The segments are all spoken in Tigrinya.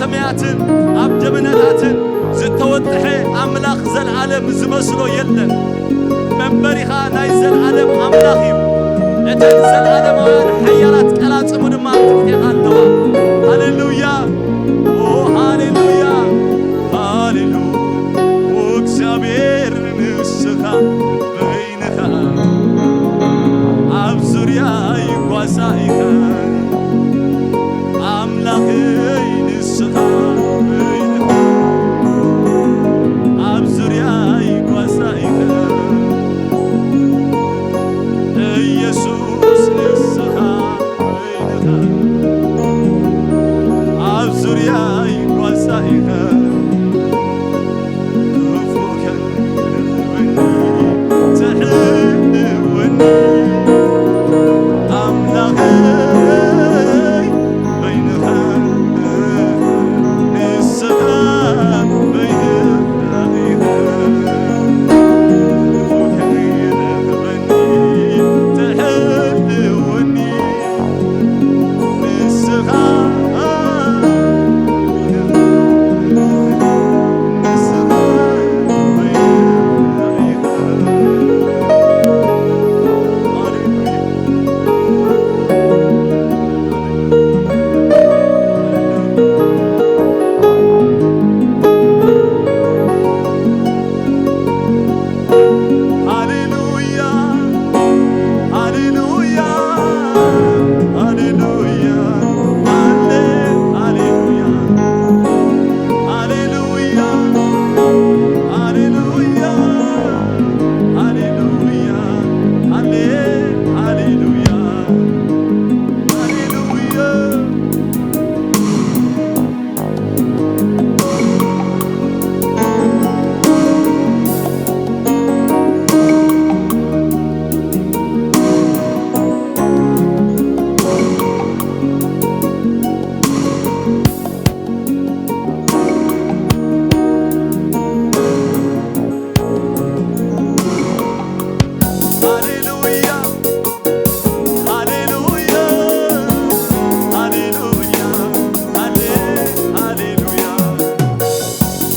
ሰማያትን ኣብ ደመናታትን ዝተወጥሐ ኣምላኽ፣ ዘልኣለም ዝመስሎ የለን። መንበሪኻ ናይ ዘልኣለም ኣምላኽ እዩ። እተን ዘልኣለማውያን ሓያላት ቀላጽሙ ድማ ኣብ ትሕቴኻ ኣለዋ። ሃሌሉያ! ኦ፣ ሃሌሉያ! ሃሌሉ-፣ ኦ፣ እግዚኣብሔር ንስኻ በይንኻ ኣብ ዙርያይ ጓሳ ኢኻ። ኣምላኸይ ንስኻ በይንኻ ኣብ ዙርያይ ጓሳ ኢኻ። ኢየሱስ ንስኻ በይንኻ ኣብ ዙርያይ ጓሳ ኢኻ። ክፉ ከይረኽበኒ ትሕልወኒ ኣምላኸይ በይንኻ ንስኻ በይንኻ ኢኻ። ክፉ ከይረኽበኒ ትሕልወኒ ንስኻ፣ ንስኻ በይንኻ ኢኻ። ሃሌሉያ። ሃሌሉያ፣ ሃሌሉያ፣ ሃሌሉያ፣ ሃሌ-፣ ሃሌሉያ፣ ሃሌሉያ፣ ሃሌሉያ፣ ሃሌሉያ፣ ሃሌ-፣ ሃሌሉያ፣ ሃሌሉያ። ሃሌሉያ፣ ሃሌሉያ፣ ሃሌሉያ፣ ሃሌ-፣ ሃሌሉያ፣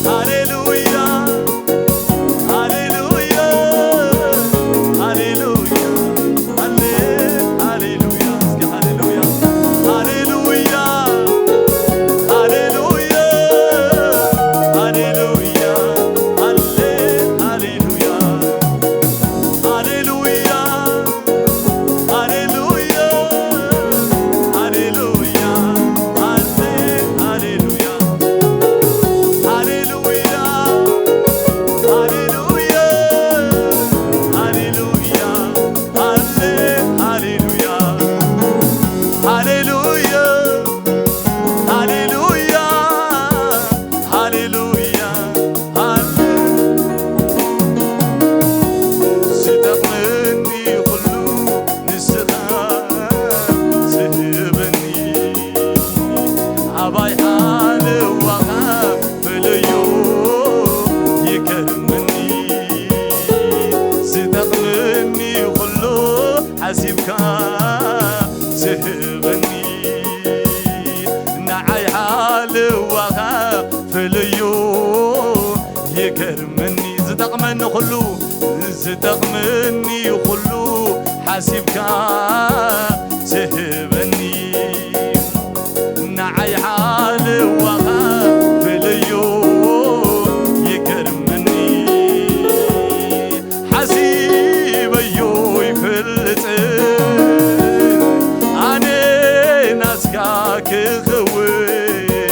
ሃሌሉያ፣ ሃሌሉያ፣ ሃሌሉያ፣ ሃሌ-፣ ሃሌሉያ። እስኪ ሃሌሉያ፣ ሃሌሉያ፣ ሃሌሉያ፣ ሃሌሉያ፣ ሃሌ-፣ ሃሌሉያ። ሃሌሉያ፣ ሃሌሉያ፣ ሃሌሉያ፣ ሃሌ-፣ ሃሌሉያ። ሃሌሉያ፣ ሃሌሉያ፣ ሃሌሉያ፣ ሃሌ-፣ ሃሌሉያ። ሃሌሉያ፣ ሃሌሉያ፣ ሃሌ-፣ ዝጠቕመኒ ኩሉ ንስኻ ትህበኒ። ኣባይ ሓለዋኻ ፍለዮ ይገርመኒ። ዝጠቕመኒ ኩሉ ሓሲብካ ትህበኒ። ንዓይ ሓለዋኻ ፍለዮ ይገርመኒ። ዝጠቕመኒ ኩሉ፣ ዝጠቕመኒ ኩሉ ሓሲብካ ትህበኒ። ንዓይ ሓለዋኻ ፍለዮ ይገርመኒ። ሓሲበዮ ይፈልጥን ኣነ ናስካ ክኸውን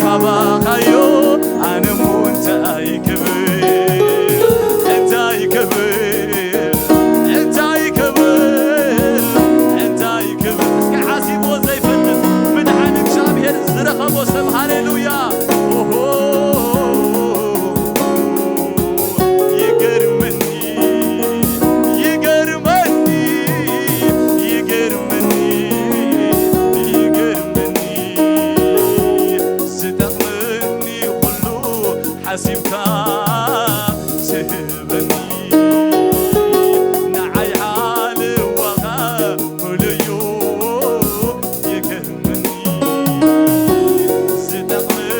ካባኻዮ ኣነ እሞ እንታይ ክብል፣ እንታይ ክብል፣ እንታይ ክብል፣ እንታይ ክብል። እስኪ ሓሲብዎ ዘይፈልጥ ምድሓን እግዚኣብሔር ዝረኸቦ ሰብ ሃሌሉያ። ኦሆ፣ ይገርመኒ፣ ይገርመኒ፣ ይገርመኒ፣ ይገርመኒ። ዝጠቕመኒ ኩሉ ሓሲብካ ትህበኒ። ንዓይ ሓለዋኻ ፍለዮ ይገርመኒ። ዝጠቕመኒ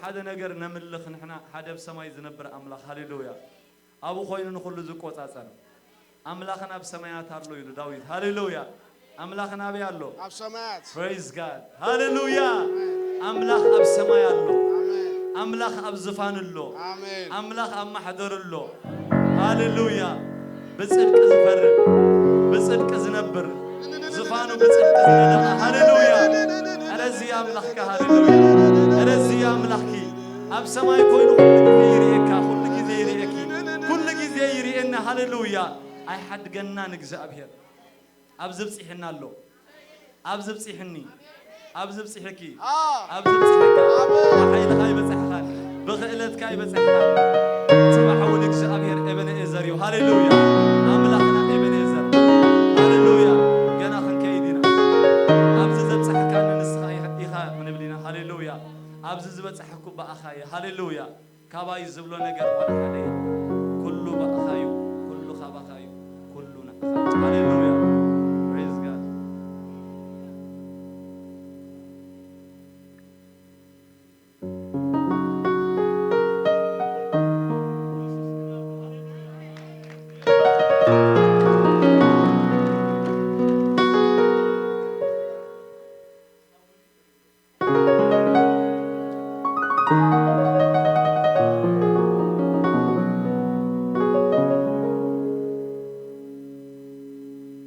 ሓደ ነገር ነምልኽ ንሕና፣ ሓደ ኣብ ሰማይ ዝነብር ኣምላኽ። ሃሌሉያ። ኣብኡ ኮይኑ ንኹሉ ዝቆጻጸር ኣምላኽን ኣብ ሰማያት ኣሎ ኢሉ ዳዊት። ሃሌሉያ። ኣምላኽን ኣበይ ኣሎ? ኣብ ሰማያት። Praise God። ሃሌሉያ። ኣምላኽ ኣብ ሰማይ ኣሎ። ኣሜን። ኣምላኽ ኣብ ዝፋን ኣሎ። ኣሜን። ኣምላኽ ኣብ ማሕደር ኣሎ። ሃሌሉያ። ብጽድቂ ዝፈርድ፣ ብጽድቂ ዝነብር፣ ዝፋኑ ብጽድቂ ዝነደቐ። ሃሌሉያ። ኧረ እዚ ኣምላኽካ። ሃሌሉያ። ኧረ እዚ ኣምላኽኪ። ኣብ ሰማይ ኮይኑ ኩሉ ግዜ ይርእየካ፣ ኩሉ ግዜ ይርእየኪ፣ ኩሉ ግዜ ይርእየና። ሃሌሉያ። ኣይሓድገናን እግዚኣብሔር። ኣብዚ ብጺሕና ኣሎ። ኣብዚ ብጺሕኒ። ኣብዚ ብጺሕኪ። ኣ። ኣብዚ ብጺሕካ። ኣሜን። ብሓይልኻ ኣይበጻሕኻን። ብኽእለትካ ኣይበጻሕኻን። ጽባሕ እውን እግዚኣብሔር ኤበነኤዘር እዩ። ሃሌሉያ። ኣምላኽና ኤበነኤዘር። ሃሌሉያ። ገና ክንከይድ ኢና። ኣብዚ ዘብጻሕካኒ ንስኻ ኢኻ፣ ኢኻ ክንብል ኢና። ሃሌሉያ። ኣብዚ ዝበጻሕኩ ብኣኻ እየ። ሃሌሉያ። ካባይ ዝብሎ ነገር ዋላ ሓደ የለን። ኩሉ ብኣኻ እዩ፣ ኩሉ ካባኻ እዩ፣ ኩሉ ንዓኻ እዩ። ሃሌሉያ። Praise God።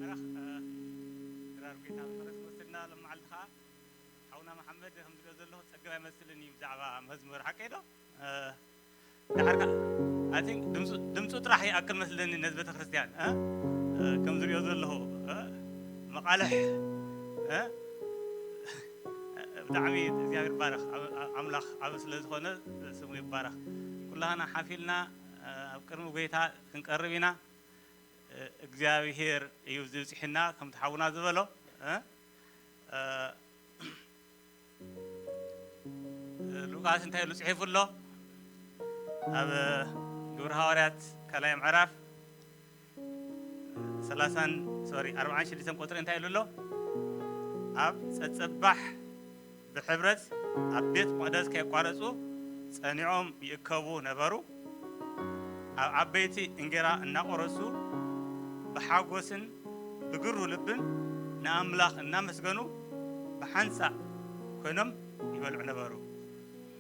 ባራኽ፣ እ፣ ድራር ጌታ መንፈስ ወስድና ሎም መዓልቲ ኸዓ ሓውና መሓመድ ከም ዝሪኦ ዘለኹ ጸገብ ኣይመስልን እዩ ብዛዕባ መዝሙር፣ ሓቀይ ዶ? እ፣ ደሓር ከኣ፣ I think ድምፁ፣ ድምፁ ጥራሕ ይኣክል መስለኒ ነዚ ቤተክርስትያን፣ እ? እ፣ ከም ዝሪኦ ዘለኹ፣ እ? መቓልሕ፣ እ? ብጣዕሚ እግዚኣብሔር ይባረኽ። ኣብ-፣ ኣብ-፣ ኣምላኽ ዓቢ ስለ ዝኾነ ስሙ ይባረኽ። ኩላህና ሓፊልና፣ እ፣ ኣብ ቅድሚ ጐይታ ክንቀርብ ኢና። እ፣ እግዚኣብሔር እዩ ዝብጽሕና ከምቲ ሓውና ዝበሎ፣ እ? እ፣ ሉቃስ እንታይ ኢሉ ጽሒፉ ኣሎ? ኣብ ግብሪ ሃዋርያት ካልኣይ ምዕራፍ ሰላሳን፣ ሶሪ፣ ኣርባዓን ሽዱሽተን ቁጽሪ እንታይ ኢሉ ኣሎ? ኣብ ጸጸባሕ ብሕብረት ኣብ ቤት መቕደስ ከየቋረጹ ጸኒዖም ይእከቡ ነበሩ። ኣብ ዓበይቲ እንጌራ እናቖረሱ ብሓጎስን ብግሩ ልብን ንኣምላኽ እናመስገኑ ብሓንሳእ ኮይኖም ይበልዑ ነበሩ።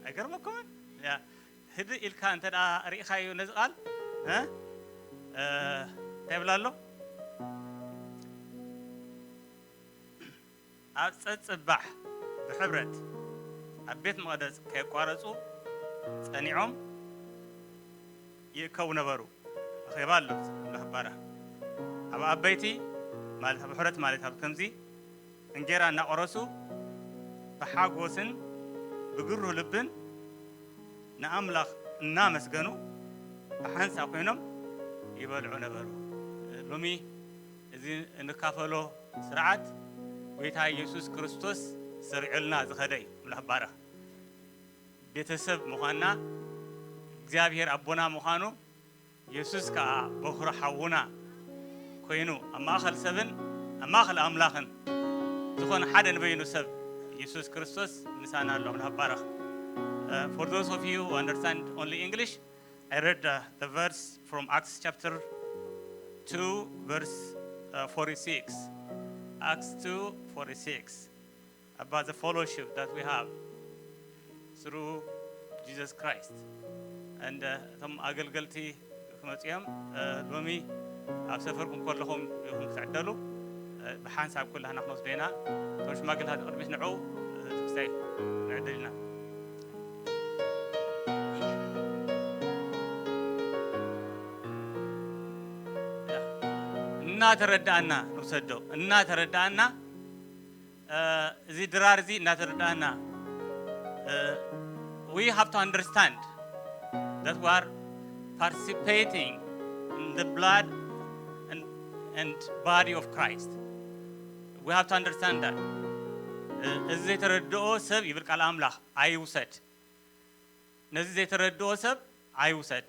ኣይገርመኩምን? ያ፣ ህድእ ኢልካ እንተ ደኣ ርኢኻዮ ነዚ ቃል፣ እ? እ፣ እንታይ ይብል ኣሎ? ኣብ ጸጽባሕ ብሕብረት ኣብ ቤት መቕደስ ከየቋረጹ ጸኒዖም ይእከቡ ነበሩ። ኣኼባ ኣሎ፣ ኣምላኽ ይባረኽ። ኣብ ዓበይቲ ማለት ኣብ ሕረት ማለት ኣብ ከምዚ እንጌራ እናቖረሱ ብሓጎስን ብግሩህ ልብን ንኣምላኽ እናመስገኑ ብሓንሳእ ኮይኖም ይበልዑ ነበሩ። ሎሚ እዚ እንካፈሎ ስርዓት ጐይታ ኢየሱስ ክርስቶስ ሰሪዑልና ዝኸደ እዩ። ኣምላኽ ይባረኽ። ቤተሰብ ምዃንና፣ እግዚኣብሔር ኣቦና ምዃኑ፣ የሱስ ከኣ በኹሪ ሓውና ኮይኑ ኣብ ማእከል ሰብን ኣብ ማእከል ኣምላኽን ዝኾነ ሓደ ንበይኑ ሰብ የሱስ ክርስቶስ ምሳና ኣሎ። ኣምላኽ ይባረኽ። Uh, for those of you who understand only English, I read, uh, the verse from Acts chapter two, verse, uh, forty-six. Acts two forty-six, about the fellowship that we have through Jesus Christ. And, uh, እቶም ኣገልገልቲ ክመጹ እዮም። Uh, ሎሚ ኣብ ሰፈርኩም ከለኹም ኢኹም ክትዕደሉ፣ uh፣ ብሓንሳብ ኩላህና ክንወስዶ ኢና። እቶም ሽማግለታት ቅድሚት ንዑ፣ uh፣ ትክስታይ ንዕደል ኢና። እናተረዳእና ንውሰዶ፣ እናተረዳእና፣ እ፣ እዚ ድራር እዚ እናተረዳእና፣ እ፣ we have to understand that we are participating in the blood and, and body of Christ. We have to understand that. እ፣ እዚ ዘይተረድኦ ሰብ ይብል ቃል ኣምላኽ ኣይውሰድ። ነዚ ዘይተረድኦ ሰብ ኣይውሰድ።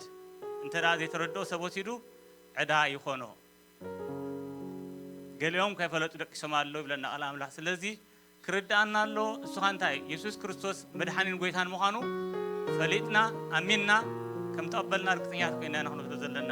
እንተ ደኣ ዘይተረድኦ ሰብ ወሲዱ ዕዳ ይኾኖ። ገሊኦም ከይፈለጡ ደቂሶም ኣለዉ ይብለና ቃል ኣምላኽ። ስለዚ ክርድኣና ኣሎ። እሱ ኸኣ እንታይ? የሱስ ክርስቶስ መድሓኒን ጐይታን ምዃኑ ፈሊጥና ኣሚንና ከም ተቐበልና ርግጸኛታት ኮይና ኢና ክነብሮ ዘለና።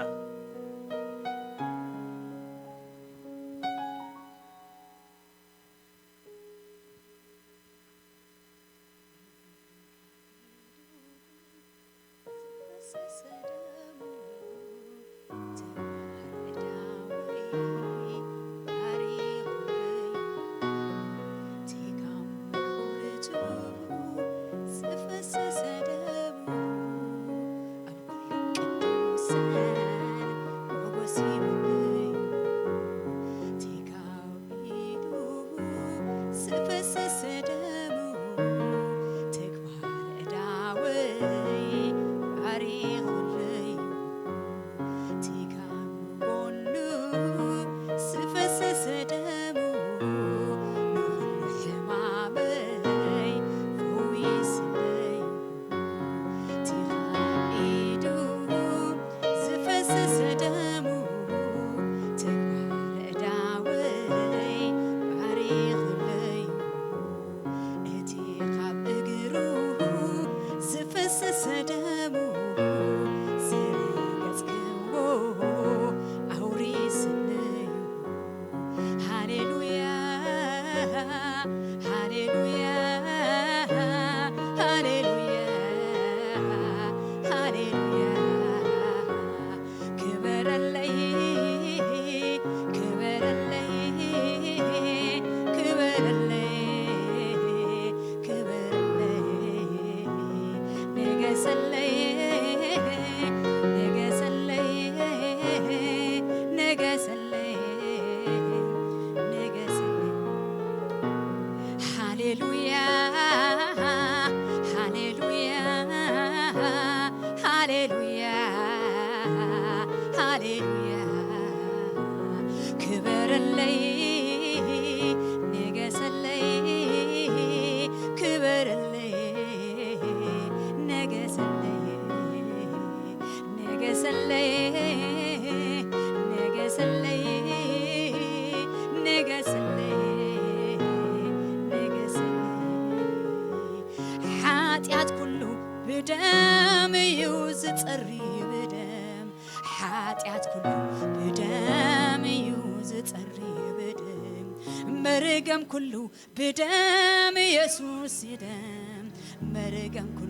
ዝፈሰሰ ደሙ ተግባር ዕዳወይ ባሪኹለይ። ቲጋኑ ጎኑ ዝፈሰሰ ደሙ ንኹሉ ሕማመይ ፈዊስለይ። ቲኻ ኢዱ ዝፈሰሰ ደሙ ተግባር ዕዳወይ ባሪኹለይ። እቲ ካብ እግሩ ዝፈሰሰ ደሙ ዝረገጽክዎ ኣውሪስለይ። ሃሌሉያ፣ ሃሌሉያ፣ ሃሌሉያ፣ ሃሌሉያ። ክበረለይ፣ ክበረለይ፣ ክበረለይ፣ ክበረለይ። ንገሰለይ፣ ንገሰለይ፣ ንገሰለይ፣ ንገሰለይ። ሃሌሉያ፣ ሃሌሉያ፣ ሃሌሉያ፣ ሃሌሉያ። ክበረለይ፣ ንገሰለይ፣ ክበረለይ፣ ንገሰለይ። ንገሰለይ፣ ንገሰለይ፣ ንገሰለይ፣ ንገሰለይ። ሓጢኣት ኩሉ ብደም እዩ ዝጸሪ፣ ብደም። ሓጢኣት ኩሉ ብደም እዩ ዝጸሪ፣ ብደም። መርገም ኩሉ ብደም ኢየሱስ ይደም። መርገም ኩሉ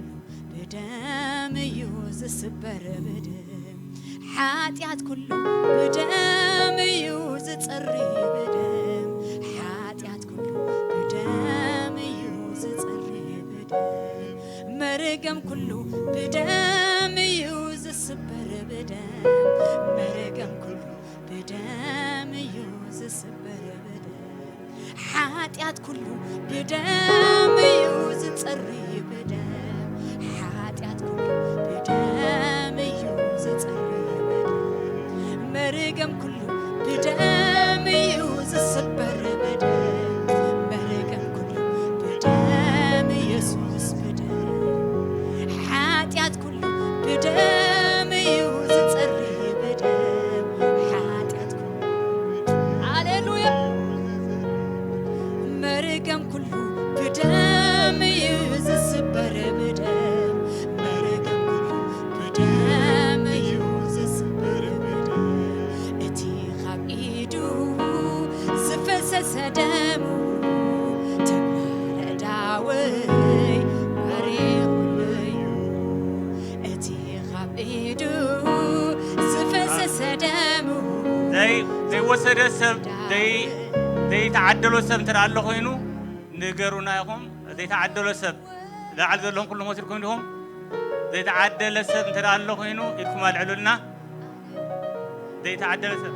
ብደም እዩ ዝስበር፣ ብደም። ሓጢኣት ኩሉ ብደም እዩ ዝጸሪ፣ ብደም። ሓጢኣት ኩሉ ብደም እዩ ዝጸሪ፣ ብደም። መርገም ኩሉ ብደም እዩ ዝስበር፣ ብደም። መርገም ኩሉ ብደም እዩ ዝስበር፣ ብደም። ሓጢኣት ኩሉ ብደም እዩ ዝጸሪ፣ ብደም። ሓጢኣት ኩሉ ብደም እዩ ዝጸሪ፣ ብደም። መርገም ኩሉ ብደም እዩ ዝስበር፣ ብደም። መርገም ኩሉ ብደም ኢየሱስ፣ ብደም። ሓጢኣት ኩሉ ብደም እዩ ዝጸሪ፣ ብደም። ሓጢኣት ኩሉ፣ ሃሌሉያ። መርገም ኩሉ ብደም እዩ ዝስበር፣ ብደም። መርገም ኩሉ ብደም እዩ ዝስበር፣ ብደም። እቲ ካብ ኢዱ ዝፈሰሰ ደሙ ተግባረ ዕዳወይ ባሪኹለይ። እቲ ካብ ኢዱ ዝፈሰሰ ደሙ ዘይ-፣ ዘይወሰደ ሰብ፣ ዘይ-፣ ዘይተዓደሎ ሰብ እንተ ደኣ ኣሎ ኮይኑ ንገሩና ኢኹም። ዘይተዓደሎ ሰብ፣ ላዕሊ ዘለኹም ኩልኹም ወሲድኩም ዲኹም? ዘይተዓደለ ሰብ እንተ ደኣ ኣሎ ኮይኑ ኢድኩም ኣልዕሉልና። ዘይተዓደለ ሰብ።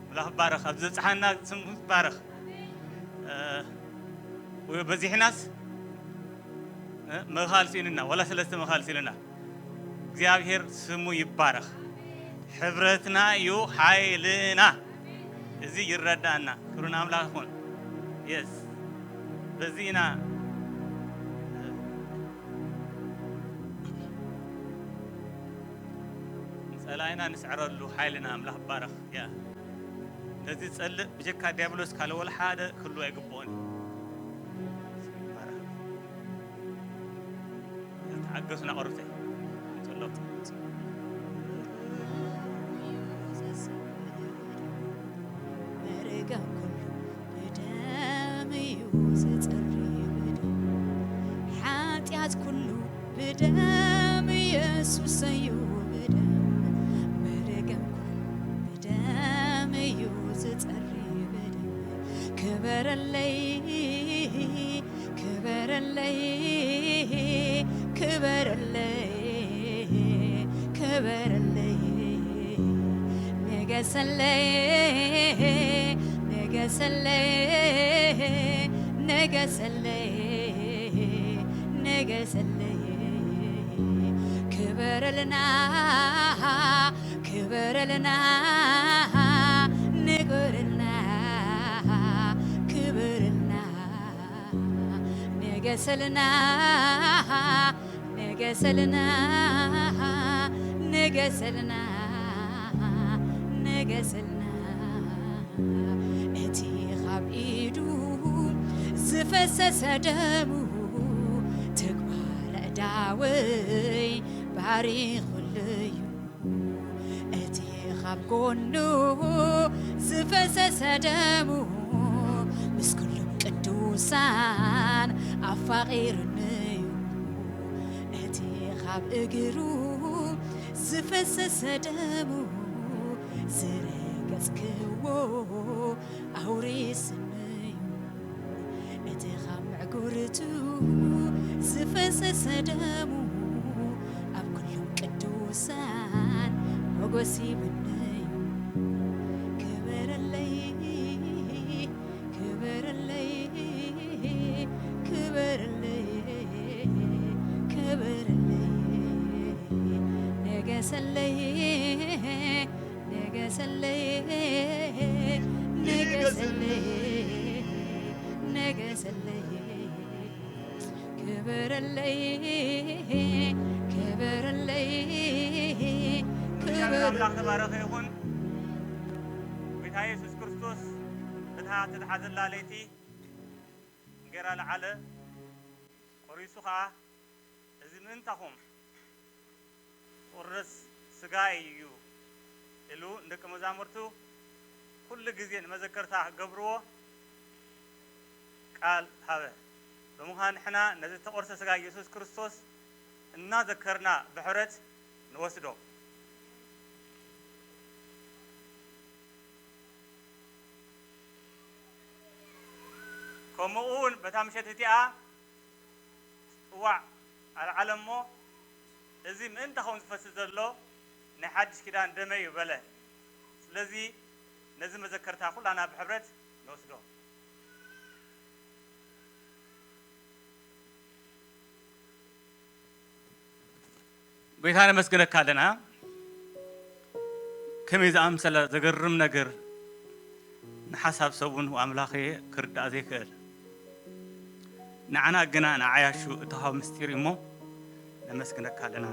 ኣምላኽ ይባረኽ። ኣብ ዝበጽሓና ስሙ ይባረኽ። እ፣ ወይ በዚሕናስ፣ እ፣ መኻል ስኢንና፣ ወላ ሰለስተ መኻል ስኢንና። እግዚኣብሔር ስሙ ይባረኽ። ሕብረትና እዩ ሓይልና። እዚ ይረዳእና። ክብሪ ንኣምላኽ ይኹን። የስ። በዚ ኢና ንጸላኢና ንስዕረሉ። ሓይልና ኣምላኽ ይባረኽ። ያ ነዚ ጸልእ ብጀካ ዲያብሎስ ካልእ ወላ ሓደ ክህሉ ኣይግብኦን እዩ። ይባረኽ። ተዓገሱና ቆርብተይ። ጸሎት። መርገም ኩሉ ብደም እዩ ዝጸሪ፣ ብደም። ሓጢኣት ኩሉ ብደም ኢየሱስ እዩ፣ ብደም። መርገም ኩሉ ብደም እዩ ዝጸሪ፣ ብደም። ክበረለይ፣ ክበረለይ፣ ክበረለይ፣ ክበረለይ። ንገሰለይ፣ ንገሰለይ፣ ንገሰለይ፣ ንገሰለይ። ክበረልና፣ ክበረልና፣ ንገረልና፣ ክበረልና። ንገሰልና፣ ንገሰልና፣ ንገሰልና፣ ንገሰልና። እቲ ኻብ ኢዱ ዝፈሰሰ ደሙ፣ ተግባረ እዳወይ ባሪኹለዩ። እቲ ኻብ ጎኑ ዝፈሰሰ ደሙ፣ ምስ ኩሎም ቅዱሳን ኣፋቒሩኒዩ። እቲ ኻብ እግሩ ዝፈሰሰ ደሙ፣ ዝረገጽክዎ ኣውሪስኒዩ። እቲ ኻብ ምዕጉርቱ ዝፈሰሰ ደሙ፣ ኣብ ኩሎም ቅዱሳን ሞገስ ሂቡኒዩ። ክበረለይ፣ ክበረለይ፣ ክበረለይ፣ ክበረለይ። ንገሰለይ፣ ንገሰለይ፣ ንገሰለይ፣ ንገሰለይ። ክበረለይ፣ ክበረለይ፣ ክበረለይ። ኣምላኽ ተባረኸ ይኹን። ጎይታ የሱስ ክርስቶስ በታ ተተሓዘላ ለይቲ እንጌራ ለዓለ፣ ቆሪሱ ኸኣ፣ እዚ ምእንታኹም ዝቑረስ ስጋይ እዩ ኢሉ ንደቀ መዛሙርቱ ኩሉ ግዜ ንመዘከርታ ክገብርዎ ቃል ሃበ። ብምዃን ንሕና ነዚ ዝተቖርሰ ስጋ ኢየሱስ ክርስቶስ እናዘከርና ብሕብረት ንወስዶ። ከምኡ እውን በታ ምሸት እቲኣ ጽዋዕ ኣልዓለ እሞ፣ "እዚ ምእንታኹም ዝፈስስ ዘሎ ናይ ሓድሽ ኪዳን ደመይ እዩ" በለ። ስለዚ ነዚ መዘከርታ ኩላና ብሕብረት ንወስዶ። ጎይታ ነመስግነካ ኣለና። ከመይ ዝኣምሰለ ዘገርም ነገር ንሓሳብ ሰብ እውን ኣምላኸ ክርዳእ ዘይክእል፣ ንዓና ግና ንዓያሹ እተዋህበ ምስጢር እዩ እሞ ነመስግነካ ኣለና።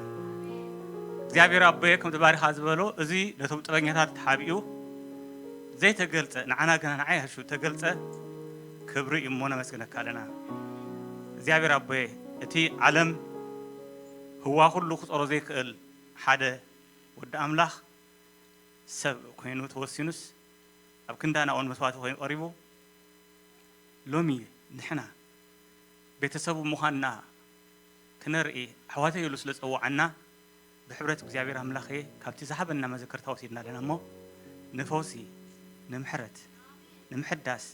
እግዚኣብሔር ኣቦየ ከምቲ ባሪኻ ዝበሎ፣ እዚ ነቶም ጥበኛታት ተሓቢኡ ዘይተገልጸ፣ ንዓና ግና ንዓያሹ ተገልጸ ክብሪ እዩ እሞ ነመስግነካ ኣለና። እግዚኣብሔር ኣቦየ፣ እቲ ዓለም ህዋ ኩሉ ክጾሮ ዘይክእል ሓደ ወዲ ኣምላኽ ሰብ ኮይኑ ተወሲኑስ፣ ኣብ ክንዳና እውን መስዋእቲ ኮይኑ ቀሪቡ፣ ሎሚ ንሕና ቤተሰቡ ምዃንና ክነርኢ፣ ኣሕዋተይ ኢሉ ስለ ዝጸውዓና፣ ብሕብረት እግዚኣብሔር ኣምላኸ ካብቲ ዝሃበና መዘከርታ ወሲድና ኣለና እሞ፣ ንፈውሲ፣ ንምሕረት፣ ንምሕዳስ፣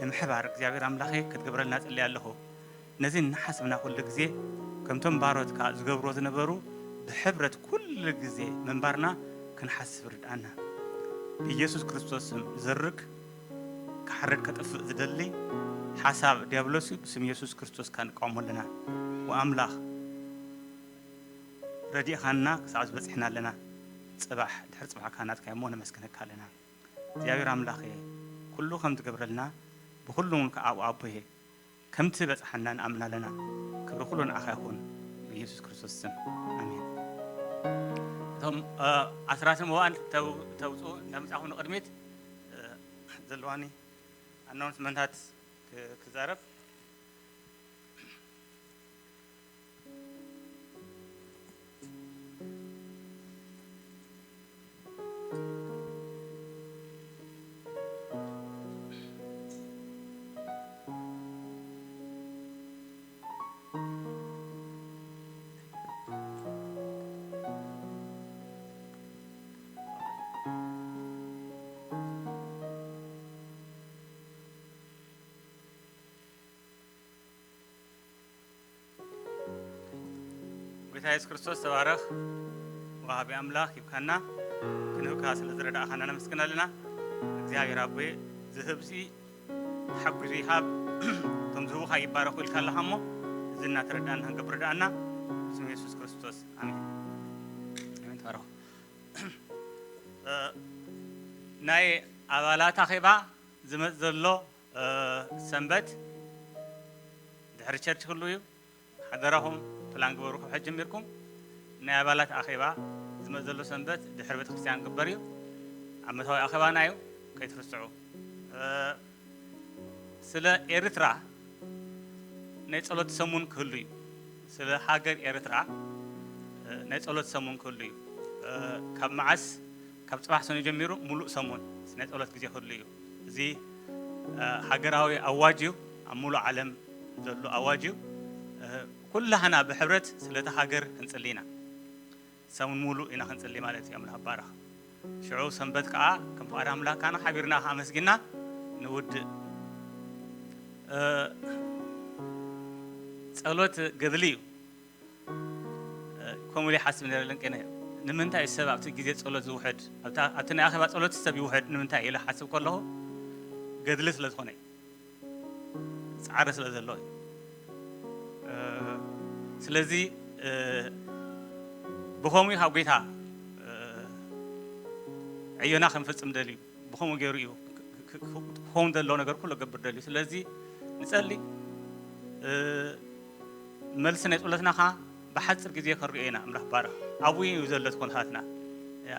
ንምሕባር እግዚኣብሔር ኣምላኸ ክትገብረልና እጽሊ ኣለኹ። ነዚ እናሓስብና ኩሉ ግዜ ከምቶም ባሮትካ ዝገብርዎ ዝነበሩ ብሕብረት ኩሉ ግዜ ምንባርና ክንሓስብ ርድኣና። ብኢየሱስ ክርስቶስ ስም ዝርግ፣ ክሓርድ ከጥፍእ ዝደሊ ሓሳብ ዲያብሎስ እዩ። ብስም ኢየሱስ ክርስቶስ ክንቃወሞ ኣለና። ወኣምላኽ ረዲእኻና ክሳብ ዝበጽሕና ኣለና። ጽባሕ ድሕሪ ጽባሕ ካህናትካ እሞ ነመስግነካ ኣለና። እግዚኣብሔር ኣምላኽ እየ፣ ኩሉ ከም ትገብረልና ብኩሉ እውን ከኣ ኣብኡ ኣቦ እየ። ከምቲ በጽሓና ንኣምን ኣለና። ክብሪ ኩሉ ንዓኻ ይኹን፣ ብኢየሱስ ክርስቶስ ስም፣ ኣሜን። እቶም፣ እ፣ ኣስራትን መባእን ተው-፣ ተውጽኡ እንዳመጻኹ ንቕድሚት፣ እ፣ ዘለዋኒ ኣናውንስመንታት ክ-፣ ክዛረብ። ጎይታ የሱስ ክርስቶስ ተባረኽ። ወሃቢ ኣምላኽ ይብካና፣ ክንህብካ ስለ ዝረዳእኻና ነመስግን ኣለና። እግዚኣብሔር ኣቦይ፣ ዝህብሲ ተሓጒዙ ይሃብ፣ እቶም ዝህቡኻ ይባረኹ ኢልካ ኣለኻ እሞ፣ እዚ እናተረዳእና ክንገብር ርዳእና፣ ብስም የሱስ ክርስቶስ፣ ኣሜን። ኣሜን። ተባረኹ። እ፣ ናይ ኣባላት ኣኼባ ዝመጽእ ዘሎ፣ እ፣ ሰንበት ድሕሪ ቸርች ክህሉ እዩ። ሓደራኹም ፕላን ግበሩ፣ ካብ ሕጂ ጀሚርኩም ናይ ኣባላት ኣኼባ ዝመጽእ ዘሎ ሰንበት ድሕሪ ቤተክርስትያን ክግበር እዩ። ዓመታዊ ኣኼባና እዩ፣ ከይትርስዑ። እ፣ ስለ ኤርትራ ናይ ጸሎት ሰሙን ክህሉ እዩ። ስለ ሃገር ኤርትራ፣ እ፣ ናይ ጸሎት ሰሙን ክህሉ እዩ። እ፣ ካብ መዓስ? ካብ ጽባሕ ሰኑይ ጀሚሩ ሙሉእ ሰሙን ናይ ጸሎት ግዜ ክህሉ እዩ። እዚ፣ እ፣ ሃገራዊ ኣዋጅ እዩ። ኣብ ሙሉእ ዓለም ዘሎ ኣዋጅ እዩ። እ፣ ኩላህና ብሕብረት ስለታ ሃገር ክንጽሊ ኢና። ሰሙን ሙሉእ ኢና ክንጽሊ ማለት እዩ። ኣምላኽ ይባረኽ። ሽዑ ሰንበት ከኣ ከም ፍቓድ ኣምላኽ ካና ሓቢርና ከኣ ኣመስጊና ንውድእ። እ፣ ጸሎት ገድሊ እዩ። እ፣ ከምኡ ኢለ ይሓስብ ነይረ ለንቄነ። ንምንታይ እዩ ሰብ ኣብቲ ግዜ ጸሎት ዝውሕድ? ኣብታ፣ ኣብቲ ናይ ኣኼባ ጸሎት ሰብ ይውሕድ ንምንታይ ኢለ ክሓስብ ከለኹ፣ ገድሊ ስለ ዝኾነ እዩ። ጻዕሪ ስለ ዘሎ እዩ። እ፣ ስለዚ፣ እ፣ ብኸምኡ እዩ ካብ ጐይታ፣ እ፣ ዕዮና ክንፍጽም ደልዩ። ብኸምኡ ገይሩ እዩ ክ-፣ ክ-፣ ክ-፣ ክኸውን ዘለዎ ነገር ኩሉ ክገብር ደልዩ። ስለዚ ንጸሊ። እ፣ መልሲ ናይ ጸሎትና ኸኣ ብሓጺር ግዜ ክንርእዮ ኢና። ኣምላኽ ባርኽ። ኣብኡ እዩ ዘሎ እቲ ኩነታትና። ያ።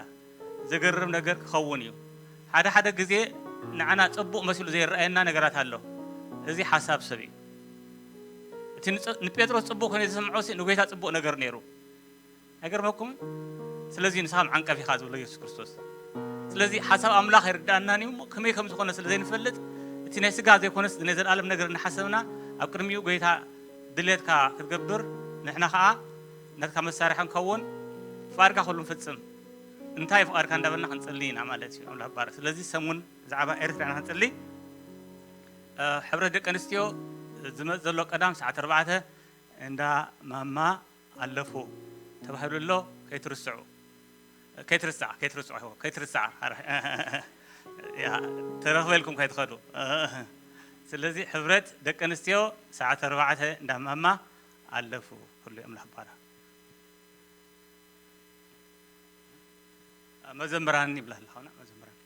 ዘገርም ነገር ክኸውን እዩ። ሓደ ሓደ ግዜ ንዓና ጽቡቕ መሲሉ ዘይረኣየና ነገራት ኣሎ። እዚ ሓሳብ ሰብ እዩ። እቲ ንጸ-፣ ንጴጥሮስ ጽቡቕ ኮይኑ ዝተሰምዖ ሲ ንጎይታ ጽቡቕ ነገር ነይሩ። ኣይገርመኩም? ስለዚ ንስኻ ዓንቀፍ ኢኻ ዝብሎ የሱስ ክርስቶስ። ስለዚ ሓሳብ ኣምላኽ ኣይርድኣናን እዩ እሞ ከመይ ከም ዝኾነ ስለ ዘይንፈልጥ እቲ ናይ ስጋ ዘይኮነስ ናይ ዘለኣለም ነገር እናሓሰብና ኣብ ቅድሚኡ ጎይታ ድሌትካ ክትገብር ንሕና ኸኣ ናትካ መሳርሒ ንከውን ፍቓድካ ኩሉ ንፍጽም። እንታይ ፍቓድካ እንዳበልና ክንጽሊ ኢና ማለት እዩ። ኣምላኽ ባርኽ። ስለዚ ሰሙን ብዛዕባ ኤርትራ ኢና ክንጽሊ። እ፣ ሕብረት ደቂ ኣንስትዮ ዝመጽእ ዘሎ ቀዳም ሰዓት ኣርባዕተ እንዳ ማማ ኣለፉ ተባሂሉ ኣሎ። ከይትርስዑ፣ ከይትርስዓ፣ ከይትርስዑ፣ ከይትርስዓ። ያ፣ ተረኽበ ኢልኩም ከይትኸዱ። ስለዚ ሕብረት ደቂ ኣንስትዮ ሰዓት ኣርባዕተ እንዳ ማማ ኣለፉ። ኩሉ ኣምላኽ ባርኽ። መዘምራን ይብላ ኣለኻ፣ መዘምራን።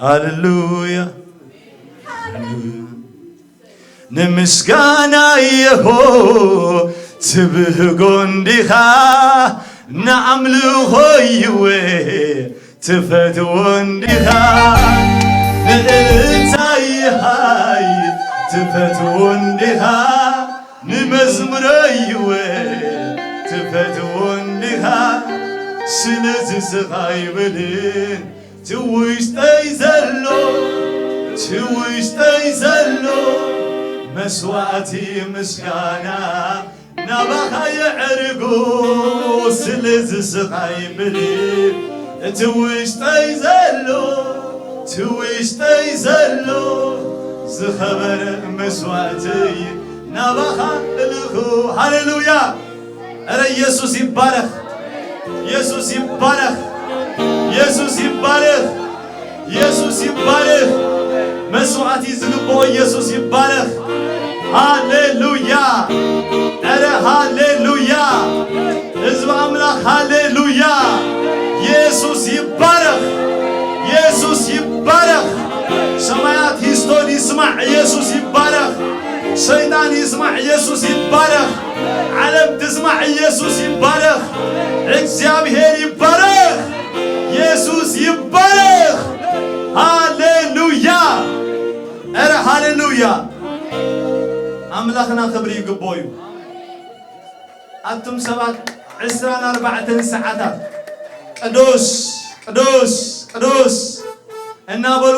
ሃሌሉያ። ንምስጋና የሆ ትብህጎ እንዲኻ፣ ንኣምልኾ ይወ ትፈትዎ እንዲኻ፣ ንእልልታ ይሃይ ትፈትዎ እንዲኻ፣ ንመዝሙረይ እወ ትፈትዎ እንዲኻ። ስለዚ ስቕ ኣይብልን ትውሽጠይ ዘሎ፣ ትውሽጠይ ዘሎ መስዋእቲ ምስጋና ናባኻ የዕርጎ። ስለዚ ስቕ ኣይብልን እቲ ውሽጠይ ዘሎ፣ እቲ ውሽጠይ ዘሎ ዝኸበረ መስዋእተይ ናባኻ እልኹ። ሃሌሉያ! እረ ኢየሱስ ይባረኽ! ኢየሱስ ይባረኽ! ኢየሱስ ይባረኽ! ኢየሱስ ይባረኽ። መስዋዕቲ ዝግብኦ ኢየሱስ ይባረኽ። ሃሌሉያ! ኧረ ሃሌሉያ! ህዝቢ ኣምላኽ ሃሌሉያ! ኢየሱስ ይባረኽ! ኢየሱስ ይባረኽ! ሰማያት ሂስቶን ይስማዕ፣ ኢየሱስ ይባረኽ! ሰይጣን ይስማዕ፣ ኢየሱስ ይባረኽ! ዓለም ትስማዕ፣ ኢየሱስ ይባረኽ! እግዚኣብሔር ይባረኽ! ኢየሱስ ይባረኽ! ሃሌሉያ! ኧረ ሃሌሉያ! ኣምላኽና ክብሪ ይግብኦ እዩ። ኣቱም ሰባት ዕስራን ኣርባዕተን ሰዓታት ቅዱስ፣ ቅዱስ፣ ቅዱስ እናበሉ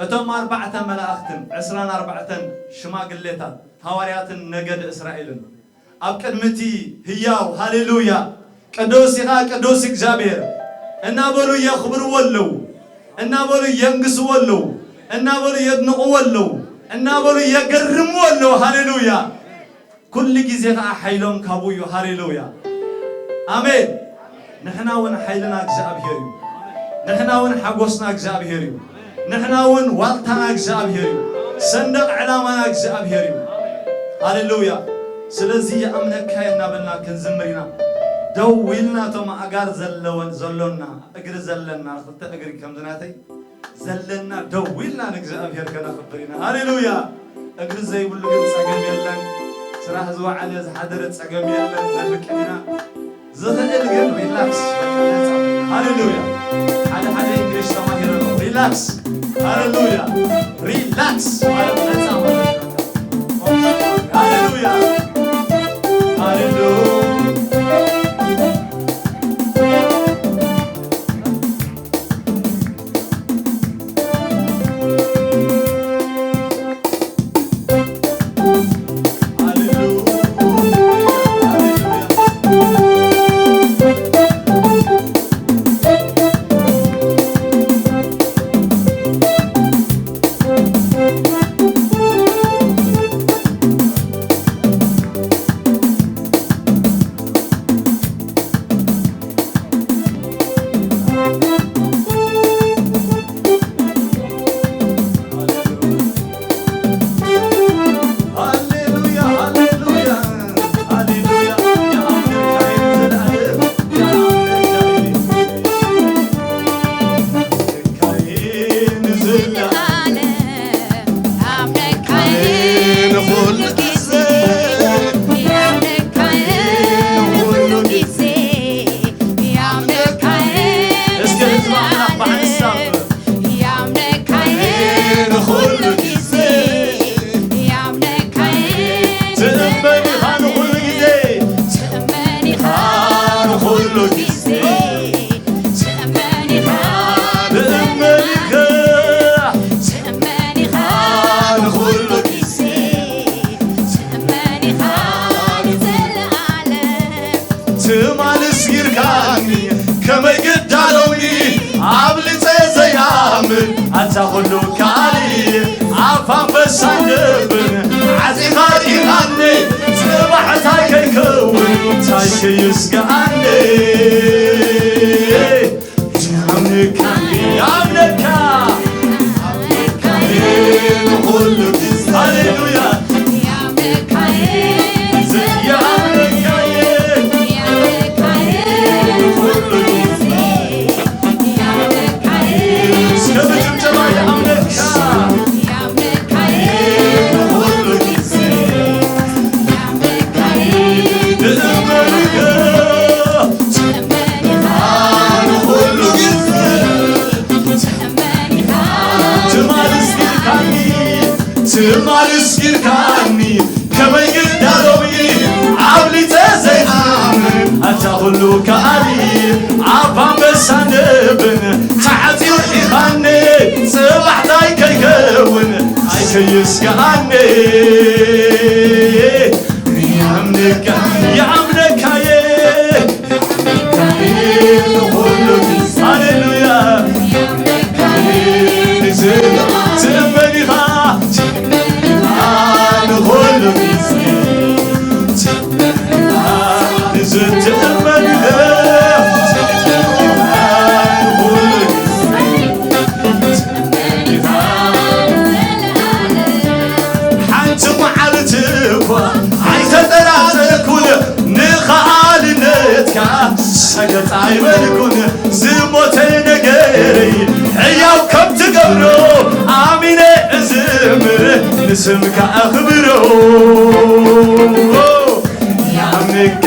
እቶም ኣርባዕተ መላእኽትን ዕስራን ኣርባዕተን ሽማግሌታት ሃዋርያትን ነገድ እስራኤልን ኣብ ቅድሚ እቲ ህያው፣ ሃሌሉያ፣ ቅዱስ ኢኻ ቅዱስ እግዚኣብሔር እናበሉ የኽብርዎ ኣለዉ፣ እናበሉ የንግስዎ ኣለዉ፣ እናበሉ የድንቕዎ ኣለዉ፣ እናበሉ የገርምዎ ኣለዉ። ሃሌሉያ! ኩሉ ግዜ ኸዓ ሓይሎም ካብኡ እዩ። ሃሌሉያ! ኣሜን! ንሕና እውን ሓይልና እግዚኣብሔር እዩ። ንሕና እውን ሓጎስና እግዚኣብሔር እዩ። ንሕና እውን ዋልታና እግዚኣብሔር እዩ። ሰንደቕ ዕላማና እግዚኣብሔር እዩ። ሃሌሉያ። ስለዚ ይኣምነካ እየ እናበልና ክንዝምር ኢና። ደው ኢልና እቶም ኣእጋር ዘለወን፣ ዘሎና፣ እግሪ ዘለና፣ ክልተ እግሪ ከምዚ ናተይ ዘለና ደው ኢልና ንእግዚኣብሔር ከነኽብር ኢና። ሃሌሉያ። እግሪ ዘይብሉ ግን ጸገም የለን። ስራሕ ዝወዓለ ዝሓደረ ጸገም የለን። ነፍቅድ ኢና። ዝኽእል ግን ሪላክስ፣ በቃ ነጻ። ሃሌሉያ። ሓደ ሓደ እንግሊሽ ተማሂረ ነው። ሪላክስ። ሃሌሉያ። ሪላክስ ማለት ነጻ ማለት ነው። ሃሌሉያ። ሃሌሉያ። እስከ ህዝቢ ኣምላኽ ብሓንሳብ ንኹሉ ግዜ ትእመን ኢኻ፣ ንኹሉ ግዜ ትእመን ኢኻ፣ ንኹሉ ግዜ ትእመን ኢኻ፣ ትእመን ኢኻ፣ ትእመን ኢኻ፣ ንኹሉ ግዜ ትእመን ኢኻ ንዘለኣለም። ትማሊ ስጊርካኒ ከመይ ግዳ ሎሚ ኣብልጸ ዘይኣምን ኣታ ኩሉ ከኣሊ ኣፍ ኣንበሳ ንብን ዓጺኻ ርኢኻኒ ጽባሕ እንታይ ከይከውን እንታይ ከይስግኣኒ ይኣምነካ ይኣምነካ ይኣምነካ ንኹሉ ግዜ ሃሌሉያ ትማሊ ስጊርካኒ ከመይ ግዳ ሎሚ ኣብሊጸ ዘይኣምን ኣታ ኩሉ ከኣሊ ኣብ ኣንበሳ ንብን ተዓጺሩ ኢኻኒ ጽባሕታይ ከይከውን ኣይከይስግኣኒ ይኣምነካ ይኣምነካየ ሃሌሉያ ትእመን ኢኻ ንኹሉ ግዜ ንዝትእመን ኢኻ ንኹሉ ግዜ ሓንቲ መዓልቲ እኳ ኣይተጠራጠርኩን ንኸኣልነትካ ሰገጥ ኣይበልኩን ዝሞተ ነገረይ ሕያው ከም ትገብሮ ኣሚነ እዝምር ንስምካ ኣኽብሮ ይኣምነካ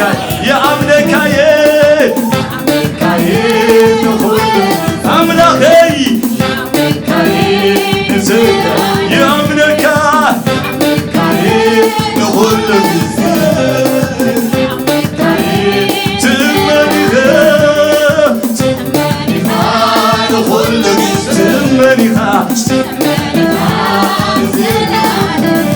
ይኣምነካየ ይኣምነካየ ንኹሉ ኣምላኸይ ይኣምነካየ ንዘይካ ይኣምነካ ይኣምነካየ ንኹሉ ግዜ ይኣምነካየ ትእመን ኢኻ ትእመን ኢኻ ንኹሉ ግዜ ትእመን ኢኻ ትእመን ኢኻ ንዘለኣለም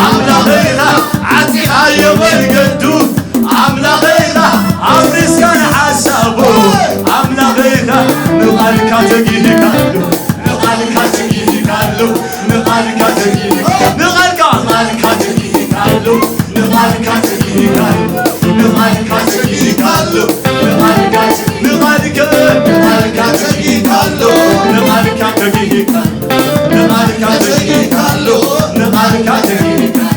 ኣምላኸይኻ ዓጺኻዮ መንገዱ፣ ኣምላኸይኻ ኣብሪስካ ንሓሳቡ፣ ኣምላኸይኻ ንቓልካ ተጊህካሉ፣ ንቓልካ ተጊህካሉ፣ ንቓልካ ተጊህ-፣ ንቓልካ፣ ንቓልካ ተጊህካሉ፣ ንቓልካ ተጊህካሉ፣ ንቓልካ ተጊህካሉ፣ ንቓልካ፣ ንቓልካ፣ ንቓልካ ተጊህካሉ፣ ንቓልካ ተጊህካሉ። ንቓልካ ተጊህካሉ፣ ንቓልካ ተጊህካሉ።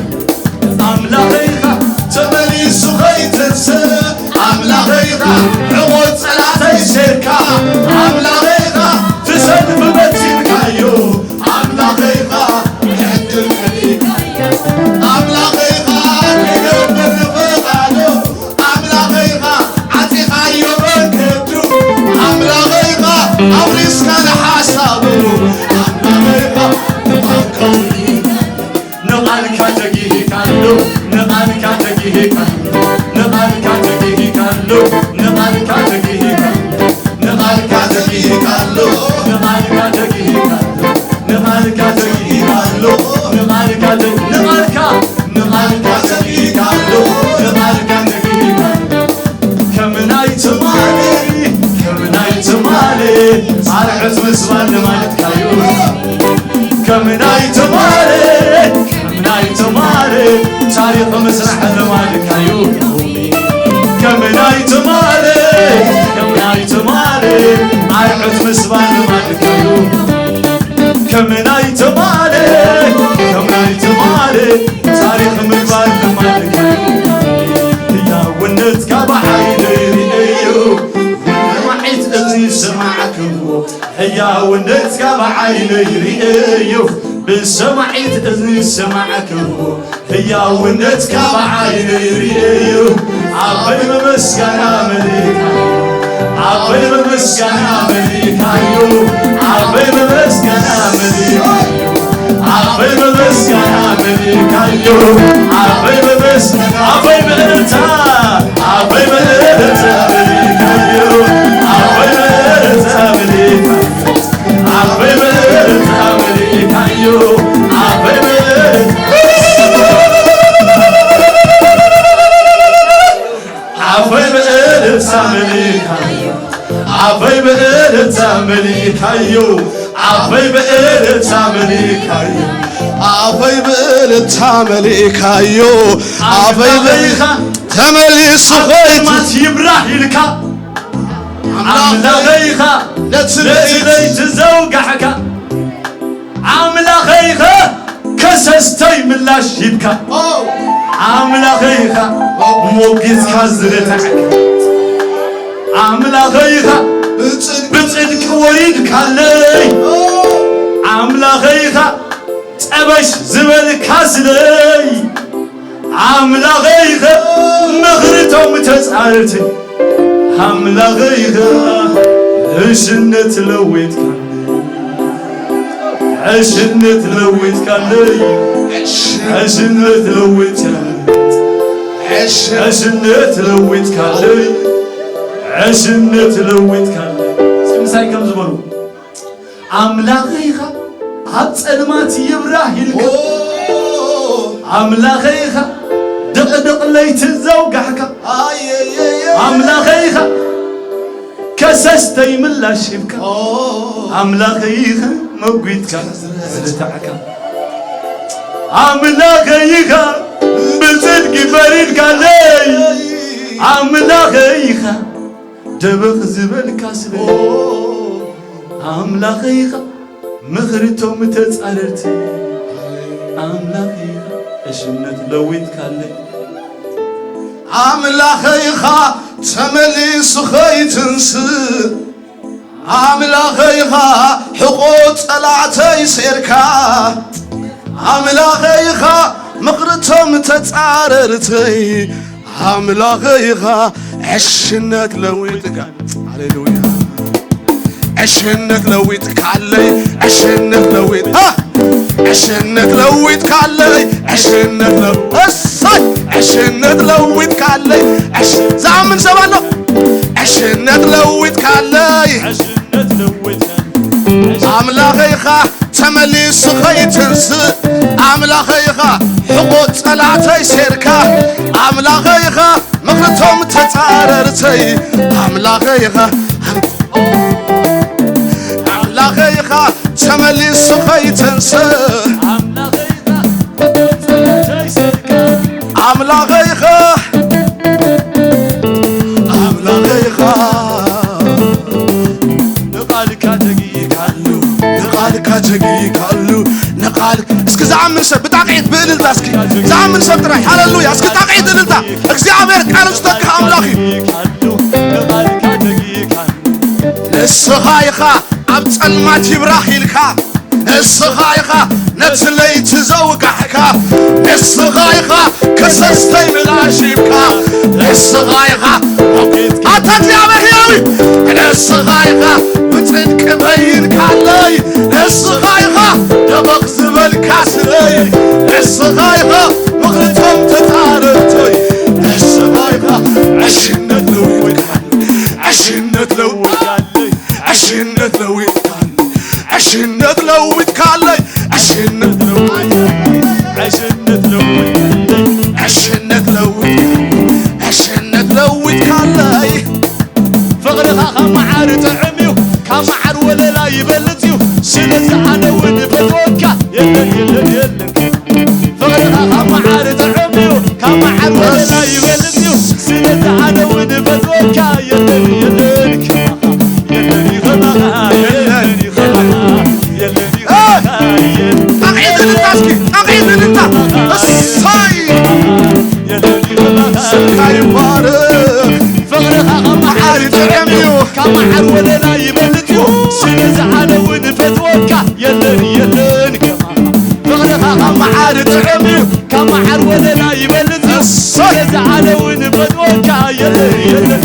ኣምላኸይኻ ተመሊሱ ኸይትንስእ፣ ኣምላኸይኻ ዕቑር ጸላእተይ ሴርካ፣ ኣምላኸይኻ ትሰልፊ በቲንካዮ፣ ኣምላኸይኻ ዕድል ከሊእካዮ፣ ኣምላኸይኻ ክገብር ፍቓዱ፣ ኣምላኸይኻ ዓጺኻዮ መንገዱ፣ ኣምላኸይኻ ኣብሪስካ ንሓሳቡ፣ ኣምላኸይኻ ንቓልካ ተጊህካሉ፣ ንቓልካ ተጊህካሉ፣ ንቓልካ ተጊህካሉ፣ ንቓልካ ተጊህካሉ፣ ንቓልካ ተጊህካሉ፣ ንቓልካ ተጊህካሉ፣ ንቓልካ ተጊህካሉ፣ ንቓልካ ተጊህካሉ፣ ንቓልካ ተ-፣ ንቓልካ፣ ንቓልካ ተጊህካሉ፣ ንቓልካ ተጊህካሉ። ከም ናይ ትማሊ፣ ከም ናይ ትማሊ ኣርዑት ምስባር ልማድካዩ። ከም ናይ ትማሊ፣ ከም ናይ ትማሊ ታሪኽ ምስራሕ ልማድካዩ። ከም ናይ ትማሊ፣ ከም ናይ ትማሊ ኣርዑት ምስባር ልማድካዩ። ከም ናይ ትማሊ፣ ከም ናይ ትማሊ ታሪኽ ምግባር ልማድካዩ። ህያውነትካ ብዓይነይ ርእየዮ፣ ብሰማዒት እዝኒ ዝሰማዕክዎ። ህያውነትካ ብዓይነይ ርእየዮ፣ ብሰማዒት እዝኒ ዝሰማዕክዎ። ህያውነትካ ብዓይነይ ርእየዮ፣ ኣቦይ ብምስጋና መሊእካዮ፣ ኣቦይ ብምስጋና መሊእካዮ፣ ኣቦይ ብምስጋና መሊእካዮ፣ ኣቦይ ብምስጋና መሊእካዮ፣ ኣቦይ ብምስጋና፣ ኣቦይ ብእልልታ፣ ኣቦይ ብእልልታ መሊእካዮ፣ ኣቦይ ብእልልታ መሊእካዮ። ኣቦይ ብእልልታ መሊእካዮ፣ ኣቦይ ብእልልታ፣ ኣቦይ ብእልልታ መሊእካዮ፣ ኣቦይ ብእልልታ መሊእካዮ፣ ኣቦይ ብእልልታ መሊእካዮ፣ ኣቦይ ብእልልታ መሊእካዮ፣ ኣቦይ ብእልልታ ተመሊሱ ኸይቱ ኣማት ይብራህ ኢልካ ኣምላኸይኻ ነቲ ነቲ ለይቲ ለይቲ ዘውጋሕካ ኣምላኸይኻ ከሰስተይ ምላሽ ሂብካ ኦ፣ ኣምላኸይኻ ሞጊስካ ዝረታዕካ ኣምላኸይኻ ብጽድቂ ብጽድቂ ወሪድካለይ ኦ፣ ኣምላኸይኻ ጠበሽ ዝበልካ ስለይ ኣምላኸይኸ ምኽርቶም ተጻረቲ ኣምላኸይኸ ዕሽነት ለዊጥካለይ ዕሽነት ለዊጥካለይ ዕሽነት ለዊጥካለይ ዕሽነት ለዊጥካለይ ዕሽነት ለዊጥካለይ እስኪ ምሳይ ከም ዝበሉ ኣምላኸይኻ ኣብ ጸልማት ይብራህ ኢልካ ኣምላኸይኻ ድቕድቕ ለይቲ ዘውጋሕካ ኣምላኸይኻ ከሰስተይ ምላሽ ሂብካ ኣምላኸይኻ መጒትካ ዝርታዕካ ኣምላኸይኻ ብጽድቂ ፈሪድካለይ ኣምላኸይኻ ደበኽ ዝበልካ ስለ ኣምላኸይኻ ምኽርቶም ተጻረርቲ ኣምላኸይኻ ዕሽነት ለዊጥካለይ ኣምላኸይኻ ተመሊሱ ኸይትንስእ ኣምላኸይኻ ሕቆ ጸላዕተይ ሴርካ ኣምላኸይኻ ምኽርቶም ተጻረርተይ ኣምላኸይኻ ዕሽነት ለዊጥካ ሃሌሉያ ዕሽነት ለዊጥካለይ ዕሽነት ለዊጥ አ! ዕሽነት ለዊጥካለይ ዕሽነት ለው እሳይ ዕሽነት ለዊጥካለይ ዕሽ ዝኣምን ሰብ ኣሎ ዕሽነት ለዊጥካለይ ዕሽነት ለዊጥካለይ ኣምላኸይኻ ተመሊሱ ኸይትንስእ ኣምላኸይኻ፣ ሕቖ ጸላእተይ ሴርካ ኣምላኸይኻ፣ ምኽርቶም ተጻረርተይ ኣምላኸይኻ፣ ኣምላኸይኻ፣ ተመሊሱ ኸይትንስእ ኣምላኸይኻ፣ ኣምላኸይኻ፣ ንቓልካ ተጊካሉ፣ ንቓልካ ተጊካሉ፣ ንቓል-፣ እስኪ ዝኣምን ሰብ ብጣቕዒት ብእልልታ፣ እስኪ ዝኣምን ሰብ ጥራይ፣ ሃሌሉያ፣ እስኪ ጣቕዒት እልልታ። እግዚኣብሔር ቃል ዝተካ ኣምላኽ እዩ። ንስኻ ኢኻ ኣብ ጸልማት ይብራህ ኢልካ፣ ንስኻ ኢኻ ነቲ ለይቲ ዘውጋሕካ፣ ንስኻ ኢኻ ከሰስተይ ምላሽ ሂብካ፣ ንስኻ ኢኻ ኣታ እግዚኣብሔር ሕያው እዩ። ንስኻ ኢኻ ብጽድቂ በይንካለይ፣ ንስኻ ኢኻ ደበኽ ዝበልካ ስለይ፣ ንስኻ ኢኻ ምኽርቶም ተጻረርተይ፣ ንስኻ ኢኻ ዕሽነት ለዊጥካኒ፣ ዕሽነት ለዊጥካለይ፣ ዕሽነት ለዊጥካኒ፣ ዕሽነት ለዊጥካለይ፣ ዕሽነት ለዊጥካለይ፣ ዕሽነት ለዊጥካለይ፣ ዕሽነት ለዊጥካለይ፣ ዕሽነት ለዊጥካለይ። ፍቕርኻ ካብ መዓር ጥዑም እዩ፣ ካብ መዓር ወለላ ይበልጽ እዩ። ስለዚ ኣነ እውን እፈትወካ፣ የለን፣ የለን፣ የለን። ፍቕርኻ ካብ መዓር ጥዑም እዩ፣ ካብ መዓር ወለላ ይበልጽ እዩ። ስለዚ ኣነ እውን እፈትወካ፣ የለን፣ የለን፣ ከማኻ፣ የለን፣ ከማኻ፣ የለን፣ ከማኻ፣ የለን፣ ከማኻ፣ የለን። ጣቕዒት እልልታ እስኪ፣ ጣቕዒት እልልታ። እሰይ! የለን፣ ከማኻ፣ ስምካ ይባረኽ። ፍቕርኻ ካብ መዓር ጥዑም እዩ፣ ካብ መዓር ወለላ ይበልጽ እዩ። ስለዚ ኣነ እውን እፈትወካ፣ የለን፣ የለን፣ ከማኻ። ፍቕርኻ ካብ መዓር ጥዑም እዩ፣ ካብ መዓር ወለላ ይበልጽ እዩ። እሰይ! ስለዚ ኣነ እውን እፈትወካ፣ የለን፣ የለን።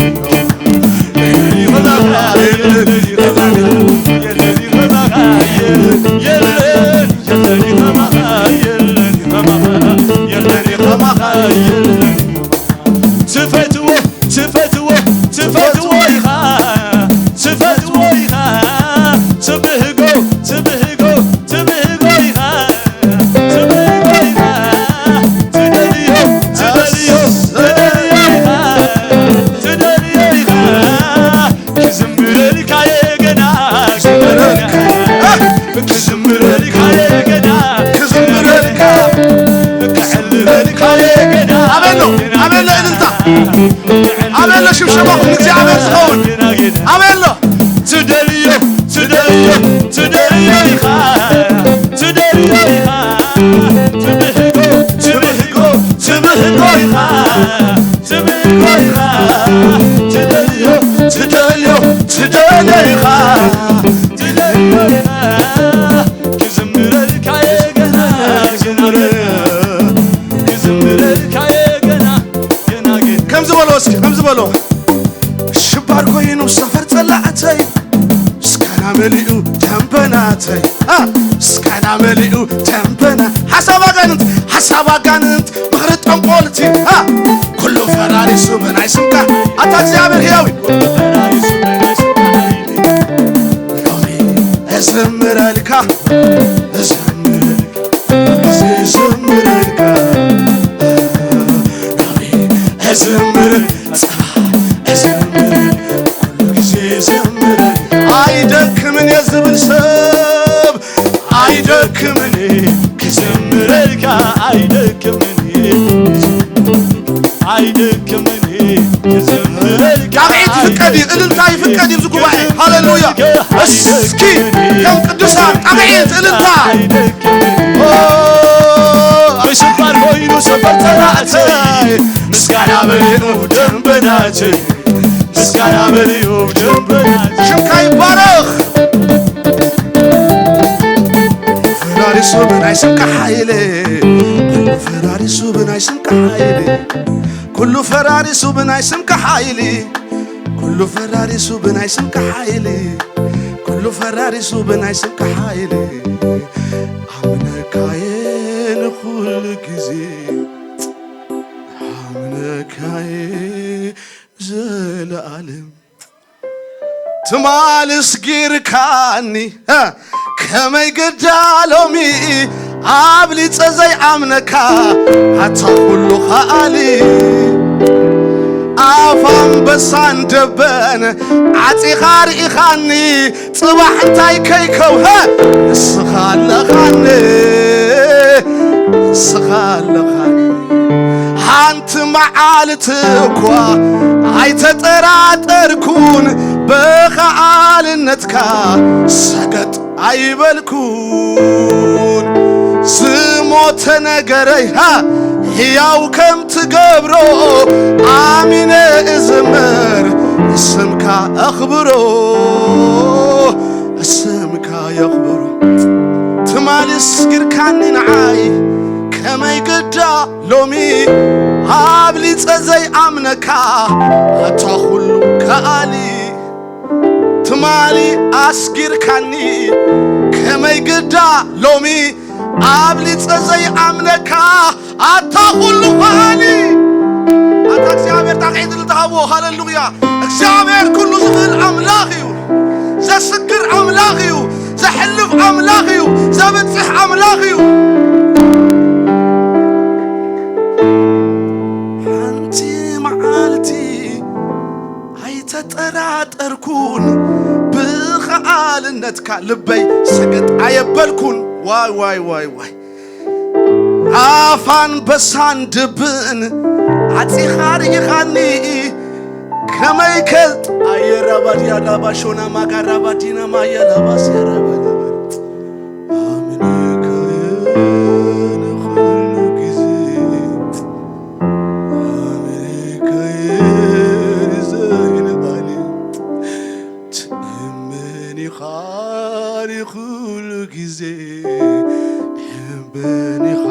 ትፈትዎ፣ ትፈትዎ፣ ትፈትዎ ኢኻ፣ ትፈትዎ ኢኻ፣ ትብህጎ፣ ትብህጎ፣ ትብህጎ ኢኻ፣ ትብህጎ ኢኻ፣ ትደልዮ፣ ትደልዮ፣ ትደልዮ ኢኻ፣ ትደልዮ ኢኻ። ክዝምረልካየ ገና፣ ክዝምረልካየ ገና፣ ክዝምረልካ፣ ክዕልለልካየ ገና። ኣበሎ፣ ኣበሎ እልልታ፣ ኣበሎ ሽብሸባኹም ንእግዚኣብሔር ዝኸውን። ኣበሎ። ትደልዮ፣ ትደልዮ፣ ትደልዮ ኢኻ፣ ትደልዮ ኢኻ፣ ትብህጎ፣ ትብህጎ፣ ትብህጎ ኢኻ። ትብህጎ ኢኻ፣ ትደልዮ፣ ትደልዮ፣ ትደልዮ ኢኻ፣ ትደልዮ ኢኻ። ክዝምረልካ እየ ገና፣ ገና፣ ገና። ክዝምረልካ እየ ገና፣ ገና፣ ገና። ከምዚ በሎ እስኪ፣ ከምዚ በሎ። ሽባር ኮይኑ ሰፈር ጸላእተይ፣ ምስጋና መሊኡ ደንበናተይ፣ አ፣ ምስጋና መሊኡ ደንበና። ሓሳብ ኣጋንንት፣ ሓሳብ ኣጋንንት፣ ምኽሪ ጠንቆልቲ፣ አ፣ ኩሉ ፈራሪሱ ብናይ ስምካ። ኣታ እግዚኣብሔር ሕያው እዩ። ሎሚ እዘምረልካ፣ እዘምረልካ፣ እዘምረልካ፣ ሎሚ እዘምር፣ ጽባሕ እዘምር፣ ኩሉ ግዜ እዘምር። ኣይደክምን እየ ዝብል ሰብ ኣይደክምን እየ ክዘምረልካ፣ ኣይደክምን እየ፣ ኣይደክምን እየ ክዘምረልካ። ጣቕዒት ይፍቀድ እዩ፣ እልልታ ይፍቀድ እዩ፣ እዚ ጉባኤ። ሃሌሉያ። እስኪ ከም ቅዱሳን ጣቕዒት፣ እልልታ። ኦ፣ ብሽባር ኮይኑ ሰፈር ጸላእተይ፣ ምስጋና መሊኡ ደንበናተይ፣ ምስጋና መሊኡ ደንበናተይ። ሽምካ ይባረኽ። ፈራሪሱ ብናይ ስምካ ሓይሊ፣ ኩሉ ፈራሪሱ ብናይ ስምካ ሓይሊ፣ ኩሉ ፈራሪሱ ብናይ ስምካ ሓይሊ፣ ኩሉ ፈራሪሱ ብናይ ስምካ ሓይሊ፣ ኩሉ ፈራሪሱ ብናይ ስምካ ሓይሊ። ኣምነካየ ንኹሉ ግዜ፣ ኣምነካየ ዘለኣለም። ትማል ኣስጊርካኒ፣ እ፣ ከመይ ግዳ ሎሚ ኣብሊጸ ዘይኣምነካ ኣታ ኩሉ ከኣሊ ኣፍ ኣንበሳን ደበን ዓጺኻ ርኢኻኒ ጽባሕ እንታይ ከይከውሀ ንስኻ ኣለኻኒ ንስኻ ኣለኻኒ ሓንቲ መዓልቲ እኳ ኣይተጠራጠርኩን ብኸኣልነትካ ሰገጥ ኣይበልኩን ዝሞተ ነገረይ ሃ ሕያው ከም ትገብሮ ኣሚነ እዝምር ስምካ ኣኽብሮ ስምካ የኽብሮ ትማሊ ስጊርካኒ ንዓይ ከመይ ግዳ ሎሚ ኣብሊጸ ዘይኣምነካ ኣታ ኩሉ ከኣሊ ትማሊ ኣስጊርካኒ ከመይ ግዳ ሎሚ ኣብሊጸ ዘይኣምነካ ኣታ ኩሉ ከኣሊ ኣታ እግዚኣብሔር ጣቕዒት ልትሃቦ ሃለሉያ እግዚኣብሔር ኩሉ ዝኽእል ኣምላኽ እዩ ዘስግር ኣምላኽ እዩ ዘሕልፍ ኣምላኽ እዩ ዘብፅሕ ኣምላኽ እዩ ሓንቲ መዓልቲ ኣይተጠራጠርኩን ብኸኣልነትካ ልበይ ሰገጥ ኣየበልኩን ዋይ ዋይ ዋይ ዋይ ኣፋን በሳን ድብን ዓፂኻ ርኢኻኒ ከመይ ከልጥ ኣየራባድያዳባሾና ማጋራባዲና ማየላባስ የረበለበር ኣምልከየ ንኹሉ ግዜ ኣምልከየ ንዘይንባኒ ትእምን ኢኻ ንኹሉ ግዜ ትሕበን ኢኻ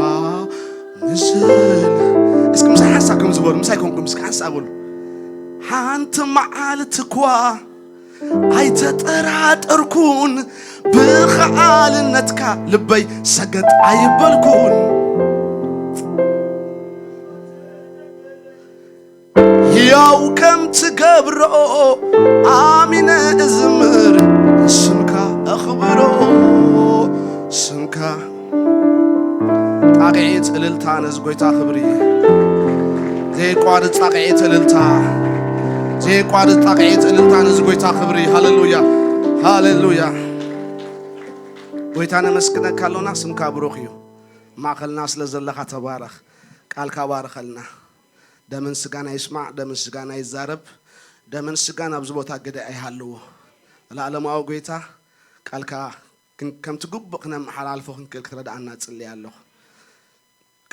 ምስል እስኪ ምሳይ ሓንሳብ ከም ዝበሉ ምሳይ ኮንኩም እስኪ ሓንሳብ በሉ ሓንቲ መዓልቲ እኳ ኣይተጠራጠርኩን ብኸኣልነትካ ልበይ ሰገጥ ኣይበልኩን ሕያው ከም ትገብሮ ኣሚነ እዝምር ስምካ ኣኽብሮ ስምካ ጣቕዒት እልልታ ነዚ ጎይታ ክብሪ ዘየቋርጽ ጣቕዒት እልልታ ዘየቋርጽ ጣቕዒት እልልታ ነዚ ጎይታ ክብሪ ሃሌሉያ ሃሌሉያ ጎይታ ነመስግነካ ኣሎና ስምካ ብሩኽ እዩ ማእኸልና ስለ ዘለኻ ተባረኽ ቃልካ ባርኸልና ደምን ስጋን ኣይስማዕ ደምን ስጋን ኣይዛረብ ደምን ስጋን ኣብዚ ቦታ ግደ ኣይሃልዎ ለዓለማዊ ጎይታ ቃልካ ከምቲ ግቡእ ክነመሓላልፎ ክንክእል ክትረድኣና ጽልየ ኣለኹ።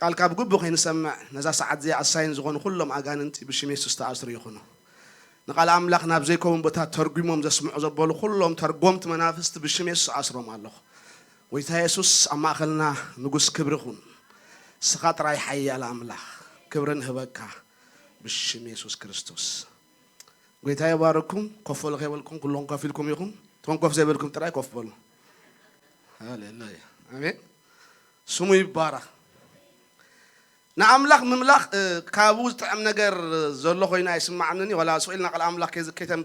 ቃልካ ብግቡእ ከይንሰምዕ ነዛ ሰዓት እዚኣ ኣሳይን ዝኾኑ ኩሎም ኣጋንንቲ ብሽም የሱስ ተኣስሩ ይኹኑ። ንቃል ኣምላኽ ናብ ዘይከውን ቦታ ተርጉሞም ዘስምዑ ዘበሉ ኩሎም ተርጎምቲ መናፍስቲ ብሽም የሱስ ኣስሮም ኣለኹ። ጎይታ የሱስ ኣብ ማእኸልና ንጉስ ክብሪ ኩን። ንስኻ ጥራይ ሓያል ኣምላኽ ክብሪ ንህበካ ብሽም የሱስ ክርስቶስ። ጎይታ ይባርኩም። ኮፍ በሉ ከይበልኩም ኩሎም ኮፍ ኢልኩም ኢኹም። እቶም ኮፍ ዘይበልኩም ጥራይ ኮፍ በሉ። ሃሌሉያ ኣሜን። ስሙ ይባረኽ። ንኣምላኽ ምምላኽ ካብኡ ዝጥዕም ነገር ዘሎ ኮይኑ ኣይስማዓንን እዩ። ዋላ ስቕ ኢልና ቃል ኣምላኽ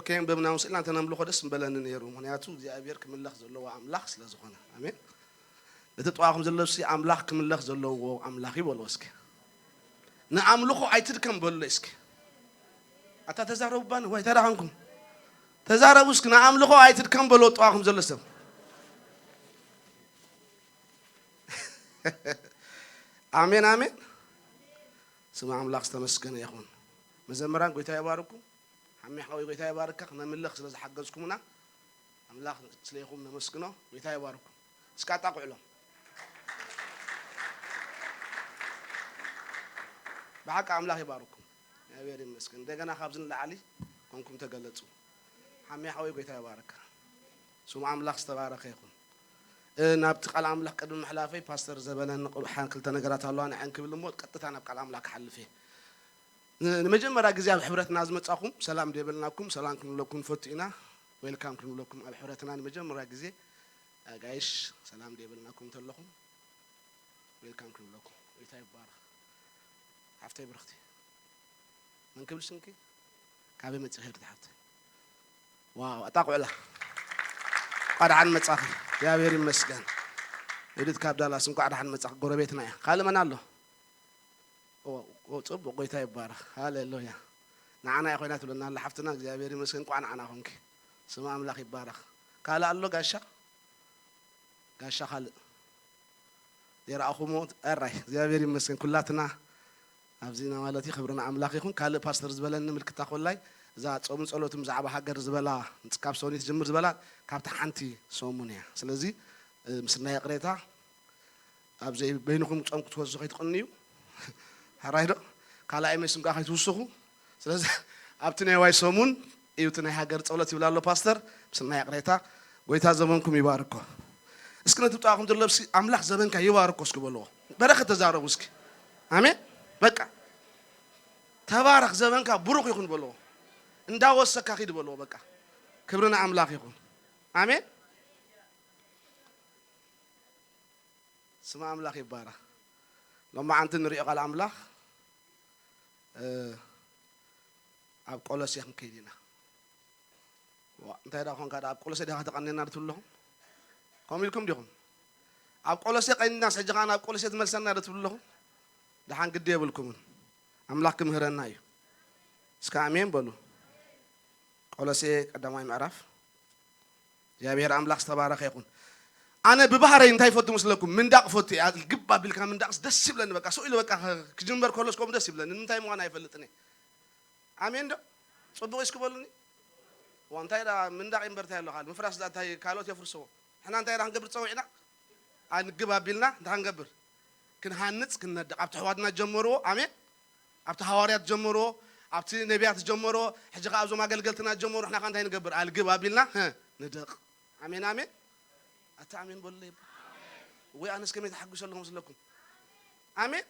ከይንብብና ስቕ ኢልና እንተነምልኾ ደስ ምበለኒ ነይሩ። ምኽንያቱ እግዚኣብሔር ክምለኽ ዘለዎ ኣምላኽ ስለ ዝኾነ። ኣሜን። ነቲ ጥዋኹም ዘለሲ ኣምላኽ ክምለኽ ዘለዎ ኣምላኽ እዩ በልዎ እስኪ። ንኣምልኾ ኣይትድከም በሎ እስኪ። ኣታ ተዛረቡ ባኒ ወይ ተዳኸንኩም ተዛረቡ እስኪ ንኣምልኾ ኣይትድከም በሎ ጥዋኹም ዘሎ ሰብ። ኣሜን ኣሜን። ስም ኣምላኽ ዝተመስገነ ይኹን። መዘምራን ጎይታ ይባርኩም። ሓሜ ሓወይ ጎይታ ይባርካ ክነምልኽ ስለ ዝሓገዝኩምና ኣምላኽ ስለ ኢኹም ነመስግኖ። ጎይታ ይባርኩም። እስኪ ኣጣቕዕሎም። ብሓቂ ኣምላኽ ይባርኩም። እግዚኣብሔር ይመስገን። እንደገና ካብዚ ንላዕሊ ኮንኩም ተገለጹ። ሓሜ ሓወይ ጎይታ ይባርካ። ስሙ ኣምላኽ ዝተባረኸ ይኹን። ናብቲ ቃል ኣምላኽ ቅድሚ ምሕላፈይ ፓስተር ዘበነ ክልተ ነገራት ኣለዋ ንዐን ክብል እሞ ቀጥታ ናብ ቃል ኣምላኽ ክሓልፍ እየ። ንመጀመርያ ግዜ ኣብ ሕብረትና ዝመጻኹም ሰላም ደይበልናኩም ሰላም ክንብለኩም ንፈቱ ኢና። ዌልካም ክንብለኩም ኣብ ሕብረትና ንመጀመርያ ግዜ ኣጋይሽ ሰላም ደይበልናኩም እንተለኹም ዌልካም ክንብለኩም። ጎይታ ይባረኽ። ሓፍተይ ብርኽቲ መን ክብል ሽምኪ? ካበይ መጺኺ ሄርት ሓፍተይ? ዋው ኣጣቕዑላ። እንኳዕ ደሓን መጻኺ። እግዚኣብሔር ይመስገን። ዮዲት ካብ ዳላስ እንኳዕ ደሓን መጻኺ። ጎረቤትና እያ። ካልእ መን ኣሎ? ኦ፣ ኦ፣ ጽቡቕ፣ ጎይታ ይባረኽ። ሃሌሉያ። ንዓና እያ ኮይና ትብለና ኣላ ሓፍትና። እግዚኣብሔር ይመስገን፣ እንኳዕ ንዓና ኾንኪ። ስም ኣምላኽ ይባረኽ። ካልእ ኣሎ ጋሻ? ጋሻ ካልእ? ዘይረኣኹሞ፣ ኣራይ፣ እግዚኣብሔር ይመስገን። ኩላትና ኣብዚ ኢና ማለት እዩ። ክብሪ ንኣምላኽ ይኹን። ካልእ ፓስተር ዝበለኒ ምልክታ ኮላይ፣ እዛ ጾምን ጸሎትን ብዛዕባ ሃገር ዝበላ፣ ካብ ሰሙን ትጅምር ዝበላ፣ ካብታ ሓንቲ ሰሙን እያ። ስለዚ፣ እ፣ ምስናይ ይቕሬታ፣ ኣብ ዘይ-፣ በይንኹም ጾም ክትወስዱ ከይትቕንዩ። ሕራይ ዶ? ካልኣይ መሲኹም ከኣ ከይትውስኹ። ስለዚ ኣብቲ ናይ ዋይ ሰሙን እዩ እቲ ናይ ሃገር ጸሎት ይብል ኣሎ ፓስተር። ምስናይ ይቕሬታ፣ ጎይታ ዘመንኩም ይባርኮ። እስኪ ነቲ ብጣዕኹም ዘሎ፣ እስኪ ኣምላኽ ዘመንካ ይባርኮ እስኪ በልዎ። በረኸት ተዛረቡ እስኪ። ኣሜን። በቃ ተባረኽ፣ ዘመንካ ብሩኽ ይኹን በልዎ። እንዳወሰካ ኪድ በልዎ። በቃ ክብሪ ንኣምላኽ ይኹን። ኣሜን። ስም ኣምላኽ ይባረኽ። ሎማዓንቲ ንሪኦ ቃል ኣምላኽ፣ እ፣ ኣብ ቆሎሴ ክንከይድ ኢና። ዋ፣ እንታይ ደኣ ኾንካ ደኣ ኣብ ቆሎሴ ዲኻ ተቐኒና ዶ ትብሉ ኣለኹም? ከምኡ ኢልኩም ዲኹም? ኣብ ቆሎሴ ቀኒናስ ሕጂ ኸኣ ናብ ቆሎሴ ትመልሰና ዶ ትብሉ ኣለኹም? ደሓን ግዲ የብልኩምን። ኣምላኽ ክምህረና እዩ። እስከ ኣሜን በሉ። ቆሎሴ ቀዳማይ ምዕራፍ። እግዚኣብሔር ኣምላኽ ዝተባረኸ ይኹን። ኣነ ብባህረይ እንታይ ይፈቱ መስለኩም? ምንዳቕ ፈቱ እየ። ግብ ኣቢልካ ምንዳቕስ ደስ ይብለኒ። በቃ ስቕ ኢሉ በቃ ክጅምበር ከሎስ ከምኡ ደስ ይብለኒ። ንምንታይ ምዃን ኣይፈልጥን እየ። ኣሜን ዶ? ጽቡቕ እስኪ በሉኒ። ዋ፣ እንታይ ደኣ ምንዳቕ እምበር እንታይ ኣሎ ካልእ? ምፍራስ ደኣ እንታይ ካልኦት የፍርስዎ። ንሕና እንታይ ደኣ ክንገብር ጸዊዕና? ኣንግብ ኣቢልና እንታይ ክንገብር? ክንሃንጽ፣ ክንነድቕ። ኣብቲ ኣሕዋትና ጀመርዎ። ኣሜን። ኣብቲ ሃዋርያት ጀመርዎ፣ ኣብቲ ነቢያት ጀመርዎ፣ ሕጂ ኸኣ ኣብዞም ኣገልገልትና ጀመርዎ። ንሕና ኸኣ እንታይ ንገብር? ኣልግብ ኣቢልና፣ ህ፣ ንደቕ። ኣሜን፣ ኣሜን። ኣታ ኣሜን በሉለይ። ወይ ኣነስ ከመይ ተሓጒሰ ኣለኹ መስለኩም? ኣሜን።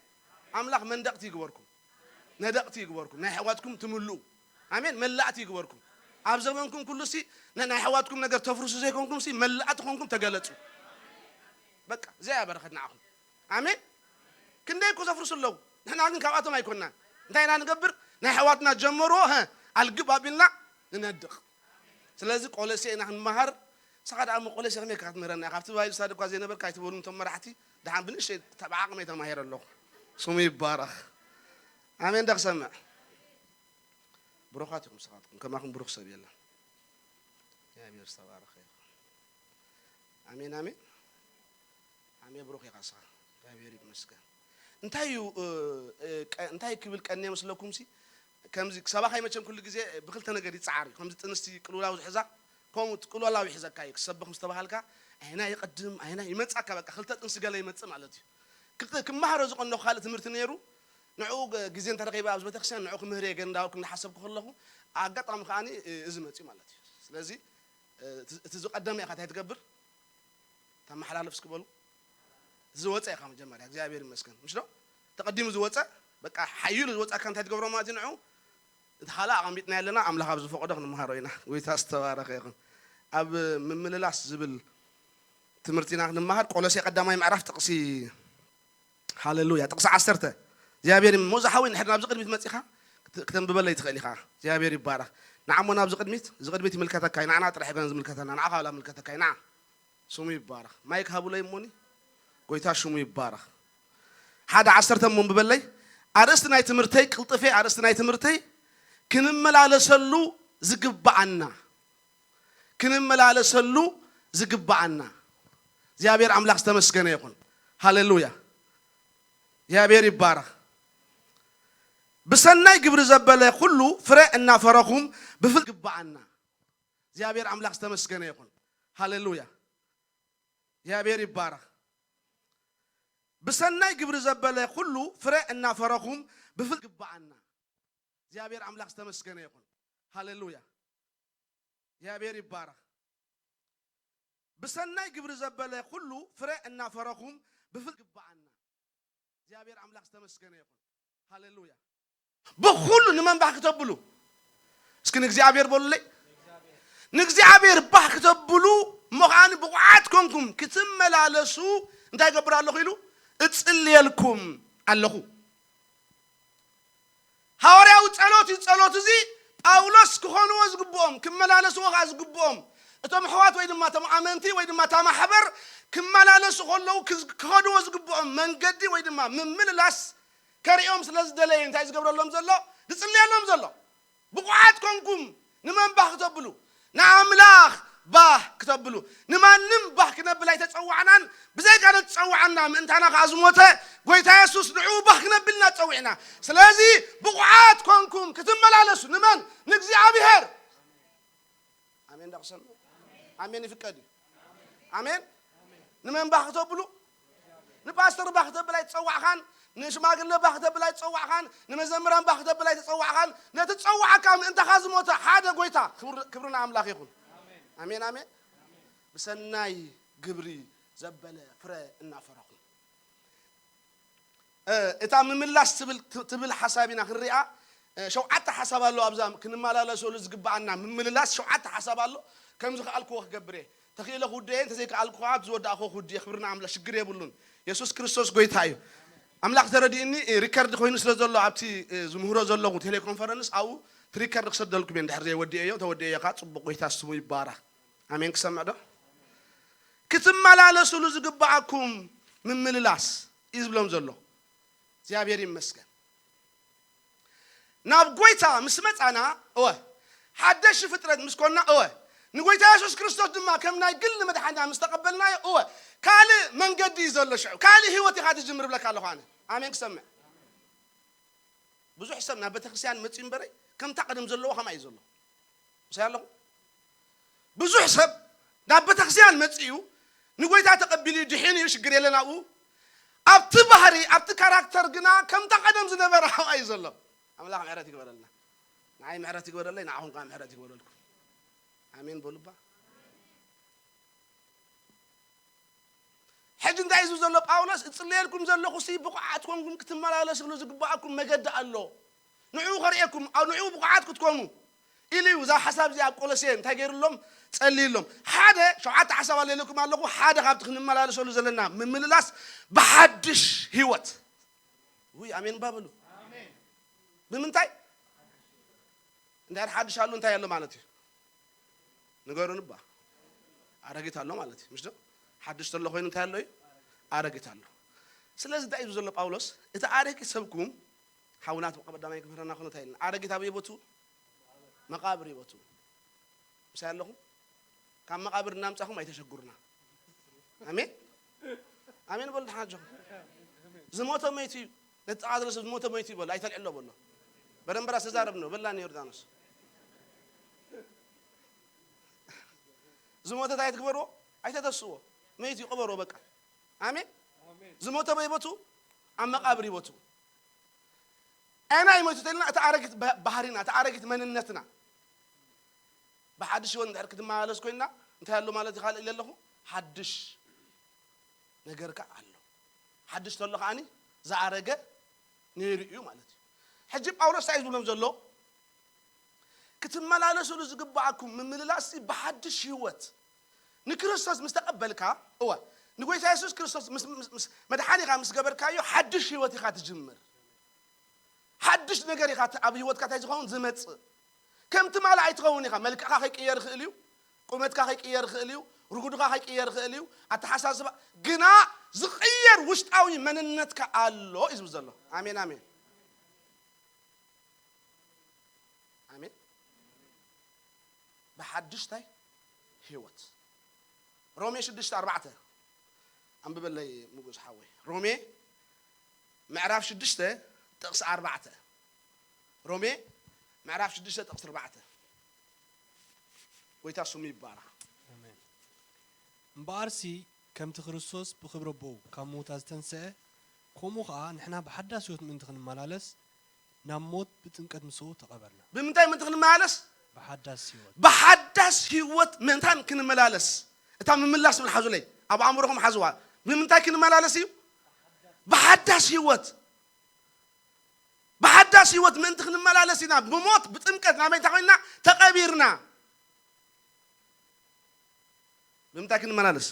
ኣምላኽ መንደቕቲ ይግበርኩም፣ ነደቕቲ ይግበርኩም፣ ናይ ኣሕዋትኩም ትምልኡ። ኣሜን። መላእቲ ይግበርኩም። ኣብ ዘመንኩም ኩሉ ሲ ን-፣ ናይ ኣሕዋትኩም ነገር ተፍርሱ ዘይኮንኩም ሲ መላእቲ ኮንኩም ተገለጹ። በቃ እዚኣ እያ በረኸት ንዓኹም። ኣሜን። ክንደይ እኮ ዘፍርሱ ኣለዉ። ንሕና ግን ካብኣቶም ኣይኮንናን። እንታይ ኢና ንገብር? ናይ ኣሕዋትና ጀመርዎ፣ ሀ፣ ኣልግብ ኣቢልና ንነድቕ። ስለዚ ቆሎሴ ኢና ክንመሃር። ንስኻ ደኣ እሞ ቆሎሴ ከመይ ኢልካ ክትምህረና ኢኻ? ኣብቲ ባይብል ስታዲ እኳ ዘይነበርካ ኣይትበሉን እቶም መራሕቲ። ደሓን ብንእሽተይ ተ-፣ ብዓቕመይ ተማሂረ ኣለኹ። ስሙ ይባረኽ። ኣሜን ዶ ክሰምዕ? ብሩኻት ኢኹም ንስኻትኩም። ከማኹም ብሩኽ ሰብ የለን። እግዚኣብሔር ዝተባረኸ ይኹን። ኣሜን፣ ኣሜን። ኣሜን፣ ብሩኽ ኢኻ ንስኻ። እግዚኣብሔር ይመስገን። እንታይ እዩ፣ እ፣ እ፣ ቀ-፣ እንታይ ክብል ቀንየ መስለኩምሲ? ከምዚ ሰባኻይ መቸም ኩሉ ግዜ ብክልተ ነገር ይጸዓር እዩ። ከምዚ ጥንስቲ ቅልውላው ዝሕዛ፣ ከምኡ ቅልውላው ይሕዘካ እዩ። ክሰብኽ ምስ ተባሃልካ፣ ኣየናይ ይቐድም፣ ኣየናይ ይመጽኣካ፣ በቃ ክልተ ጥንሲ ገለ ይመጽእ ማለት እዩ። ክቅ-፣ ክመሃሮ ዝቐነኹ ካልእ ትምህርቲ ነይሩ። ንዕኡ ገ-፣ ግዜ እንተረኺበ ኣብዚ ቤተክርስትያን ንዕኡ ክምህር እየ ገ-፣ እንዳበልኩ እንዳሓሰብኩ ከለኹ፣ ኣጋጣሚ ከኣኒ፣ እ፣ እዚ መጽዩ ማለት እዩ። ስለዚ፣ እ፣ እቲ፣ እቲ ዝቐደመ ኢኻ እንታይ ትገብር? ተመሓላልፍ እስኪ በሉ። ዝወፀ ኢኻ መጀመርያ፣ እግዚኣብሔር ይመስገን። ምሽ ዶ? ተቐዲሙ ዝወፀ፣ በቃ ሓይሉ ዝወፀካ እንታይ ትገብሮ ማለት እዩ ንዑ? እቲ ካልእ ኣቐሚጥና ኣለና፣ ኣምላኽ ኣብ ዝፈቐዶ ክንመሃሮ ኢና። ጎይታ ዝተባረኸ ይኹን። ኣብ ምምልላስ ዝብል ትምህርቲና ክንመሃር፣ ቆሎሴ ቀዳማይ ምዕራፍ ጥቕሲ፣ ሃሌሉያ፣ ጥቕሲ ዓሰርተ። እግዚኣብሔር ይም-፣ ሞዛ ሓወይ፣ እንድሕር ናብዚ ቅድሚት መፂኻ ክት-፣ ክተንብበለይ ትኽእል ኢኻ። እግዚኣብሔር ይባረኽ። ንዓሞ ናብዚ ቅድሚት፣ እዚ ቅድሚት ይምልከተካ እዩ። ንዓና ጥራሕ ኣይኮነን ዝምልከተና፣ ንዓኻ ዋላ ይምልከተካ እዩ። ንዓ። ስሙ ይባረኽ። ማይክ ሃቡለይ እሞኒ። ጎይታ ሽሙ ይባረኽ። ሓደ ዓሰርተ እሞ ኣንብበለይ። ኣርእስቲ ናይ ትምህርተይ፣ ቅልጥፌ ኣርእስቲ ናይ ትምህርተይ፣ ክንመላለሰሉ ዝግብኣና። ክንመላለሰሉ ዝግብኣና። እግዚኣብሔር ኣምላኽ ዝተመስገነ ይኹን። ሃሌሉያ። እግዚኣብሔር ይባረኽ። ብሰናይ ግብሪ ዘበለ ኩሉ ፍረ እናፈረኹም ብፍል-፣ ዝግብኣና። እግዚኣብሔር ኣምላኽ ዝተመስገነ ይኹን። ሃሌሉያ። እግዚኣብሔር ይባረኽ። ብሰናይ ግብሪ ዘበለ ኩሉ ፍረ እናፈረኹም ብፍል-፣ ግብኣና። እግዚኣብሔር ኣምላኽ ዝተመስገነ ይኹን። ሃሌሉያ። እግዚኣብሔር ይባረኽ። ብሰናይ ግብሪ ዘበለ ኩሉ ፍረ እናፈረኹም ብፍል-፣ ግብኣና። እግዚኣብሔር ኣምላኽ ዝተመስገነ ይኹን። ሃሌሉያ። ብኹሉ ንመን ባህ ክተብሉ? እስኪ ንእግዚኣብሔር በሉለይ። ንእግዚኣብሔር ባህ ክተብሉ እሞ ከዓኒ ብቑዓት ኮንኩም ክትመላለሱ እንታይ ይገብር ኣለኹ ኢሉ? እጽልየልኩም ኣለኹ። ሃዋርያዊ ጸሎት እዩ። ጸሎት እዚ ጳውሎስ ክኾንዎ ዝግብኦም፣ ክመላለስዎ ከኣ ዝግብኦም፣ እቶም ኣሕዋት ወይ ድማ እቶም ኣመንቲ ወይ ድማ እታ ማሕበር ክመላለሱ ከለዉ ክዝ-፣ ክኸድዎ ዝግብኦም መንገዲ ወይ ድማ ምምልላስ ከርእዮም ስለ ዝደለየ እንታይ ዝገብረሎም ዘሎ? ዝጽልየሎም ዘሎ። ብቑዓት ኮንኩም ንመን ባህ ክተብሉ? ንኣምላኽ ባህ ክተብሉ። ንማንም ባህ ክነብል ኣይተጸዋዕናን። ብዘይካ ነትጸዋዕና ምእንታና ከኣ ዝሞተ ጎይታ የሱስ ንዕኡ ባህ ክነብል ኢና ተጸዊዕና። ስለዚ ብቑዓት ኮንኩም ክትመላለሱ ንመን? ንእግዚኣብሔር። ኣሜን። ዳክሰን ኣሜን ይፍቀድ እዩ። ኣሜን። ንመን ባህ ክተብሉ? ንፓስተር ባህ ክተብል ኣይተጸዋዕኻን፣ ንሽማግለ ባህ ክተብል ኣይተጸዋዕኻን፣ ንመዘምራን ባህ ክተብል ኣይተጸዋዕኻን። ነቲ ጸዋዕካ ምእንታኻ ዝሞተ ሓደ ጎይታ። ክብሪ፣ ክብሪ ንኣምላኽ ይኹን። ኣሜን፣ ኣሜን። ብሰናይ ግብሪ ዘበለ ፍረ እናፈረኹም። እ፣ እታ ምምላስ ትብል፣ ት-፣ ትብል ሓሳብ ኢና ክንሪኣ። እ፣ ሸውዓተ ሓሳብ ኣሎ ኣብዛ ክንመላለሰሉ ዝግብኣና ምምልላስ ሸውዓተ ሓሳብ ኣሎ። ከም ዝኸኣልክዎ ክገብር እየ። ተኽኢለ ክውድእ እየ፣ እንተዘይከኣልኩ ከዓ ኣብ ዝወዳእክዎ ክውድእ እየ። ክብሪ ንኣምላኽ፣ ሽግር የብሉን። የሱስ ክርስቶስ ጎይታ እዩ። ኣምላኽ ተረዲእኒ፣ እ፣ ሪከርድ ኮይኑ ስለ ዘሎ ኣብቲ፣ እ፣ ዝምህሮ ዘለኹ ቴሌኮንፈረንስ ኣብኡ እቲ ሪከርድ ክሰደልኩም እየ። እንድሕር ዘይወዲኤዮ፣ ተወዲኤዮ ከዓ ጽቡቕ፣ ጎይታ ስሙ ይባረኽ። ኣሜን። ክሰምዕ ዶ? ክትመላለሱሉ ዝግብኣኩም ምምልላስ እዩ ዝብሎም ዘሎ። እግዚኣብሔር ይመስገን። ናብ ጎይታ ምስ መጻና፣ እወ፣ ሓደሽ ፍጥረት ምስ ኮንና፣ እወ፣ ንጎይታ የሱስ ክርስቶስ ድማ ከም ናይ ግሊ መድሓኒና ምስ ተቐበልናዮ፣ እወ፣ ካልእ መንገዲ እዩ ዘሎ። ሽዑ ካልእ ህይወት ኢኻ ትጅምር እብለካ ኣለኹ ኣነ። ኣሜን። ክሰምዕ። ብዙሕ ሰብ ናብ ቤተክርስትያን መጺኡ እምበረይ ከምታ ቀደም ዘለዎ ከምኣ እዩ ዘሎ። ምሳይ ኣለኹ? ብዙሕ ሰብ ናብ ቤተክርስትያን መጺኡ ንጎይታ ተቐቢሉ እዩ፣ ድሒኑ እዩ፣ ሽግር የለን ኣብኡ። ኣብቲ ባህሪ፣ ኣብቲ ካራክተር ግና ከምታ ቀደም ዝነበረ ኣብኣ እዩ ዘሎ። ኣምላኽ ምሕረት ይግበረልና። ንዓይ ምሕረት ይግበረለይ፣ ንዓኹም ከኣ ምሕረት ይግበረልኩም። ኣሜን በሉ እባ። ሕጂ እንታይ እዩ ዝብል ዘሎ ጳውሎስ? እጽልየልኩም ዘለኹ ሲ ብቑዓት ኮንኩም ክትመላለስሉ ዝግብኣኩም መገዲ ኣሎ። ንዕኡ ከርእየኩም፣ ኣብ ንዕኡ ብቑዓት ክትኮኑ ኢሉ እዩ። እዛ ሓሳብ እዚኣ ኣብ ቆሎሴ እንታይ ገይሩሎም? ጸልይሎም። ሓደ፣ ሸውዓተ ሓሳብ ኣለልኩም ኣለኹ። ሓደ ካብቲ ክንመላለሰሉ ዘለና ምምልላስ ብሓድሽ ህይወት። ውይ፣ ኣሜን እባ በሉ። ብምንታይ? እንድሕር ሓድሽ ኣሎ እንታይ ኣሎ ማለት እዩ? ንገሩን እባ። ኣረጊት ኣሎ ማለት እዩ፣ ምሽ ዶ? ሓድሽ ተሎ ኮይኑ እንታይ ኣሎ እዩ? ኣረጊት ኣሎ። ስለዚ እንታይ እዩ ዘሎ ጳውሎስ? እቲ ኣረጊት ሰብኩም፣ ሓውናት ቀዳማይ ክምህረና ከሎ እንታይ ኢልና? ኣረጊት ኣበይ ቦቱ? መቓብር ይቦቱ። ምሳይ ኣለኹም? ካብ መቓብር እናምጻኹም ኣይተሸግሩና። ኣሜን? ኣሜን በሉ ደሓን ኣጆኹም። ዝሞተ መይቱ እዩ። ነቲ ጥቓ ዘሎ ሰብ ዝሞተ መይቱ እዩ በሎ። ኣይተልዕሎ በሎ። በደንበራ ዝተዛረብ ነው። በላኒ ዮርዳኖስ። ዝሞተ እንታይ ትግበርዎ? ኣይተተስዎ። መይቱ እዩ፣ ቅበርዎ በቃ። ኣሜን? ዝሞተ በይቦቱ፣ ኣብ መቓብር ይቦቱ። ኣና ይሞቱ ተልና፣ እቲ ኣረጊት ባ-፣ ባህሪና፣ እቲ ኣረጊት መንነትና። ብሓድሽ ህይወት እንድሕር ክትመላለስ ኮይንና፣ እንታይ ኣሎ ማለት ይኻልእ ኢለ ኣለኹ? ሓድሽ ነገርካ ኣሎ። ሓድሽ ተሎ ከኣኒ ዝኣረገ ነይሩ እዩ ማለት እዩ። ሕጂ ጳውሎስ እንታይ እዩ ዝብሎም ዘሎ? ክትመላለሱሉ ዝግብኣኩም ምምልላስ ብሓድሽ ህይወት ንክርስቶስ ምስ ተቐበልካ፣ እወ፣ ንጎይታ የሱስ ክርስቶስ ምስ፣ ምስ፣ ምስ መድሓኒኻ ምስ ገበርካዮ፣ ሓድሽ ህይወት ኢኻ ትጅምር። ሓድሽ ነገር ኢኻ ት-፣ ኣብ ህይወትካ እንታይ ዝኸውን ዝመጽእ። ከምቲ ማል ኣይትኸውን ኢኻ። መልክዕካ ከይቅየር ይኽእል እዩ። ቁመትካ ከይቅየር ይኽእል እዩ። ርጉድኻ ከይቅየር ይኽእል እዩ። ኣተሓሳስባ፣ ግና ዝቕየር ውሽጣዊ መንነትካ ኣሎ እዩ ዝብል ዘሎ። ኣሜን፣ ኣሜን። ኣሜን። ብሓድሽ እንታይ? ህይወት። ሮሜ ሽዱሽተ ኣርባዕተ። ኣንብበለይ ምጉስ ሓወይ። ሮሜ ምዕራፍ ሽዱሽተ ጥቕሲ ኣርባዕተ። ሮሜ ምዕራፍ ሽዱሽተ ጥቕሲ ኣርባዕተ። ጎይታ ስሙ ይባረኽ። ኣሜን። እምበኣርሲ ከምቲ ክርስቶስ ብኽብሪ ኣቦኡ ካብ ምዉታት ዝተንስአ፣ ከምኡ ኸኣ ንሕና ብሓዳስ ህይወት ምእንቲ ክንመላለስ ናብ ሞት ብጥምቀት ምስኡ ተቐበርና። ብምንታይ ምእንቲ ክንመላለስ? ብሓዳስ ህይወት። ብሓዳስ ህይወት ምእንታን ክንመላለስ። እታ ምምላስ ትብል ሓዙለይ፣ ኣብ ኣእምሮኹም ሓዝዋ። ብምንታይ ክንመላለስ እዩ? ብሓዳስ ህይወት። ብሓዳስ ህይወት ምእንቲ ክንመላለስ ኢና ብሞት ብጥምቀት ናበይ እንታይ ኮይንና? ተቐቢርና። ብምንታይ ክንመላለስ?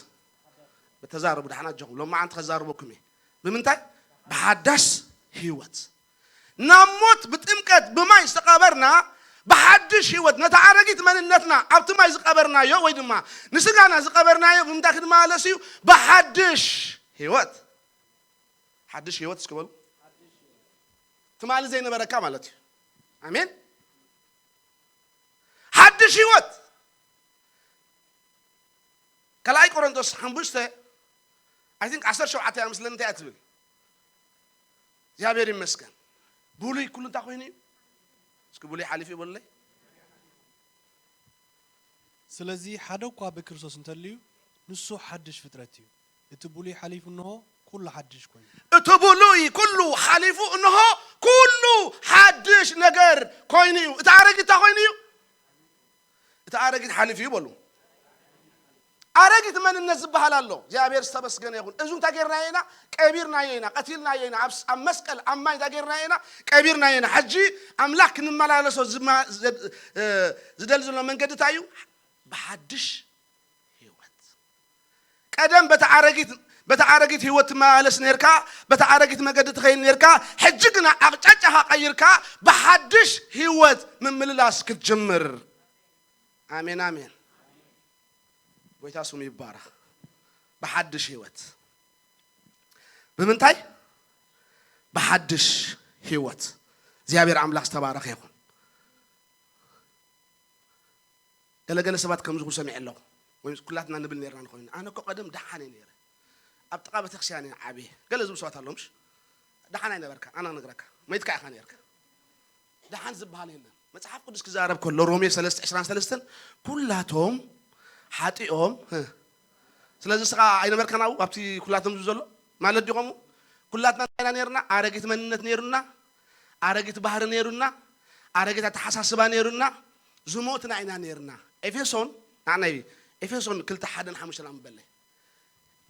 ብተዛረቡ፣ ደሓን ኣጆኹም። ሎማዓንቲ ከዛርበኩም እየ። ብምንታይ? ብሓዳስ ህይወት። ናብ ሞት ብጥምቀት ብማይ ዝተቐበርና፣ ብሓድሽ ህይወት ነታ ኣረጊት መንነትና ኣብቲ ማይ ዝቐበርናዮ ወይ ድማ ንስጋና ዝቐበርናዮ ብምንታይ ክመላለስ እዩ? ብሓድሽ ህይወት። ሓድሽ ህይወት እስኪ በሉ። ትማሊ ዘይነበረካ ማለት እዩ። ኣሜን። ሓድሽ ህይወት። ካልኣይ ቆሮንቶስ ሓሙሽተ፣ I think ዓሰርተ ሸውዓተ እያ መስለኒ። እንታይ እያ ትብል? እግዚኣብሔር ይመስገን። ብሉይ ኩሉ እንታይ ኮይኑ እዩ? እስኪ ብሉይ ሓሊፉ እዩ በሉለይ። ስለዚ ሓደ እኳ ብክርስቶስ እንተልዩ፣ ንሱ ሓድሽ ፍጥረት እዩ። እቲ ብሉይ ሓሊፉ፣ እንሆ፣ ኩሉ ሓድሽ ኮይኑ። እቲ ብሉይ ኩሉ ሓሊፉ፣ እንሆ፣ ኩሉ ሓድሽ ነገር ኮይኑ እዩ። እቲ ኣረጊት እንታይ ኮይኑ እዩ? እቲ ኣረጊት ሓሊፉ እዩ በሉ። ኣረጊት መንነት ዝበሃል ኣሎ። እግዚኣብሔር ዝተመስገነ ይኹን። እዚ እንታይ ጌርናዮ ኢና? ቀቢርናዮ ኢና፣ ቀቲልናዮ ኢና። ኣብ ስ-፣ ኣብ መስቀል፣ ኣብ ማይ እንታይ ጌርናዮ ኢና? ቀቢርናዮ ኢና። ሕጂ ኣምላኽ ክንመላለሶ ዝማ-፣ ዘድ-፣ እ፣ ዝደሊ ዘሎ መንገዲ እንታይ እዩ? ብሓድሽ ህይወት። ቀደም በታ ኣረጊት፣ በታ ኣረጊት ህይወት ትመላለስ ኔርካ፣ በታ ኣረጊት መገዲ ትኸይድ ኔርካ። ሕጂ ግና ኣቕጫጫኻ ቀይርካ ብሓድሽ ህይወት ምምልላስ ክትጅምር። ኣሜን፣ ኣሜን። ጎይታ ስሙ ይባረኽ። ብሓድሽ ህይወት። ብምንታይ? ብሓድሽ ህይወት። እግዚኣብሔር ኣምላኽ ዝተባረኸ ይኹን። ገለገለ ሰባት ከምዚ ክብሉ ሰሚዐ ኣለኹ። ወይ ኩላትና ንብል ኔርና ንኸውን ኢና። ኣነ እኮ ቀደም ደሓን እየ ኔረ። ኣብ ጥቓ ቤተክርስትያን እየ ዓብየ። ገለ ዝብሉ ሰባት ኣለዉ፣ ምሽ? ደሓን ኣይነበርካ፣ ኣነ ክነግረካ። መይትካ ኢኻ ኔርካ። ደሓን ዝበሃል የለን። መጽሓፍ ቅዱስ ክዛረብ ከሎ ሮሜ ሰለስተ ዕስራን ሰለስተን ኩላቶም ሓጢኦም፣ ህ። ስለዚ እስኻ ኣይነበርካን ኣብኡ ኣብቲ ኩላቶም ዝብሉ ዘሎ ማለት ዲኹም? ኩላትና እንታይ ኢና ኔርና? ኣረጊት መንነት ኔሩና፣ ኣረጊት ባህሪ ኔሩና፣ ኣረጊት ኣተሓሳስባ ኔሩና፣ ዝሞትና ኢና ኔርና። ኤፌሶን፣ ንዓናይ ኤፌሶን ክልተ ሓደን ሓሙሽተን ኣንብበለይ።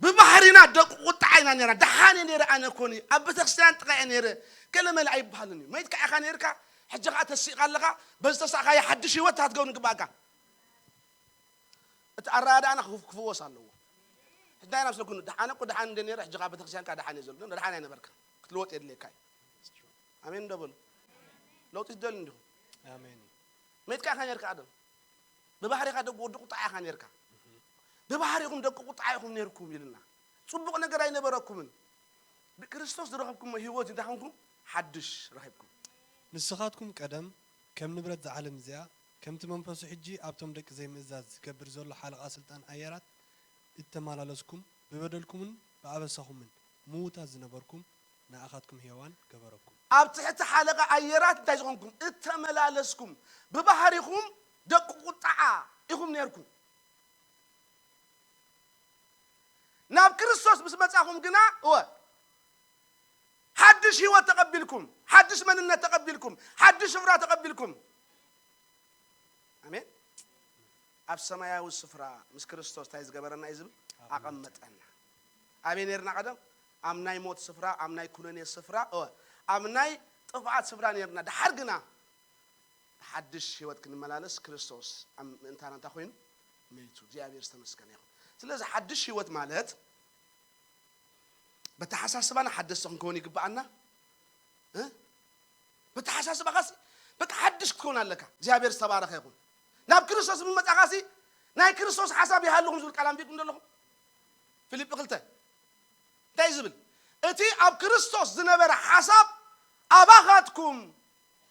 ብባህሪና ደቂ ቁጥዓ ኢና ኔርና። ደሓን እየ ኔረ ኣነ ኮኒ። ኣብ ቤተክርስትያን ጥቓ እየ ኔረ። ገለ መለ ኣይበሃልን እዩ። መይትካ ኢኻ ኔርካ፣ ሕጂ ኸኣ ተሲእካ ኣለኻ። በዚ ተሳእካዮ ሓድሽ ህይወት ክትገብር ይግባእካ። እቲ ኣረዳድኣና ክፍ-፣ ክፍወስ ኣለዎ። ሕጂ እንታይ ኢና ምስለኩም? ደሓን እኮ ደሓን እንደ ኔረ፣ ሕጂ ኸኣ ቤተክርስትያን ከኣ ደሓን እየ ዘሎ። ደሓን ኣይነበርካ። ክትልወጥ የድልየካ እዩ። ኣሜን እንዶ በሉ። ለውጢ ትደልዩ እንዲኹም። ኣሜን። መይትካ ኢኻ ኔርካ ቀደም። ብባህሪኻ ደቂ ወዲ ቁጥዓ ኢኻ ኔርካ። ብባህሪኹም ደቂ ቁጥዓ ኢኹም ኔርኩም ኢልና። ጽቡቕ ነገር ኣይነበረኩምን። ብክርስቶስ ዝረኸብኩሞ ህይወት እንታይ ኾንኩም? ሓድሽ ረኺብኩም። ንስኻትኩም ቀደም ከም ንብረት እዛ ዓለም እዚኣ፣ ከምቲ መንፈሱ ሕጂ ኣብቶም ደቂ ዘይምእዛዝ ዝገብር ዘሎ ሓለቓ ስልጣን ኣየራት እተመላለስኩም፣ ብበደልኩምን ብኣበሳኹምን ምዉታት ዝነበርኩም፣ ንኣኻትኩም ሕያዋን ገበረኩም። ኣብ ትሕቲ ሓለቓ ኣየራት እንታይ ዝኾንኩም? እተመላለስኩም። ብባህሪኹም ደቂ ቁጥዓ ኢኹም ኔርኩም። ናብ ክርስቶስ ምስ መጻኹም ግና፣ እወ፣ ሓድሽ ህይወት ተቐቢልኩም፣ ሓድሽ መንነት ተቐቢልኩም፣ ሓድሽ ስፍራ ተቐቢልኩም። ኣሜን። ኣብ ሰማያዊ ስፍራ ምስ ክርስቶስ እንታይ ዝገበረና እዩ ዝብል? ኣቐመጠና። ኣበይ ኔርና ቀደም? ኣብ ናይ ሞት ስፍራ፣ ኣብ ናይ ኩነኔ ስፍራ፣ እወ፣ ኣብ ናይ ጥፍኣት ስፍራ ኔርና። ደሓር ግና ብሓድሽ ህይወት ክንመላለስ ክርስቶስ ኣብ ምእንታና እንታይ ኮይኑ? መይቱ። እግዚኣብሔር ዝተመስገነ ይኹን። ስለዚ ሓድሽ ህይወት ማለት በተሓሳስባና ሓደስቲ ክንከውን ይግብኣና። እ? በተሓሳስባኻሲ በቃ ሓድሽ ክትከውን ኣለካ። እግዚኣብሔር ዝተባረኸ ይኹን። ናብ ክርስቶስ ብምመጻኻሲ ናይ ክርስቶስ ሓሳብ ይሃልኹም ዝብል ቃል ኣንቢብኩም ዘለኹም። ፊልጲ ክልተ እንታይ እዩ ዝብል? እቲ ኣብ ክርስቶስ ዝነበረ ሓሳብ ኣባኻትኩም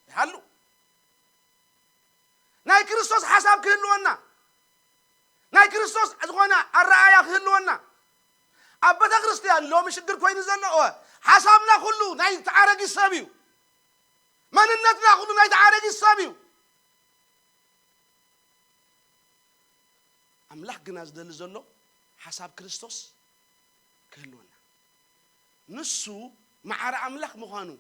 ይሃሉ። ናይ ክርስቶስ ሓሳብ ክህልወና፣ ናይ ክርስቶስ ዝኾነ ኣረኣያ ክህልወና። ኣብ ቤተ ክርስቲያን ሎሚ ሽግር ኮይኑ ዘሎ፣ እወ፣ ሓሳብና ኩሉ ናይ ተዓረጊ ሰብ እዩ። መንነትና ኩሉ ናይ ተዓረጊ ሰብ እዩ። ኣምላኽ ግና ዝደሊ ዘሎ ሓሳብ ክርስቶስ ክህልወና። ንሱ ማዕረ ኣምላኽ ምዃኑ፣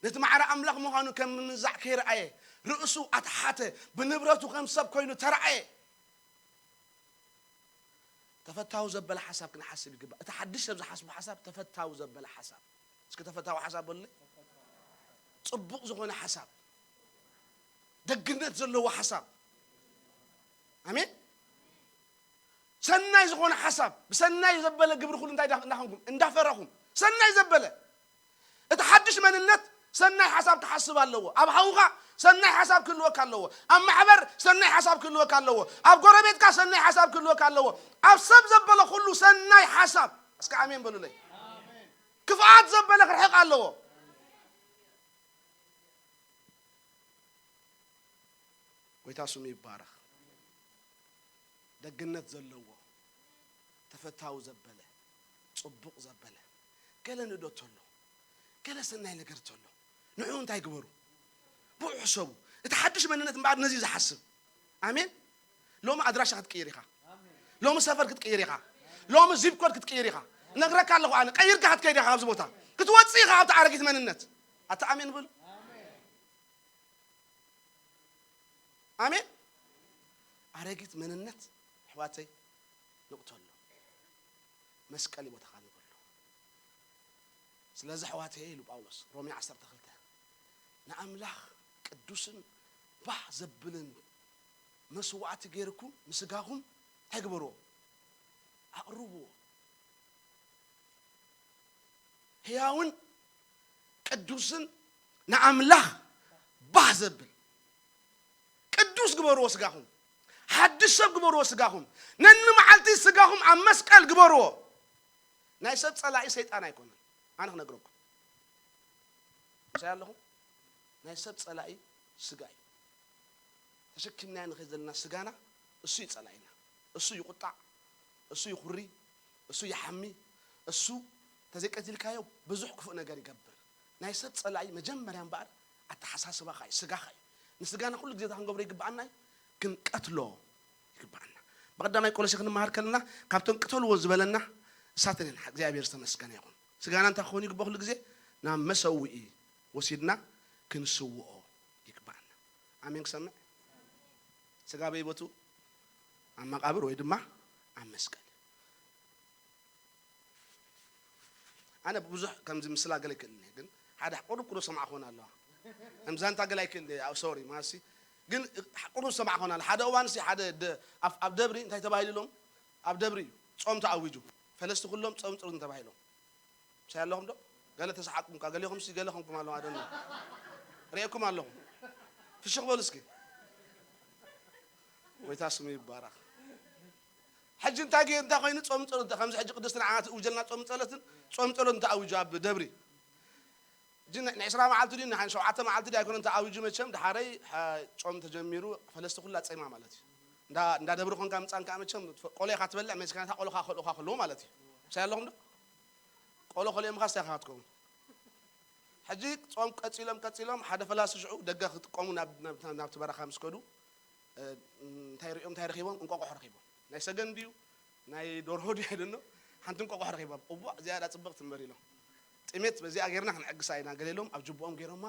ነቲ ማዕረ ኣምላኽ ምዃኑ ከም ምንዛዕ ከይረኣየ፣ ርእሱ ኣትሓተ፣ ብንብረቱ ከም ሰብ ኮይኑ ተራእየ። ተፈታዊ ዘበለ ሓሳብ ክንሓስብ ይግባእ። እቲ ሓድሽ ሰብ ዝሓስቦ ሓሳብ ተፈታዊ ዘበለ ሓሳብ። እስኪ ተፈታዊ ሓሳብ በሉለይ። ጽቡቕ ዝኾነ ሓሳብ፣ ደግነት ዘለዎ ሓሳብ። ኣሜን። ሰናይ ዝኾነ ሓሳብ፣ ብሰናይ ዘበለ ግብሪ ኩሉ እንታይ እንዳ-፣ እንዳኾንኩም? እንዳፈረኹም። ሰናይ ዘበለ። እቲ ሓድሽ መንነት ሰናይ ሓሳብ ክሓስብ ኣለዎ። ኣብ ሓውኻ ሰናይ ሓሳብ ክህልወካ ኣለዎ። ኣብ ማሕበር ሰናይ ሓሳብ ክህልወካ ኣለዎ። ኣብ ጎረቤትካ ሰናይ ሓሳብ ክህልወካ ኣለዎ። ኣብ ሰብ ዘበለ ኩሉ ሰናይ ሓሳብ፣ እስከ ኣሜን በሉለይ። ክፍኣት ዘበለ ክርሕቕ ኣለዎ። ጎይታ ስሙ ይባረኽ። ደግነት ዘለዎ፣ ተፈታዊ ዘበለ፣ ጽቡቕ ዘበለ፣ ገለ ንእዶ ተሎ፣ ገለ ሰናይ ነገር ተሎ፣ ንዕኡ እንታይ ግበሩ? ብኡ ሕሰቡ። እቲ ሓድሽ መንነት እምበኣር ነዚ እዩ ዝሓስብ። ኣሜን። ሎሚ ኣድራሻ ክትቅይር ኢኻ። ሎሚ ሰፈር ክትቅይር ኢኻ። ሎሚ ዚፕ ኮድ ክትቅይር ኢኻ። እነግረካ ኣለኹ ኣነ፣ ቀይርካ ክትከይድ ኢኻ ካብዚ ቦታ። ክትወጽእ ኢኻ ካብቲ ኣረጊት መንነት። ኣታ ኣሜን ብል። ኣሜን። ኣረጊት መንነት ኣሕዋተይ ንቕተሎ። መስቀል እዩ ቦታኻ ንበሎ። ስለዚ ኣሕዋተይ ኢሉ ጳውሎስ ሮሜ ዓሰርተ ክልተ ንኣምላኽ ቅዱስን ባህ ዘብልን መስዋዕቲ ገይርኩም ንስጋኹም እንታይ ግበርዎ? ኣቕርብዎ። ህያውን ቅዱስን ንኣምላኽ ባህ ዘብል ቅዱስ ግበርዎ ስጋኹም። ሓድሽ ሰብ ግበርዎ ስጋኹም። ነኒ መዓልቲ ስጋኹም ኣብ መስቀል ግበርዎ። ናይ ሰብ ጸላኢ ሰይጣን ኣይኮነን። ኣነ ክነግረኩም። ምሳይ ኣለኹም? ናይ ሰብ ጸላኢ ስጋ እዩ። ተሸኪምናዮ ንኸይድ ዘለና ስጋና እሱ እዩ ጸላኢና። እሱ ይቁጣዕ፣ እሱ ይኹሪ፣ እሱ ይሓሚ፣ እሱ ተዘይቀቲልካዮ ብዙሕ ክፉእ ነገር ይገብር። ናይ ሰብ ጸላኢ መጀመርያ እምበኣር ኣተሓሳስባኻ እዩ፣ ስጋኻ እዩ። ንስጋና ኩሉ ግዜ እንታይ ክንገብሮ ይግብኣና እዩ? ክንቀትሎ ይግብኣና። ብቐዳማይ ቆሎሴ ክንመሃር ከለና ካብቶም ቅተልዎ ዝበለና እሳተን እየን። እግዚኣብሔር ዝተመስገነ ይኹን። ስጋና እንታይ ክኸውን ይግብኦ? ኩሉ ግዜ ናብ መሰውኢ ወሲድና ክንስውኦ ይግብኣና። ኣሜን ክሰምዕ? ስጋ በይቦቱ ኣብ መቃብር ወይ ድማ ኣብ መስቀል። ኣነ ብዙሕ ከምዚ ምስላ ገለ ይክእል እየ፣ ግን ሓደ ቁሩብ ቁሩብ ሰማዕ ክኾን ኣለዋ። ከም ዛንታ ገለ ኣይክእል እየ፣ ኣብ ሶሪ ማሲ። ግን ቁሩብ ሰማዕ ክኾን ኣለ። ሓደ እዋን ሲ ሓደ ደ-፣ ኣብ፣ ኣብ ደብሪ እንታይ ተባሂሉ ኢሎም? ኣብ ደብሪ እዩ ጾም ተኣዊጁ። ፈለስቲ ኩሎም ጾም ጽሩን ተባሂሎም። ምሳይ ኣለኹም ዶ? ገለ ተሰሓቅኩም እኳ፣ ገሌኹም ሲ ገለ ኾንኩም ኣለኹም፣ ኣደነ። ርእየኩም ኣለኹም። ፍሽኽ በሉ እስኪ። ጎይታ ስሙ ይባረኽ። ሕጂ እንታይ ገይር፣ እንታይ ኮይኑ ጾም ጸሎት፣ ከምዚ ሕጂ ቅድስቲ ንዓና ትእውጀልና ጾም ጸሎትን፣ ጾም ጸሎት እንተኣዊጁ ኣብ ደብሪ። ሕጂ ን-፣ ንዕስራ መዓልቲ ድዩ፣ ንሓን ሸውዓተ መዓልቲ ድዩ ኣይኮነን ተኣዊጁ መቸም፣ ድሓረይ፣ ሓ-፣ ጾም ተጀሚሩ፣ ፈለስቲ ኩላ ጸይማ ማለት እዩ። እንዳ፣ እንዳ ደብሪ ኮንካ ምጻን ከኣ መቸም፣ ቆሎ ኢኻ ትበልዕ፣ መቸም ከኣ ቆሎ ከኣ ከልኡኻ ከለዉ ማለት እዩ። ምሳይ ኣለኹም ዶ? ቆሎ ከሊኦምኻ ስታይ ኢኻ ትከውን። ሕጂ ጾም ቀጺሎም፣ ቀጺሎም፣ ሓደ ፈላሲ ሽዑ ደገ ክጥቀሙ ናብ፣ ናብ፣ ናብቲ በረኻ ምስ ከዱ፣ እ፣ እንታይ ሪኦም፣ እንታይ ረኺቦም? እንቋቑሖ ረኺቦም። ናይ ሰገን ድዩ? ናይ ደርሆ ድዩ? ኣይደኖ። ሓንቲ እንቋቑሖ ረኺቦም። እዋእ፣ እዚኣ ዳ ጽብቕቲ እምበር ኢሎም። ጥሜት በዚኣ ጌርና ክንዕግሳ ኢና። ገለ ኢሎም ኣብ ጅብኦም ገይሮማ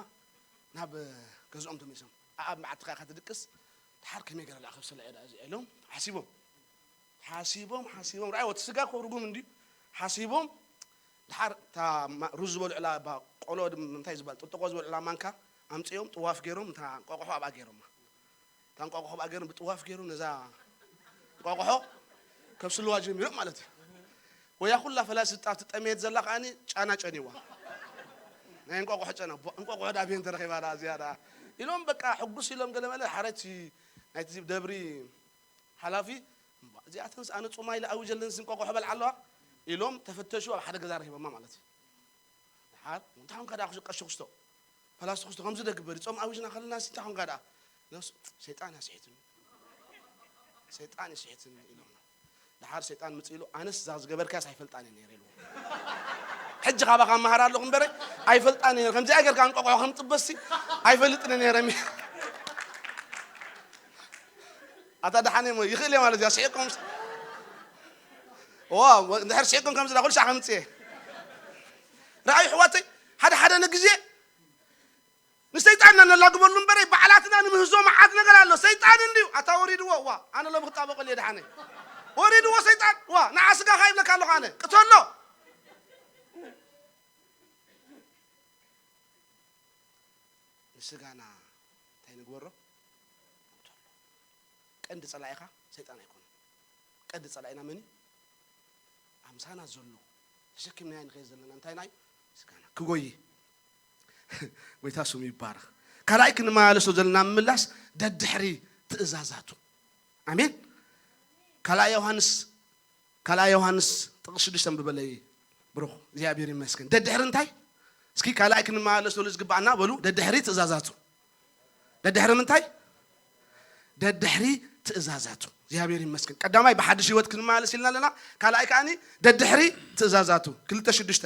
ናብ፣ እ፣ ገዝኦም ተመሊሶም። ኣኣብ መዓልቲ ከኣ ኢኻ ትድቅስ፣ ደሓር ከመይ ገይረ ደኣ ክብሰላ እየ ደኣ እዚኣ ኢሎም ሓሲቦም። ሓሲቦም፣ ሓሲቦም፣ ረኣይዎ፣ እቲ ስጋ እኮ ርጉም እንድዩ። ሓሲቦም፣ ደሓር እታ ማ-፣ ሩዝ ዝበልዑላ፣ ባ-፣ ቆሎ ድም-፣ እንታይ ዝበሃል፣ ጥጥቆ ዝበልዑላ ማንካ ኣምጺኦም፣ ጥዋፍ ገይሮም፣ እታ እንቋቑሖ ኣብኣ ገይሮማ። እታ እንቋቑሖ ኣብኣ ገይሮም፣ ብጥዋፍ ገይሮም፣ ነዛ እንቋቑሖ ከብስልዋ ጀሚሮም ማለት እዩ። ወያ ኩላ ፈላሲጣ ትጠምየት ዘላ ከኣኒ ጫና ጨኒዋ። ናይ እንቋቑሖ ጨና፣ ቧ-፣ እንቋቑሖ ዳ ኣበየን ተረኺባ ዳ እዚኣ ዳ? ኢሎም በቃ ሕጉስ ኢሎም ገለ መለ ሓረቲ ናይቲ ደብሪ ሓላፊ፣ "እምባ፣ እዚኣተንስ ኣነ ጾም ኢለ ኣዊጀለንስ እንቋቑሖ በልዓ ኣለዋ?" ኢሎም ተፈተሹ፣ ኣብ ሓደ ገዛ ረኺቦማ ማለት እዩ። ደሓር፣ "እንታይ ኾንካ ደኣ ቀሺ ክስቶ? ፈላሲ ክስቶ ከምዚ ዶ ግበር? ጾም ኣዊጅና ከለናስ እንታይ ኾንካ ደኣ?" ነሱ፣ "ሰይጣን እያ ስሒትኒ። ሰይጣን እዩ ስሒትኒ" ኢሎምና። ደሓር ሰይጣን ምጽእ ኢሉ፣ "ኣነስ እዛ ዝገበርካያስ ኣይፈልጣን እየ ነይረ" ኢልዎ። ሕጂ ካባኻ እመሃር ኣለኹ እምበረ፣ ኣይፈልጣን እየ ነይረ። ከምዚኣ ጌርካ እንቋቑሖ ከም ጥበሲ ኣይፈልጥን እየ ነይረ። ኣታ ደሓን እየ፣ ይኽእል እየ ማለት እዩ። ስሒቕኩም ስ-፣ ዋ፣ እንድሕር ስሒቕኩም ከምዚ ዳ ኩሉ ሻዕ ከምጽእ እየ። ረኣዩ ኣሕዋተይ፣ ሓደ ሓደ ንግዜ ንሰይጣንና ነላግበሉ እምበረ፣ ባዕላትና ንምህዞ መዓት ነገር ኣሎ። ሰይጣን እንድዩ፣ ኣታ ወሪድዎ፣ ዋ፣ ኣነ ሎሚ ክጣበቐሉ እየ ደሓነይ። ወሪድዎ ሰይጣን፣ ዋ፣ ንዓ ስጋኻ ይብለካ ኣለኹ ኣነ። ቅተሎ። ንስጋና እንታይ ንግበሮ? ንቅተሎ። ቀንዲ ጸላኢኻ ሰይጣን ኣይኮነን። ቀንዲ ጸላኢና መን እዩ? ኣምሳና ዘሎ፣ ተሸኪምናዮ ንኸይድ ዘለና እንታይና እዩ? ስጋና። ክጎይ። ጎይታ ስሙ ይባረኽ። ካልኣይ ክንመላለሶ ዘለና ምምላስ ደድሕሪ ትእዛዛቱ። ኣሜን። ካልኣይ ዮሃንስ፣ ካልኣይ ዮሃንስ ጥቕስ ሽዱሽተ ኣንብበለይ ብሩኽ። እግዚኣብሔር ይመስገን። ደድሕሪ እንታይ? እስኪ ካልኣይ ክንመላለሶ ዝግባኣና በሉ፣ ደድሕሪ ትእዛዛቱ። ደድሕሪ ምንታይ? ደድሕሪ ትእዛዛቱ። እግዚኣብሔር ይመስገን። ቀዳማይ ብሓድሽ ህይወት ክንመላለስ ኢልና ኣለና። ካልኣይ ከኣኒ ደድሕሪ ትእዛዛቱ። ክልተ ሽዱሽተ።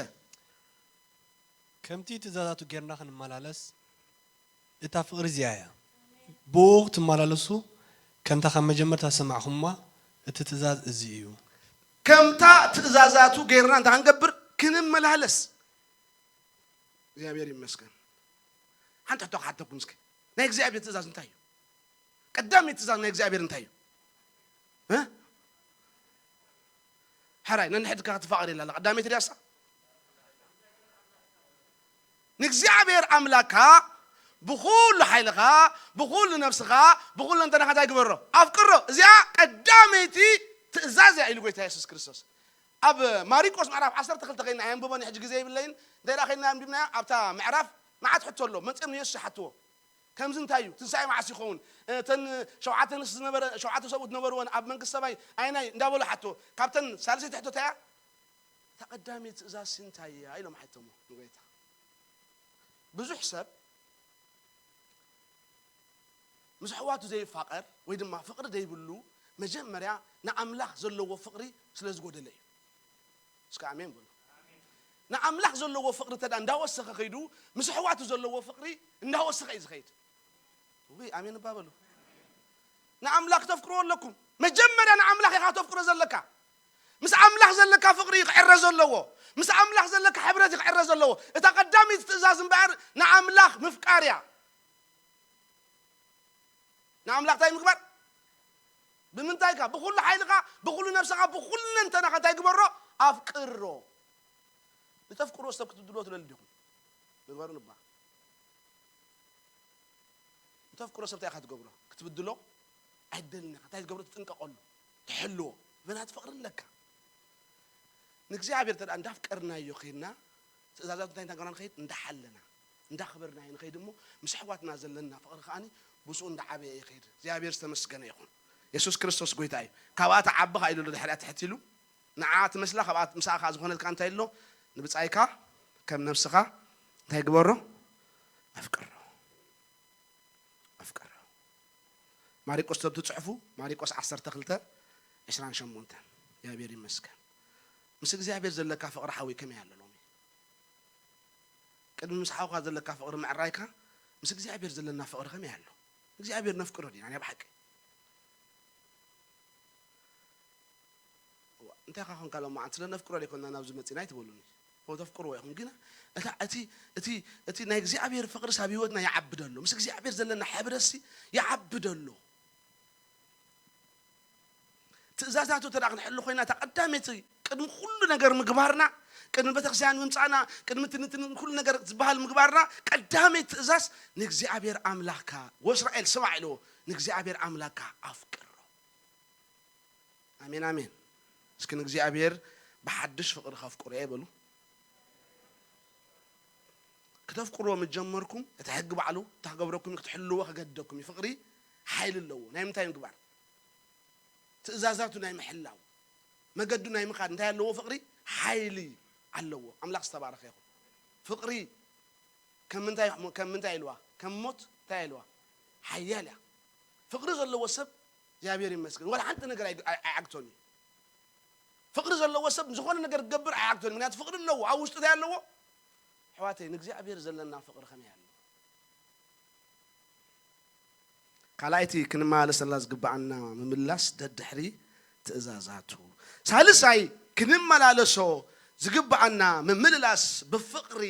ከምቲ ትእዛዛቱ ጌርና ክንመላለስ እታ ፍቕሪ እዚኣ እያ። ብኡ ክትመላለሱ ከምታ ካብ መጀመርታ ዝሰማዕኹምዋ እቲ ትእዛዝ እዚ እዩ። ከምታ ትእዛዛቱ ጌርና እንታይ ክንገብር? ክንመላለስ። እግዚኣብሔር ይመስገን። ሓንቲ ሕቶ ክሓተኩም እስኪ፣ ናይ እግዚኣብሔር ትእዛዝ እንታይ እዩ? ቀዳመይቲ ትእዛዝ ናይ እግዚኣብሔር እንታይ እዩ? እ? ሕራይ ነንሕድካ ክትፋቐር የላ ቀዳመይቲ ድያሳ? ንእግዚኣብሔር ኣምላካ ብኹሉ ሓይልኻ፣ ብኹሉ ነብስኻ፣ ብኹሉ እንተናኻ እንታይ ግበሮ? ኣፍቅሮ። እዚኣ ቀዳመይቲ ትእዛዝ እያ ኢሉ ጎይታ የሱስ ክርስቶስ። ኣብ ማሪቆስ ምዕራፍ ዓሰርተ ክልተ ከይና ኣየንብቦን ሕጂ ግዜ ይብለይን። እንታይ ደኣ ከይና ኣንቢብናዮ ኣብታ ምዕራፍ መዓት ሕቶ ኣሎ። መጺኦም ንየሱስ ይሓትዎ። ከምዚ እንታይ እዩ? ትንሳኤ መዓስ ይኸውን? እተን ሸውዓተ ንስ ዝነበረ ሸውዓተ ሰብኡት ዝነበርወን ኣብ መንግስቲ ሰማይ ኣይናይ እንዳበሉ ሓትዎ። ካብተን ሳልሰይቲ ሕቶ እንታይ እያ? እታ ቀዳመይቲ ትእዛዝ እንታይ እያ ኢሎም ሓተሞ ንጎይታ። ብዙሕ ሰብ ምስ ኣሕዋቱ ዘይፋቐር ወይ ድማ ፍቕሪ ዘይብሉ መጀመርያ ንኣምላኽ ዘለዎ ፍቕሪ ስለ ዝጎደለ እዩ። እስከ ኣሜን በሉ። ንኣምላኽ ዘለዎ ፍቕሪ ተዳ እንዳወሰኸ ከይዱ ምስ ኣሕዋቱ ዘለዎ ፍቕሪ እንዳወሰኸ እዩ ዝኸይድ። ውይ ኣሜን እባ በሉ። ንኣምላኽ ተፍቅርዎ ኣለኩም። መጀመርያ ንኣምላኽ ኢኻ ተፍቅሮ ዘለካ። ምስ ኣምላኽ ዘለካ ፍቕሪ እዩ ክዕረ ዘለዎ። ምስ ኣምላኽ ዘለካ ሕብረት እዩ ክዕረ ዘለዎ። እታ ቀዳመይቲ ትእዛዝ እምበኣር ንኣምላኽ ምፍቃር እያ። ንኣምላኽ እንታይ ምግባር? ብምንታይ ኢኻ? ብኹሉ ሓይልኻ፣ ብኹሉ ነብስኻ፣ ብኹሉ ለንተናኻ እንታይ ግበሮ? ኣፍቅሮ። ንተፍቅሮ ሰብ ክትብድሎ ትደሊ ዲኹም? ንግበሩ ንባ ንተፍቅሮ ሰብ እንታይ ኢኻ ትገብሮ? ክትብድሎ ኣይደልን ኢኻ። እንታይ ትገብሮ? ትጥንቀቐሉ፣ ትሕልዎ። ምኽንያቱ ፍቕሪ ኣለካ። ንእግዚኣብሔር ተደኣ እንዳፍቀርናዮ ከይድና ትእዛዛቱ እንታይ እንዳገበርና ንኸይድ? እንዳሓለና እንዳኽበርናዮ ንኸይድ እሞ ምስ ኣሕዋትና ዘለና ፍቕሪ ከኣኒ ብስኡ እንዳዓበየ ይኸይድ። እግዚኣብሔር ዝተመስገነ ይኹን። የሱስ ክርስቶስ ጎይታ እዩ። ካብኣ ትዓቢ ከኣ ኢሉ ኣሎ ድሕሪኣ ትሕት ኢሉ ንዓ ትመስላ ካብኣ ምስኣ ከኣ ዝኾነትካ እንታይ ኣሎ ንብጻይካ ከም ነብስኻ እንታይ ግበሮ ኣፍቅሮ ኣፍቅሮ። ማሪቆስ ተብ ትጽሕፉ ማሪቆስ ዓሰርተ ክልተ ዕስራን ሸሞንተን እግዚኣብሔር ይመስገን። ምስ እግዚኣብሔር ዘለካ ፍቕሪ ሓወይ ከመይ ኣሎ ሎሚ? ቅድሚ ምስ ሓውካ ዘለካ ፍቕሪ ምዕራይካ ምስ እግዚኣብሔር ዘለና ፍቕሪ ከመይ ኣሎ? እግዚኣብሔር ነፍቅሮ ዲና ናይ ብሓቂ? እዋ፣ እንታይ ኻ ኾንካ ሎማዓንቲ? ስለ ነፍቅሮ ዘይኮንና ናብዚ መጺና ኣይትበሉኒ። እዎ ተፍቅርዎ ኢኹም፣ ግና እታ፣ እቲ፣ እቲ፣ እቲ ናይ እግዚኣብሔር ፍቕርስ ኣብ ህይወትና ይዓቢ ደሎ። ምስ እግዚኣብሔር ዘለና ሕብረትሲ ይዓቢ ደሎ። ትእዛዛቱ እንተ ደኣ ክንሕሉ ኮይና፣ እታ ቀዳመይቲ ቅድሚ ኩሉ ነገር ምግባርና፣ ቅድሚ ቤተክርስትያን ምምጻእና፣ ቅድሚ ትንትን ኩሉ ነገር ዝበሃል ምግባርና፣ ቀዳመይቲ ትእዛዝ ንእግዚኣብሔር ኣምላኽካ፣ ወእስራኤል ስማዕ ኢልዎ፣ ንእግዚኣብሔር ኣምላኽካ ኣፍቅሮ። ኣሜን፣ ኣሜን። እስኪ ንእግዚኣብሔር ብሓድሽ ፍቕሪ ከፍቅሮ እየ በሉ። ክተፍቅርዎ ምስ ጀመርኩም፣ እቲ ሕጊ ባዕሉ፣ እታ ክገብረኩም እዩ፣ ክትሕልዎ ከገድደኩም እዩ። ፍቕሪ ሓይሊ ኣለዎ። ናይ ምንታይ ምግባር? ትእዛዛቱ ናይ ምሕላው፣ መገዱ ናይ ምኻድ እንታይ ኣለዎ? ፍቕሪ ሓይሊ ኣለዎ። ኣምላኽ ዝተባረኸ ይኹን። ፍቕሪ ከም ምንታይ፣ ከም ምንታይ ኢልዋ? ከም ሞት እንታይ ኢልዋ? ሓያል እያ። ፍቕሪ ዘለዎ ሰብ እግዚኣብሔር ይመስገን፣ ዋላ ሓንቲ ነገር ኣይ-፣ ኣይ-፣ ኣይዓግቶን እዩ። ፍቕሪ ዘለዎ ሰብ ዝኾነ ነገር ክገብር ኣይዓግቶን እዩ። ምኽንያቱ ፍቕሪ ኣለዎ። ኣብ ውሽጡ እንታይ ኣለዎ? ኣሕዋተይ፣ ንእግዚኣብሔር ዘለና ፍቕሪ ከመይ ኣሎ? ካልኣይቲ ክንመላለሰላ ዝግብኣና ምምላስ ደድሕሪ ትእዛዛቱ። ሳልሳይ ክንመላለሶ ዝግብኣና ምምልላስ ብፍቕሪ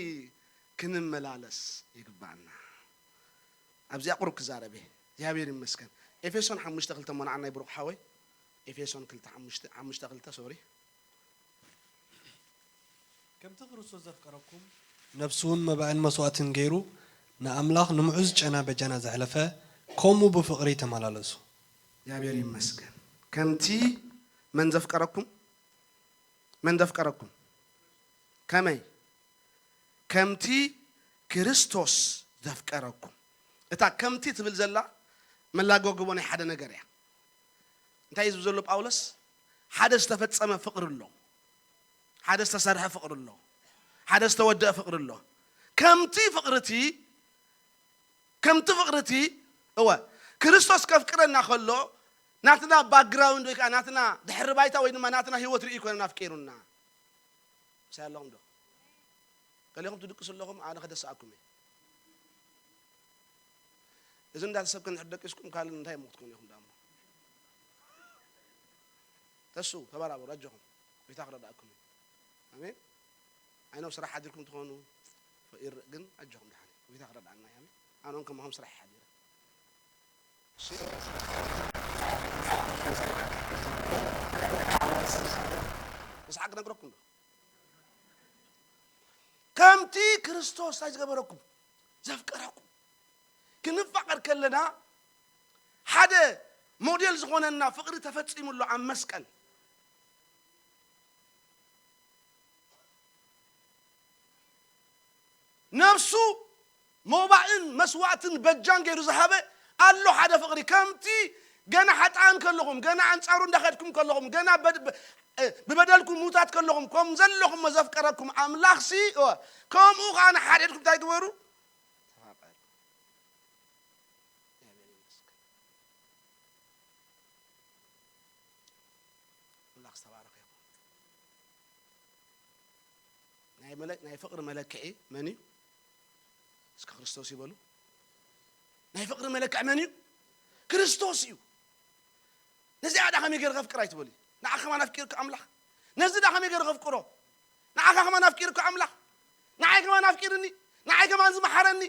ክንመላለስ ይግብኣና። ኣብዚኣ ቁሩብ ክዛረብ እየ። እግዚኣብሔር ይመስገን። ኤፌሶን ሓሙሽተ ክልተ እሞ ንዓናይ ብሩኽ ሓወይ። ኤፌሶን ክልተ ሓሙሽተ፣ ሓሙሽተ ክልተ፣ ሶሪ። ከምቲ ክርስቶስ ዘፍቀረኩም ነብሱን መባእን መስዋእትን ገይሩ ንኣምላኽ ንምዑዝ ጨና በጃና ዘሕለፈ፣ ከምኡ ብፍቕሪ ተመላለሱ። እግዚኣብሔር ይመስገን። ከምቲ መን ዘፍቀረኩም? መን ዘፍቀረኩም? ከመይ? ከምቲ ክርስቶስ ዘፍቀረኩም። እታ ከምቲ ትብል ዘላ መላጎግቦ ናይ ሓደ ነገር እያ። እንታይ እዩ ዝብል ዘሎ ጳውሎስ? ሓደ ዝተፈጸመ ፍቕሪ ኣሎ፣ ሓደ ዝተሰርሐ ፍቕሪ ኣሎ፣ ሓደ ዝተወደአ ፍቕሪ ኣሎ። ከምቲ ፍቕሪ እቲ ከምቲ ፍቕሪ እቲ እወ ክርስቶስ ከፍቅረና ከሎ ናትና ባክግራውንድ ወይ ከዓ ናትና ድሕሪ ባይታ ወይ ድማ ናትና ህይወት ርእዩ ኣይኮነን ኣፍቂሩና። ምሳይ ኣለኹም ዶ? ገሊኹም ትድቅሱ ኣለኹም፣ ኣነ ከደስኣኩም እየ። እዚ እንዳተሰብከ እንድሕር ደቂስኩም ካልእ እንታይ እሞ ክትኮኑ ኢኹም ዳሞ? ተሱ ተበራበሩ፣ ኣጆኹም፣ ጎይታ ክረዳእኩም እዩ። ኣሜን። ኣይነው ስራሕ ሓዲርኩም ትኾኑ ይርእ፣ ግን ኣጆኹም ደሓን እዩ፣ ጎይታ ክረዳእና እዩ። ኣሜን። ኣነ እውን ከማኹም ስራሕ ይሓዲረ። እሺ? ብስሓቅ ክነግረኩም ዶ? ከምቲ ክርስቶስ እንታይ ዝገበረኩም? ዘፍቀረኩም። ክንፋቐር ከለና ሓደ ሞዴል ዝኾነና ፍቕሪ ተፈጺሙ ኣሎ ኣብ መስቀል። ነፍሱ ሞባእን መስዋእትን በጃን ገይሩ ዝሃበ ኣሎ ሓደ ፍቕሪ። ከምቲ ገና ሓጥኣን ከለኹም፣ ገና ኣንጻሩ እንዳኸድኩም ከለኹም፣ ገና በድ-፣ ብ-፣ እ፣ ብበደልኩም ምዉታት ከለኹም፣ ከም ዘለኹም ዘፍቀረኩም ኣምላኽሲ፣ እ፣ ከምኡ ኸኣ ንሓድሕድኩም እንታይ ግበሩ? ተፋቐሩ። እግዚኣብሔር ይመስገን። ኣምላኽ ዝተባረኸ ይኹን። ናይ መለ-፣ ናይ ፍቕሪ መለክዒ መን እዩ? እስከ ክርስቶስ ይበሉ። ናይ ፍቕሪ መለክዒ መን እዩ? ክርስቶስ እዩ። ነዚኣ ደኣ ከመይ ገይረ ከፍቅራ ኣይትበሊ። ንዓ ከማን ኣፍቂርካ ኣምላኽ። ነዚ ደኣ ከመይ ገይረ ከፍቅሮ? ንዓኻ ከማን ኣፍቂርካ ኣምላኽ። ንዓይ ከማን ኣፍቂርኒ። ንዓይ ከማን ዝመሓረኒ።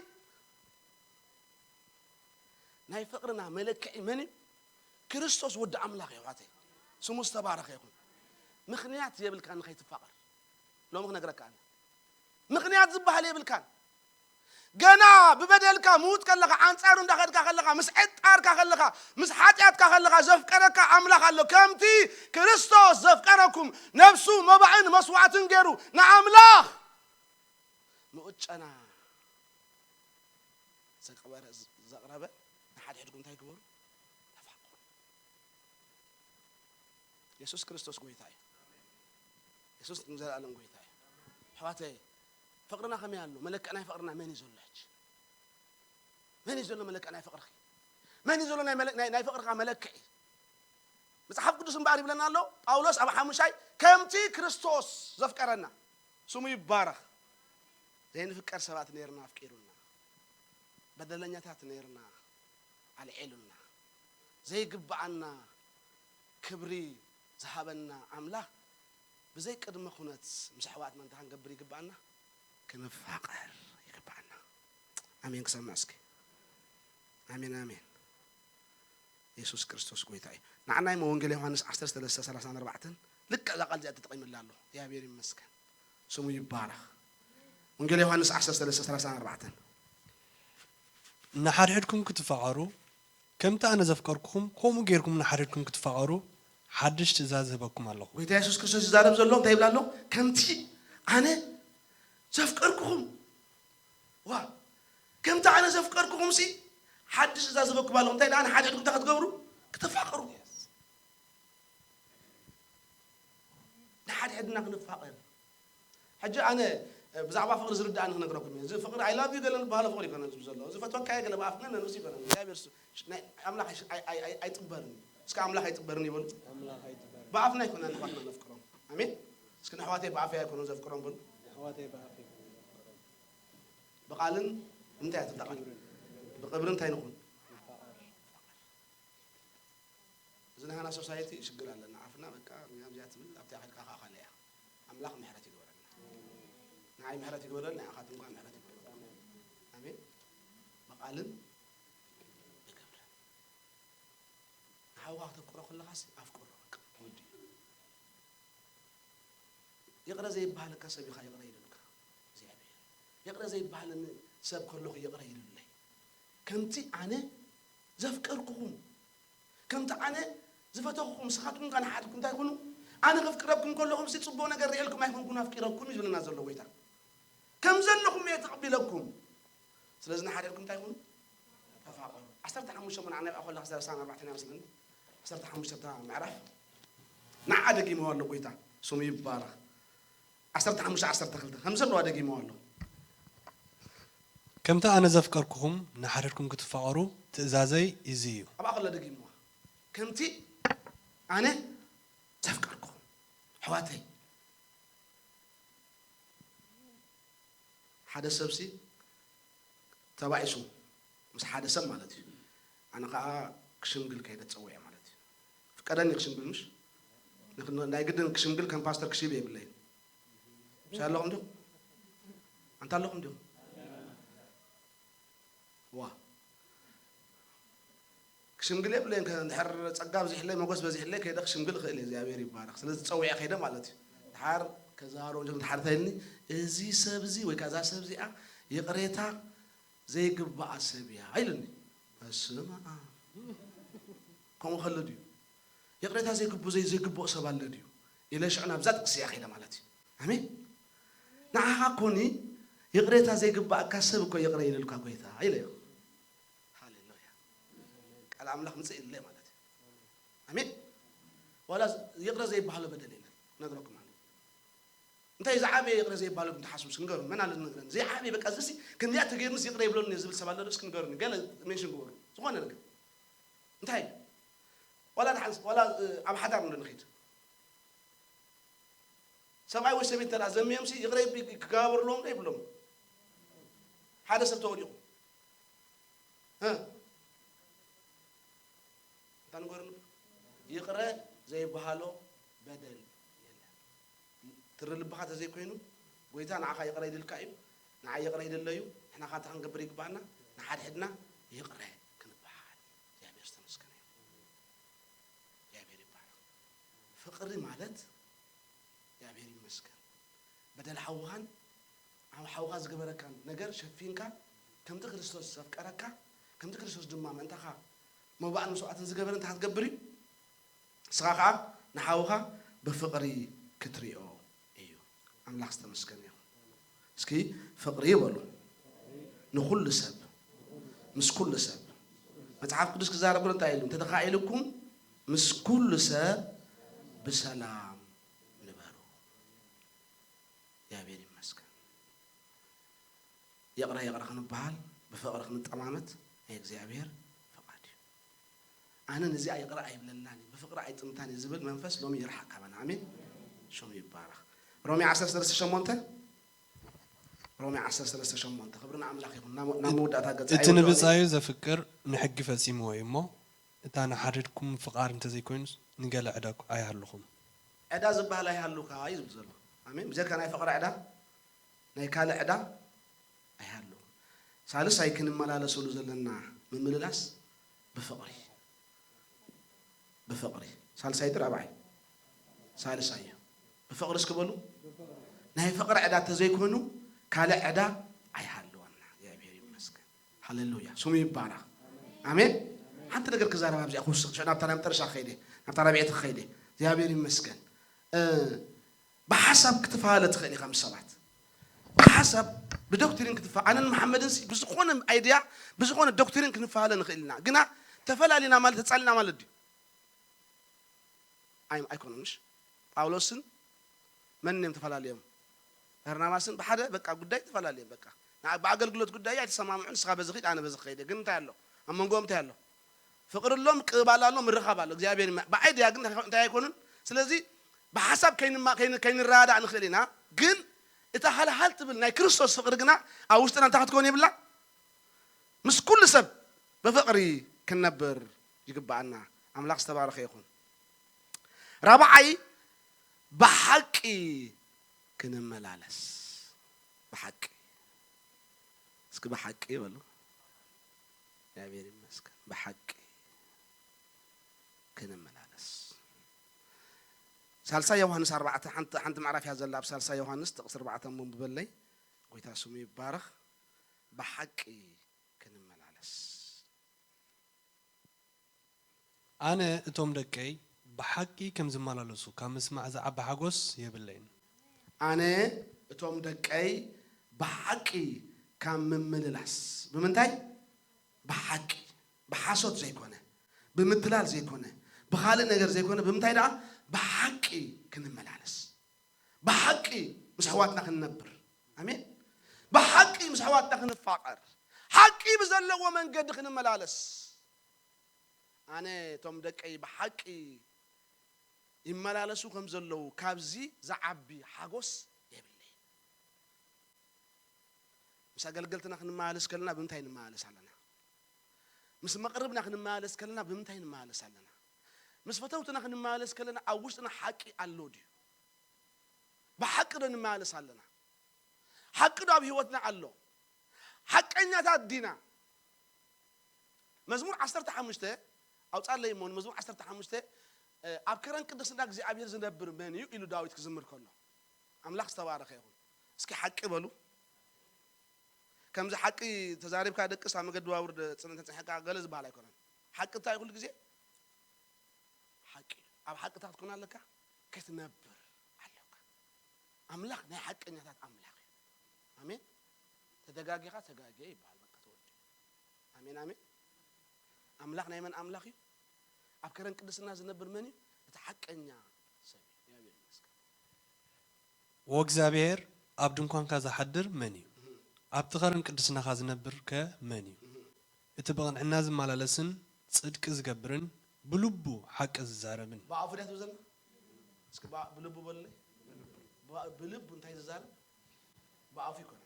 ናይ ፍቕርና መለክዒ መን እዩ? ክርስቶስ ወዲ ኣምላኽ እዩ፣ ኣሕዋተይ። ስሙ ዝተባረኸ ይኹን። ምኽንያት የብልካን ንኸይትፋቐር። ሎሚ ክነግረካ ኣነ። ምኽንያት ዝበሃል የብልካን። ገና ብበደልካ ምዉት ከለኻ፣ ኣንጻሩ እንዳኸድካ ከለኻ፣ ምስ ዕጣርካ ከለኻ፣ ምስ ሓጢኣትካ ከለኻ ዘፍቀረካ ኣምላኽ ኣሎ። ከምቲ ክርስቶስ ዘፍቀረኩም፣ ነፍሱ መባእን መስዋዕትን ገይሩ ንኣምላኽ ምኡት ጨና ዘቅበረ-፣ ዘቕረበ፣ ንሓድሕድኩም እንታይ ግበሩ? ተፋቐሩ። የሱስ ክርስቶስ ጎይታ እዩ። የሱስ ንዘለኣለም ጎይታ እዩ። ኣሕዋተይ፣ ፍቕርና ከመይ ኣሎ? መለክዕ ናይ ፍቕርና መን እዩ ዘሎ ሕጂ? መን እዩ ዘሎ መለክዕ ናይ ፍቕርኺ? መን እዩ ዘሎ ናይ መለ-፣ ናይ፣ ናይ ፍቕርኻ መለክዒ? መጽሓፍ ቅዱስ እምበኣር ይብለና ኣሎ፣ ጳውሎስ ኣብ ሓሙሻይ፣ ከምቲ ክርስቶስ ዘፍቀረና፣ ስሙ ይባረኽ። ዘይንፍቀር ሰባት ነይርና፣ ኣፍቂሩና። በደለኛታት ነይርና፣ ኣልዒሉና። ዘይግብኣና ክብሪ ዝሃበና ኣምላኽ ብዘይ ቅድመ ኩነት ምስ ኣሕዋትና እንታይ ክንገብር ይግብኣና? ክንፋቐር ይግብኣና። ኣሜን። ክሰምዕ እስኪ። ኣሜን፣ ኣሜን። የሱስ ክርስቶስ ጎይታ እዩ። ንዓና እሞ ወንጌል ዮሃንስ ዓሰርተ ሰለስተ ሰላሳን ኣርባዕተን ልክዕ እዛ ቃል እዚኣ ተጠቒሙላ ኣሎ። እግዚኣብሔር ይመስገን። ስሙ ይባረኽ። ወንጌል ዮሃንስ ዓሰርተ ሰለስተ ሰላሳን ኣርባዕተን። ንሓድሕድኩም ክትፋቐሩ፣ ከምቲ ኣነ ዘፍቀርኩኹም፣ ከምኡ ጌርኩም ንሓድሕድኩም ክትፋቐሩ፣ ሓድሽ ትእዛዝ እህበኩም ኣለኹ። ጎይታ የሱስ ክርስቶስ ይዛረብ ዘሎ እንታይ ይብል ኣሎ? ከምቲ ኣነ ዘፍቀርኩኹም። ዋ፣ ከምቲ ኣነ ዘፍቀርኩኹምሲ፣ ሓድሽ ትእዛዝ እህበኩም ኣለኹ። እንታይ ደኣ ንሓድሕድኩም እንታይ ክትገብሩ? ክትፋቐሩ። ንሓድሕድና ክንፋቐር። ሕጂ ኣነ፣ እ፣ ብዛዕባ ፍቕሪ ዝርድኣኒ ክነግረኩም እየ። እዚ ፍቕሪ፣ I love you ገለ ዝበሃሎ ፍቕሪ ኣይኮነን ዝብል ዘሎ። እዚ ፈትወካ እየ ገለ ብኣፍ፣ ነ፣ ነ፣ ንሱ ኣይኮነን። እግዚኣብሔር እሱ፣ ሽ-፣ ናይ ኣምላኽ ኣይ-፣ ኣይ-፣ ኣይ-፣ ኣይ-፣ ኣይጥበርን እዩ። እስከ ኣምላኽ ኣይጥበርን ይበሉ። ኣምላኽ ኣይጥበርን። ብኣፍና ኣይኮነን ንኣሕዋትና ነፍቅሮም። ኣሜን። እስኪ ንኣሕዋተይ ብኣፈይ ኣይኮነን ዘፍቅሮም በሉ። ኣሕዋተይ ብኣፈይ ኣይኮነን ዘፍቅሮም። ብቓልን እንታይ እያ ትጣቐል? ብግብርን። ብግብሪ እንታይ ንኹን? ንፋቐር። እዚ ናህና ሶሳይቲ ሽግር ኣለና። ዓፍና በቃ እዚኣ ትብል ኣብታ ከድካ ከኣ ካልእ እያ። ኣምላኽ ምሕረት ይግበረልና። ንዓይ ምሕረት ይግበረልና፣ ንዓኻትኩም ከኣ ምሕረት ይግበረልና። ኣሜን። ብቓልን ብግብርን። ንሓውካ ክተፍቅሮ ከለኻስ ኣፍቅሮ በቃ ወዲ። ይቕረ ዘይበሃለካ ሰብ ኢኻ ይቕረ ኢሉልካ እግዚኣብሔር። ይቕረ ዘይበሃለኒ ሰብ ከለኹ ይቕረ ኢሉለይ። ከምቲ ኣነ ዘፍቀርኩኹም፣ ከምቲ ኣነ ዝፈተኹኹም ንስኻትኩም ከኣ ንሓድኩም እንታይ ኩኑ? ኣነ ከፍቅረኩም ከለኹም ሲ ጽቡቕ ነገር ርእየልኩም ኣይኮንኩን ኣፍቂረኩም እዩ ዝብለና ዘሎ ጎይታ። ከም ዘለኹም እየ ተቐቢለኩም። ስለዚ ንሓደርኩም እንታይ ይኹኑ? ተፋቐሩ። ዓሰርተ ሓሙሽተ እሞ ንዓና ይብኣ ከላ ክሳብ ዕስራን ኣርባዕተን እያ መስለኒ። ዓሰርተ ሓሙሽተ እታ ምዕራፍ ንዓ ደጊምዋ ኣሎ ጎይታ፣ ስሙ ይባረኽ። ዓሰርተ ሓሙሽተ ዓሰርተ ክልተ ከም ዘለዋ ደጊምዋ ኣሎ። ከምቲ ኣነ ዘፍቀርኩኹም ንሓደርኩም ክትፋቐሩ ትእዛዘይ እዚ እዩ። ኣብኣ ከላ ደጊምዋ፣ ከምቲ ኣነ ዘፍቀርኩኹም ኣሕዋተይ። ሓደ ሰብሲ ተባኢሱ ምስ ሓደ ሰብ ማለት እዩ። ኣነ ከዓ ክሽምግል ከይደ ተፀዊዐ ማለት እዩ። ፍቀደኒ ክሽምግል፣ ምሽ ናይ ግድን ክሽምግል ከም ፓስተር ክሽይብ የብለይን። ምሽ ኣለኹም ዲኹም? ኣንታ ኣለኹም ዲኹም? ዋ ክሽምግል የብለይን። እንድሕር ጸጋ ኣብዚሕለይ፣ ሞገስ በዚሕለይ ከይደ ክሽምግል እኽእል እየ። እግዚኣብሔር ይባረኽ። ስለዚ ጸዊዐ ከይደ ማለት እዩ። ድሓር ከዛረቦም ጀም ድሓር እንታይ ኢልኒ፣ እዚ ሰብ እዚ ወይ ከኣ እዛ ሰብ እዚኣ ይቕሬታ ዘይግብኣ ሰብ እያ ኢልኒ። በስመ ኣብ። ከምኡ ከሎ ድዩ? ይቕሬታ ዘይግቡ-፣ ዘይ-፣ ዘይግብኦ ሰብ ኣሎ ድዩ? ኢለ ሽዑ ናብዛ ጥቕሲ እያ ከይደ ማለት እዩ። ኣሜን። ንዓኻ ኮኒ ይቕሬታ ዘይግባኣካ ሰብ እኮ ይቕረ ኢልልካ ጎይታ ኢለዮ። ሃሌሉያ። ቃል ኣምላኽ ምጽእ ኢለ ማለት እዩ። ኣሜን። ዋላ ይቕረ ዘይበሃሎ በደል የለን። ነግረኩም ኣሎ። እንታይ ዝዓበየ ይቕረ ዘይበሃሎ ትሓስቡ ንገሩ። መን ኣሎ ንገረኒ። ዘይዓበየ በቃ እዚሲ ከምዚኣ ተገይሩንስ ይቕረ ይብለኒ ዝብል ሰብ ኣሎ ዶ? እስኪ ንገሩኒ። ገለ ሜንሽን ግበሩ። ዝኾነ ነገር። እንታይ? ዋላ ደሓን ዋላ ኣብ ሓዳር እንዶ ንኺድ። ሰብኣይ ወይ ሰበይቲ እንተ ደኣ ዘምዮምሲ ይቕረ ይብ-፣ ክገባበርሎም ዶ ይብሎም? ሓደ ሰብ ተወዲቑ። እ? እንታይ ንገርሉ? ይቕረ ዘይበሃሎ በደል የለን። ትሪ ልብኻ ተዘይኮይኑ፣ ጎይታ ንዓኻ ይቕረ ኢልልካ እዩ፣ ንዓይ ይቕረ ኢልለ እዩ። ንሕና ኸኣ እንታይ ክንገብር ይግባኣና? ንሓድሕድና ይቕረ ክንበሃል። እግዚኣብሔር ዝተመስገነ ይኹን። እግዚኣብሔር ይባረኽ። ፍቕሪ ማለት እግዚኣብሔር ይመስገን። በደል ሓውኻን ኣብ ሓውኻ ዝገበረካን ነገር ሸፊንካ፣ ከምቲ ክርስቶስ ዘፍቀረካ፣ ከምቲ ክርስቶስ ድማ ምእንታኻ መባእን መስዋዕትን ዝገበረ እንታይ ክትገብር እዩ? ንስኻ ኸዓ ንሓውኻ ብፍቕሪ ክትሪኦ እዩ። ኣምላኽ ዝተመስገነ ይኹን። እስኪ ፍቕሪ በሉ። ንኹሉ ሰብ፣ ምስ ኩሉ ሰብ። መጽሓፍ ቅዱስ ክዛረብ ከሎ እንታይ ኢሉ? እንተተኻኢልኩም ምስ ኩሉ ሰብ ብሰላም ንበሩ። እግዚኣብሔር ይመስገን። ይቕረ ይቕረ ክንበሃል፣ ብፍቕሪ ክንጠማመት ናይ እግዚኣብሔር ፍቓድ እዩ። ኣነ ነዚኣ ይቕረ ኣይብለላን እዩ፣ ብፍቕሪ ኣይጥምታን እዩ ዝብል መንፈስ ሎሚ ይርሓቕ ካባና። ኣሜን። ሽሙ ይባረኽ። ሮሜ ዓሰርተ ሰለስተ ሸሞንተ፣ ሮሜ ዓሰርተ ሰለስተ ሸሞንተ። ክብሪ ንኣምላኽ ይኹን። ናብ፣ ናብ መወዳእታ ገጽ እቲ ኣይወድኦን እዩ። ንብጻዩ ዘፍቅር ንሕጊ ፈጺምዎ እዩ እሞ፣ እታ ንሓድሕድኩም ፍቓር እንተዘይኮይኑስ፣ ንገለ ዕዳ ኣይሃሉኹም። ዕዳ ዝበሃል ኣይሃሉካ እዩ ዝብል ዘሎ። ኣሜን። ብጀካ ናይ ፍቕሪ ዕዳ፣ ናይ ካልእ ዕዳ ኣይሃሉን። ሳልሳይ ክንመላለሰሉ ዘለና ምምልላስ ብፍቕሪ። ብፍቕሪ። ሳልሳይ ድዩ ራብዓይ? ሳልሳይ እዩ። ብፍቕሪ እስኪ በሉ። ናይ ፍቕሪ ዕዳ ተዘይኮይኑ ካልእ ዕዳ ኣይሃልወና። እግዚኣብሔር ይመስገን። ሃሌሉያ። ስሙ ይባረኽ። ኣሜን። ሓንቲ ነገር ክዛረብ ኣብዚኣ ክውስኽ። ሽዑ ናብታ ናይ መጨረሻ ክኸይደ፣ ናብታ ራብዐይቲ ክኸይደ። እግዚኣብሔር ይመስገን። እ፣ ብሓሳብ ክትፈላለ ትኽእል ኢኻ ምስ ሰባት። ብሓሳብ፣ ብዶክትሪን ክትፋ-፣ ኣነን መሓመድን ሲ-፣ ብዝኾነ ኣይድያ፣ ብዝኾነ ዶክትሪን ክንፈላለ ንኽእል ኢና። ግና ተፈላሊና ማለት ተጻሊና ማለት ድዩ? ኣይ-፣ ኣይኮነን፣ ምሽ? ጳውሎስን መንን እዮም ተፈላለዮም? በርናባስን ብሓደ በቃ ጉዳይ ተፈላለዮም። በቃ ና-፣ ብኣገልግሎት ጉዳይ ኣይተሰማምዑን፣ ንስኻ በዚ ኺድ፣ ኣነ በዚ ኺድ። ግን እንታይ ኣሎ? ኣብ መንጎኦም እንታይ ኣሎ? ፍቕሪ ኣሎ፣ ምቅብባል ኣሎ፣ ምርኻብ ኣሎ። እግዚኣብሔር ይመ-፣ ብኣይድያ ግን እንታይ ኣይኮኑን። ስለዚ ብሓሳብ ከይንማ-፣ ከይን-፣ ከይንረዳዳእ ንኽእል ኢና። ግን እታ ሃልሃል ትብል ናይ ክርስቶስ ፍቕሪ ግና ኣብ ውሽጥና እንታይ ክትከውን የብላ? ምስ ኩሉ ሰብ ብፍቕሪ ክንነብር ይግብኣና። ኣምላኽ ዝተባረኸ ይኹን። ራብዓይ፣ ብሓቂ ክንመላለስ። ብሓቂ። እስኪ ብሓቂ በሉ። እግዚኣብሔር ይመስገን። ብሓቂ ክንመላለስ። ሳልሳይ ዮሃንስ ኣርባዕተ፣ ሓንቲ፣ ሓንቲ ምዕራፍ እያ ዘላ። ኣብ ሳልሳይ ዮሃንስ ጥቕሲ ኣርባዕተ እሞ ኣንብበለይ። ጎይታ ስሙ ይባረኽ። ብሓቂ ክንመላለስ። ኣነ እቶም ደቀይ ብሓቂ ከም ዝመላለሱ ካብ ምስማዕ ዝዓቢ ሓጎስ የብለይን። ኣነ እቶም ደቀይ ብሓቂ ካብ ምምልላስ። ብምንታይ? ብሓቂ፣ ብሓሶት ዘይኮነ፣ ብምትላል ዘይኮነ፣ ብኻልእ ነገር ዘይኮነ፣ ብምንታይ ደኣ? ብሓቂ ክንመላለስ፣ ብሓቂ ምስ ኣሕዋትና ክንነብር። ኣሜን። ብሓቂ ምስ ኣሕዋትና ክንፋቐር፣ ሓቂ ብዘለዎ መንገዲ ክንመላለስ። ኣነ እቶም ደቀይ ብሓቂ ይመላለሱ ከም ዘለዉ ካብዚ ዝዓቢ ሓጎስ የብለይ። ምስ ኣገልገልትና ክንመላለስ ከለና ብምንታይ ንመላለስ ኣለና? ምስ መቕርብና ክንመላለስ ከለና ብምንታይ ንመላለስ ኣለና? ምስ ፈተውትና ክንመላለስ ከለና ኣብ ውሽጥና ሓቂ ኣሎ ድዩ? ብሓቂ ዶ ንመላለስ ኣለና? ሓቂ ዶ ኣብ ህይወትና ኣሎ? ሓቀኛታት ዲና? መዝሙር ዓሰርተ ሓሙሽተ ኣውጻለይ እሞ፣ ንመዝሙር ዓሰርተ ሓሙሽተ፣ እ፣ ኣብ ከረን ቅድስና እግዚኣብሔር ዝነብር መን እዩ? ኢሉ ዳዊት ክዝምር ከሎ፣ ኣምላኽ ዝተባረኸ ይኹን። እስኪ ሓቂ በሉ። ከምዚ ሓቂ ተዛሪብካ ደቅስ ኣብ መገዲ ባቡር ደ-፣ ጽን-፣ ተጸንሐካ ገለ ዝበሃል ኣይኮነን። ሓቂ እንታይ ኩሉ ግዜ? ሓቂ እዩ። ኣብ ሓቂ እንታይ ክትኮን ኣለካ? ክትነብር ኣለካ። ኣምላኽ ናይ ሓቀኛታት ኣምላኽ እዩ። ኣሜን። ተደጋጊኻ ተጋግየ ይበሃል፣ በቃ ተወዲኡ። ኣሜን፣ ኣሜን። ኣምላኽ ናይ መን ኣምላኽ እዩ? ኣብ ከረን ቅድስና ዝነብር መን እዩ? እቲ ሓቀኛ ሰብ እዩ። እግዚኣብሔር ይመስገን። ወእግዚኣብሔር ኣብ ድንኳንካ ዝሓድር መን እዩ? ኣብቲ ኸረን ቅድስናኻ ዝነብር ከ መን እዩ? እቲ ብቕንዕና ዝመላለስን ጽድቂ ዝገብርን ብልቡ ሓቂ ዝዛረብን። ብኣፉ ድያ ትብል ዘላ? እስኪ ብኣ-፣ ብልቡ በሉለይ። ብኣ-፣ ብልቡ እንታይ ዝዛረብ? ብኣፉ ይኮነ።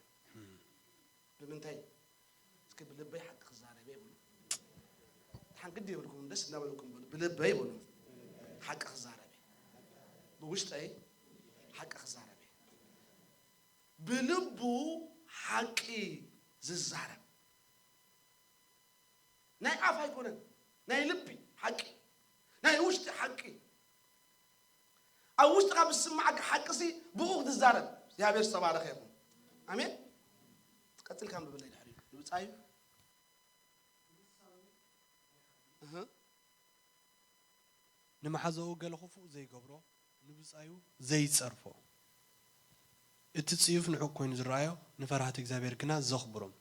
ብምንታይ? እስኪ ብልበይ ሓቂ ክዛረብ እየ በሉ። ደሓን ግዲ የብልኩም፣ ደስ እናበለኩም በሉ። ብልበይ በሉ። ሓቂ ክዛረብ እየ። ብውሽጠይ ሓቂ ክዛረብ እየ። ብልቡ ሓቂ ዝዛረብ። ናይ ኣፍ ኣይኮነን፣ ናይ ልቢ ሓቂ፣ ናይ ውሽጢ ሓቂ። ኣብ ውሽጥኻ ብዝስምዓካ ሓቂ ሲ ብኡ ክትዛረብ። እግዚኣብሔር ዝተባረኸ ይኹን። ኣሜን። ቀጽልካ ኣንብበለይ ድሕሪኡ። ንብጻዩ። እህ። ንመሓዛኡ ገለ ክፉእ ዘይገብሮ፣ ንብጻዩ ዘይጸርፎ። እቲ ጽዩፍ ንዑቕ ኮይኑ ዝረኣዮ፣ ንፈራህቲ እግዚኣብሔር ግና ዘኽብሮም።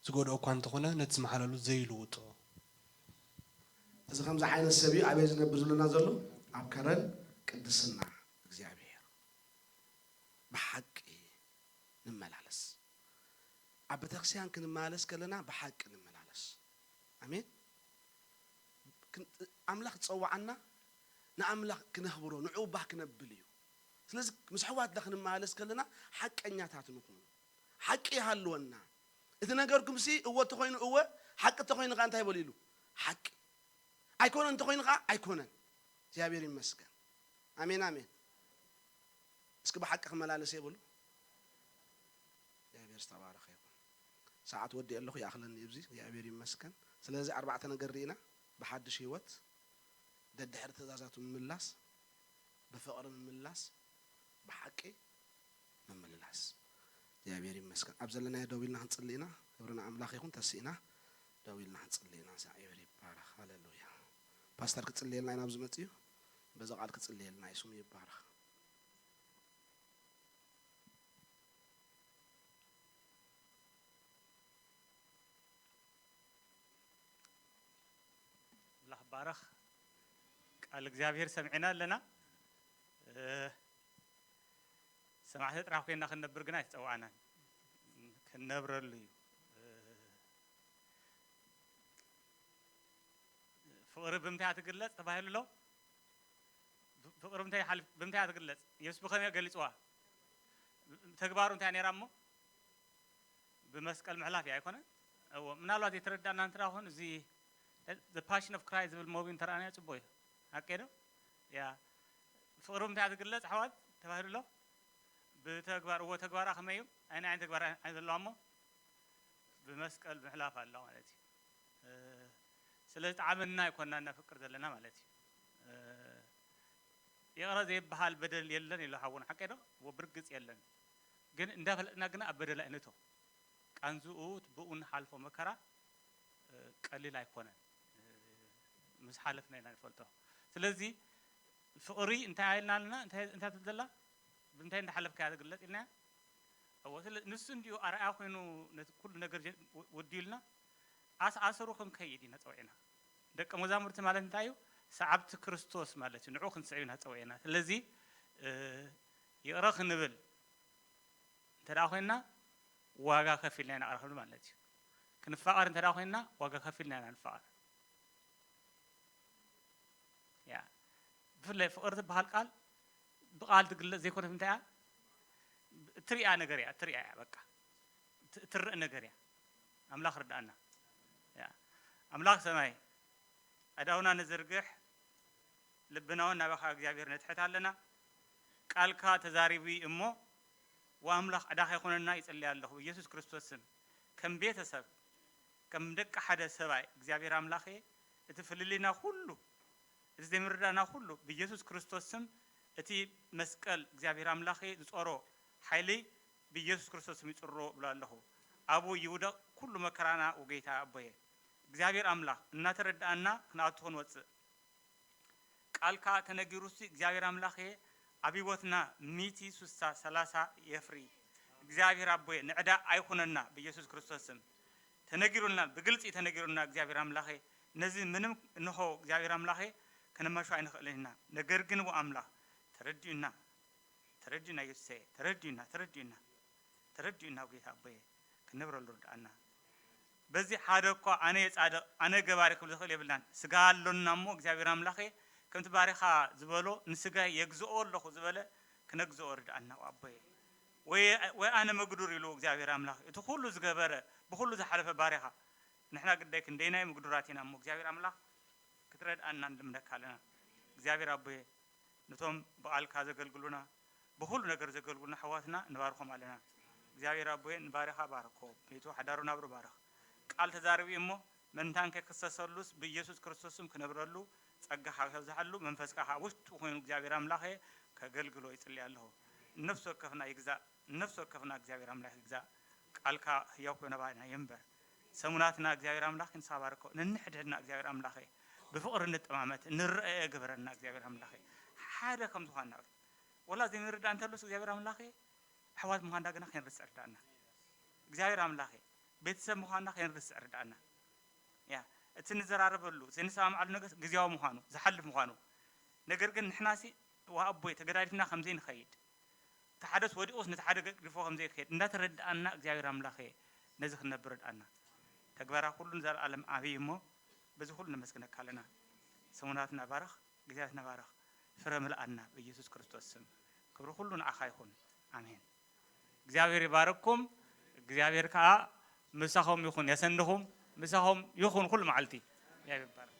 ዝጎድኦ እኳ እንተኾነ፣ ነቲ ዝመሓለሉ ዘይልውጦ። እዚ ከምዚ ዓይነት ሰብ እዩ ኣበይ ዝነብር ዝብለና ዘሎ? ኣብ ከረን ቅድስና እግዚኣብሔር። ብሓቂ ንመላለስ። ኣብ ቤተክርስትያን ክንመላለስ ከለና ብሓቂ ንመላለስ። ኣሜን። ክን-፣ ኣምላኽ ዝጸዋዓና ንኣምላኽ ክነኽብሮ፣ ንዕኡ ባህ ክነብል እዩ። ስለዚ ምስ ኣሕዋትና ክንመላለስ ከለና ሓቀኛታት ንኹን። ሓቂ ይሃልወና። እቲ ነገርኩምሲ እወ እንተኾይኑ እወ፣ ሓቂ እንተኾይኑ ከኣ እንታይ በሉ ኢሉ? ሓቂ። ኣይኮነን እንተኾይኑ ከኣ ኣይኮነን። እግዚኣብሔር ይመስገን። ኣሜን፣ ኣሜን። እስኪ ብሓቂ ክመላለስ እየ በሉ። እግዚኣብሔር ዝተባረኸ ይኹን። ሰዓት ወዲኤ ኣለኹ፣ ይኣኽለኒ እዩ ኣብዚ። እግዚኣብሔር ይመስገን። ስለዚ ኣርባዕተ ነገር ርኢና፣ ብሓድሽ ህይወት፣ ደድሕሪ ትእዛዛቱ ምምላስ፣ ብፍቕሪ ምምላስ፣ ብሓቂ ምምልላስ። እግዚኣብሔር ይመስገን። ኣብ ዘለናዮ ደው ኢልና ክንጽሊ ኢና። ክብሪ ንኣምላኽ ይኹን። ተሲእና ደው ኢልና ክንጽሊ ኢና። እግዚኣብሔር ይባረኽ። ሃሌሉያ። ፓስተር ክጽልየልና ኢና ኣብዚ መጺኡ። በዚ ቃል ክጽልየልና እዩ። ስሙ ይባረኽ። ኣምላኽ ባረኽ። ቃል እግዚኣብሔር ሰሚዕና ኣለና። እ፣ ሰማዕቲ ጥራሕ ኮይንና ክንነብር ግን ኣይተጸዋዕናን። ክንነብረሉ እዩ። እ፣ ፍቕሪ ብምንታይ እያ ትግለጽ ተባሂሉ ኣሎ? ፍቕሪ ብምንታይ ሓል-፣ ብምንታይ እያ ትግለጽ? የሱስ ብኸመይ ገሊጽዋ? ተግባሩ እንታይ ነይራ እሞ? ብመስቀል ምሕላፍ እዩ ኣይኮነን? እዎ፣ ምናልባት ዘይተረዳእና እንተ ደኣ ኾን፣ እዚ The Passion of Christ ዝብል ሞቪ እንተ ረኣናዮ ጽቡቕ እዩ። ሓቀይ ዶ? ያ። ፍቕሪ ብምንታይ እያ ትግለጽ ኣሕዋት ተባሂሉ ኣሎ? ብተግባር። እዎ፣ ተግባራ ከመይ እዩ? ኣይናይ ዓይነት ተግባር ኣይ-፣ ኣይ ዘለዋ እሞ? ብመስቀል ምሕላፍ ኣላ ማለት እዩ። እ፣ ስለዚ ጣዕመና ኣይኮንና እነፍቅር ዘለና ማለት እዩ። እ፣ ይቕረ ዘይበሃል በደል የለን ኢሉ ሓውና፣ ሓቀይ ዶ? እዎ፣ ብርግጽ የለን። ግን እንዳፈለጥና ግና ኣብ በደል ኣይንእቶ። ቃንዝኡ ብኡ እንሓልፎ መከራ፣ እ፣ ቀሊል ኣይኮነን። እ፣ ምስ ሓለፍና ኢና ንፈልጦ። ስለዚ ፍቕሪ እንታይ ኢልና ኣለና? እንታይ፣ እንታይ ትብል ዘላ? ብምንታይ እንዳሓለፍካያ ትግለጽ ኢልናያ? እዎ፣ ስለ ንሱ እንዲዩ ኣርኣያ ኮይኑ ነቲ ኩሉ ነገር ጀ-፣ ወ-፣ ወዲዩልና፣ ኣስ-፣ ኣሰሩ ክንከይድ ኢና ጸዊዕና። ደቀ መዛሙርቲ ማለት እንታይ እዩ? ሰዓብቲ ክርስቶስ ማለት እዩ። ንዕኡ ክንስዕብ ኢና ጸዊዕና። ስለዚ፣ እ፣ ይቕረ ክንብል እንተ ደኣ ኮይንና፣ ዋጋ ከፊልና ኢና ይቕረ ክንብል ማለት እዩ። ክንፋቐር እንተ ደኣ ኮይንና፣ ዋጋ ከፊልና ኢና ንፋቐር። ያ፣ ብፍላይ ፍቕሪ ትበሃል ቃል ብቓል ትግለጽ ዘይኮነት፣ እንታይ እያ? እትርእያ ነገር እያ፣ እትርእያ እያ፣ በቃ። እት-፣ እትረእ ነገር እያ። ኣምላኽ ርድኣና። ያ፣ ኣምላኽ ሰማይ፣ ኣእዳውና ንዝርግሕ፣ ልብና እውን ናባኻ እግዚኣብሔር ነትሕት ኣለና። ቃልካ ተዛሪቡ እሞ፣ ወኣምላኽ ዕዳኻ ይኹነና ይጽሊ ኣለኹ፣ ብኢየሱስ ክርስቶስ ስም። ከም ቤተሰብ፣ ከም ደቂ ሓደ ሰብኣይ፣ እግዚኣብሔር ኣምላኸ፣ እቲ ፍልልይና ኩሉ፣ እቲ ዘይምርዳእና ኩሉ፣ ብኢየሱስ ክርስቶስ ስም፣ እቲ መስቀል እግዚኣብሔር ኣምላኸ ዝጾሮ ሓይሊ ብኢየሱስ ክርስቶስ ስም ይጽሮ ብሎ ኣለኹ። ኣብኡ ይውደቕ ኩሉ መከራና፣ ወጌታ ኣቦየ። እግዚኣብሔር ኣምላኽ፣ እናተረዳእና ክንኣቱ ክንወጽእ፣ ቃልካ ተነጊሩሲ እግዚኣብሔር ኣምላኸ ኣብ ህይወትና ሚእቲ፣ ስሳ፣ ሰላሳ የፍሪ። እግዚኣብሔር ኣቦየ፣ ንዕዳ ኣይኩነና፣ ብኢየሱስ ክርስቶስ ስም። ተነጊሩልና፣ ብግልጺ ተነጊሩልና እግዚኣብሔር ኣምላኸ። ነዚ ምንም እንሆ እግዚኣብሔር ኣምላኸ ከነማሾ ኣይንኽእልን ኢና። ነገር ግን ወኣምላኽ ተረዲኡና፣ ተረዲኡና ኢየሱሰየ፣ ተረዲኡና፣ ተረዲኡና፣ ተረዲኡና፣ ጌታ ኣቦየ፣ ክንነብረሉ ርድኣና። በዚ ሓደ እኳ ኣነ የጻድቕ፣ ኣነ ገባሪ ክብል ዝኽእል የብልናን። ስጋ ኣሎና እሞ እግዚኣብሔር ኣምላኸ፣ ከምቲ ባሪኻ ዝበሎ፣ ንስጋ የግዝኦ ኣለኹ ዝበለ፣ ክነግዝኦ ርድኣና ኣቦየ። ወይ፣ ወይ ኣነ መግዱር ኢሉ እግዚኣብሔር ኣምላኽ፣ እቲ ኩሉ ዝገበረ፣ ብኹሉ ዝሓለፈ ባሪኻ፣ ንሕና ግዳይ ክንደይናይ ምጉዱራት ኢና እሞ፣ እግዚኣብሔር ኣምላኽ ክትረድኣና ንልምነካ ኣለና። እግዚኣብሔር ኣቦየ፣ ነቶም ብቓልካ ዘገልግሉና፣ ብኹሉ ነገር ዘገልግሉና ኣሕዋትና ንባርኾም ኣለና። እግዚኣብሔር ኣቦየ፣ ንባሪኻ ባርኮ፣ ቤቱ ሓዳሩ ናብሩ ባርኽ። ቃል ተዛሪቡ እሞ፣ መንታን ከይክሰሰሉስ ብኢየሱስ ክርስቶስ ስም ክነብረሉ ጸጋኻ ከብዝሓሉ፣ መንፈስካ ከኣ ውሽጡ ኮይኑ እግዚኣብሔር ኣምላኸ ከገልግሎ ይጽሊ ኣለኹ። ነፍሲ ወከፍና ይግዛእ፣ ነፍሲ ወከፍና እግዚኣብሔር ኣምላኽ ይግዛእ። ቃልካ ህያው ኮይኑ ናባና ይንበር። ሰሙናትና እግዚኣብሔር ኣምላኽ ንስኻ ባርኮ። ነንሕድሕድና እግዚኣብሔር ኣምላኸ ብፍቕሪ ንጠማመት፣ ንረኣየ ግበረና እግዚኣብሔር ኣምላኸ። ሓደ ከም ዝኾንና፣ ወላ ዘይንርዳእ እንተሎስ እግዚኣብሔር ኣምላኸ፣ ኣሕዋት ምዃንና ግና ከይንርስዕ ርዳእና። እግዚኣብሔር ኣምላኸ፣ ቤተሰብ ምዃንና ከይንርስዕ ርዳእና። ያ፣ እቲ ንዘራረበሉ፣ እቲ ንሰማምዓሉ ነገር ግዝያዊ ምዃኑ፣ ዝሓልፍ ምዃኑ። ነገር ግን ንሕናሲ፣ ዋ ኣቦይ፣ ተገዳዲፍና ከም ዘይንኸይድ፣ እቲ ሓደስ ወዲቑስ ነቲ ሓደ ገዲፎ ከም ዘይክሄድ እንዳተረዳእና፣ እግዚኣብሔር ኣምላኸ፣ ነዚ ክንነብር ርድኣና። ተግባራ ኩሉ ንዘለኣለም ዓብዪ እሞ፣ በዚ ኩሉ ነመስግነካ ኣለና። ሰሙናትና ባርኽ፣ ግዜያትና ባርኽ፣ ፍረ ምልኣና ብኢየሱስ ክርስቶስ ስም። ክብሪ ኩሉ ንዓኻ ይኹን። ኣሜን። እግዚኣብሔር ይባርክኩም። እግዚኣብሔር ከኣ ምሳኹም ይኹን፣ የሰንኹም፣ ምሳኹም ይኹን ኩሉ መዓልቲ። እግዚኣብሔር ይባርክ።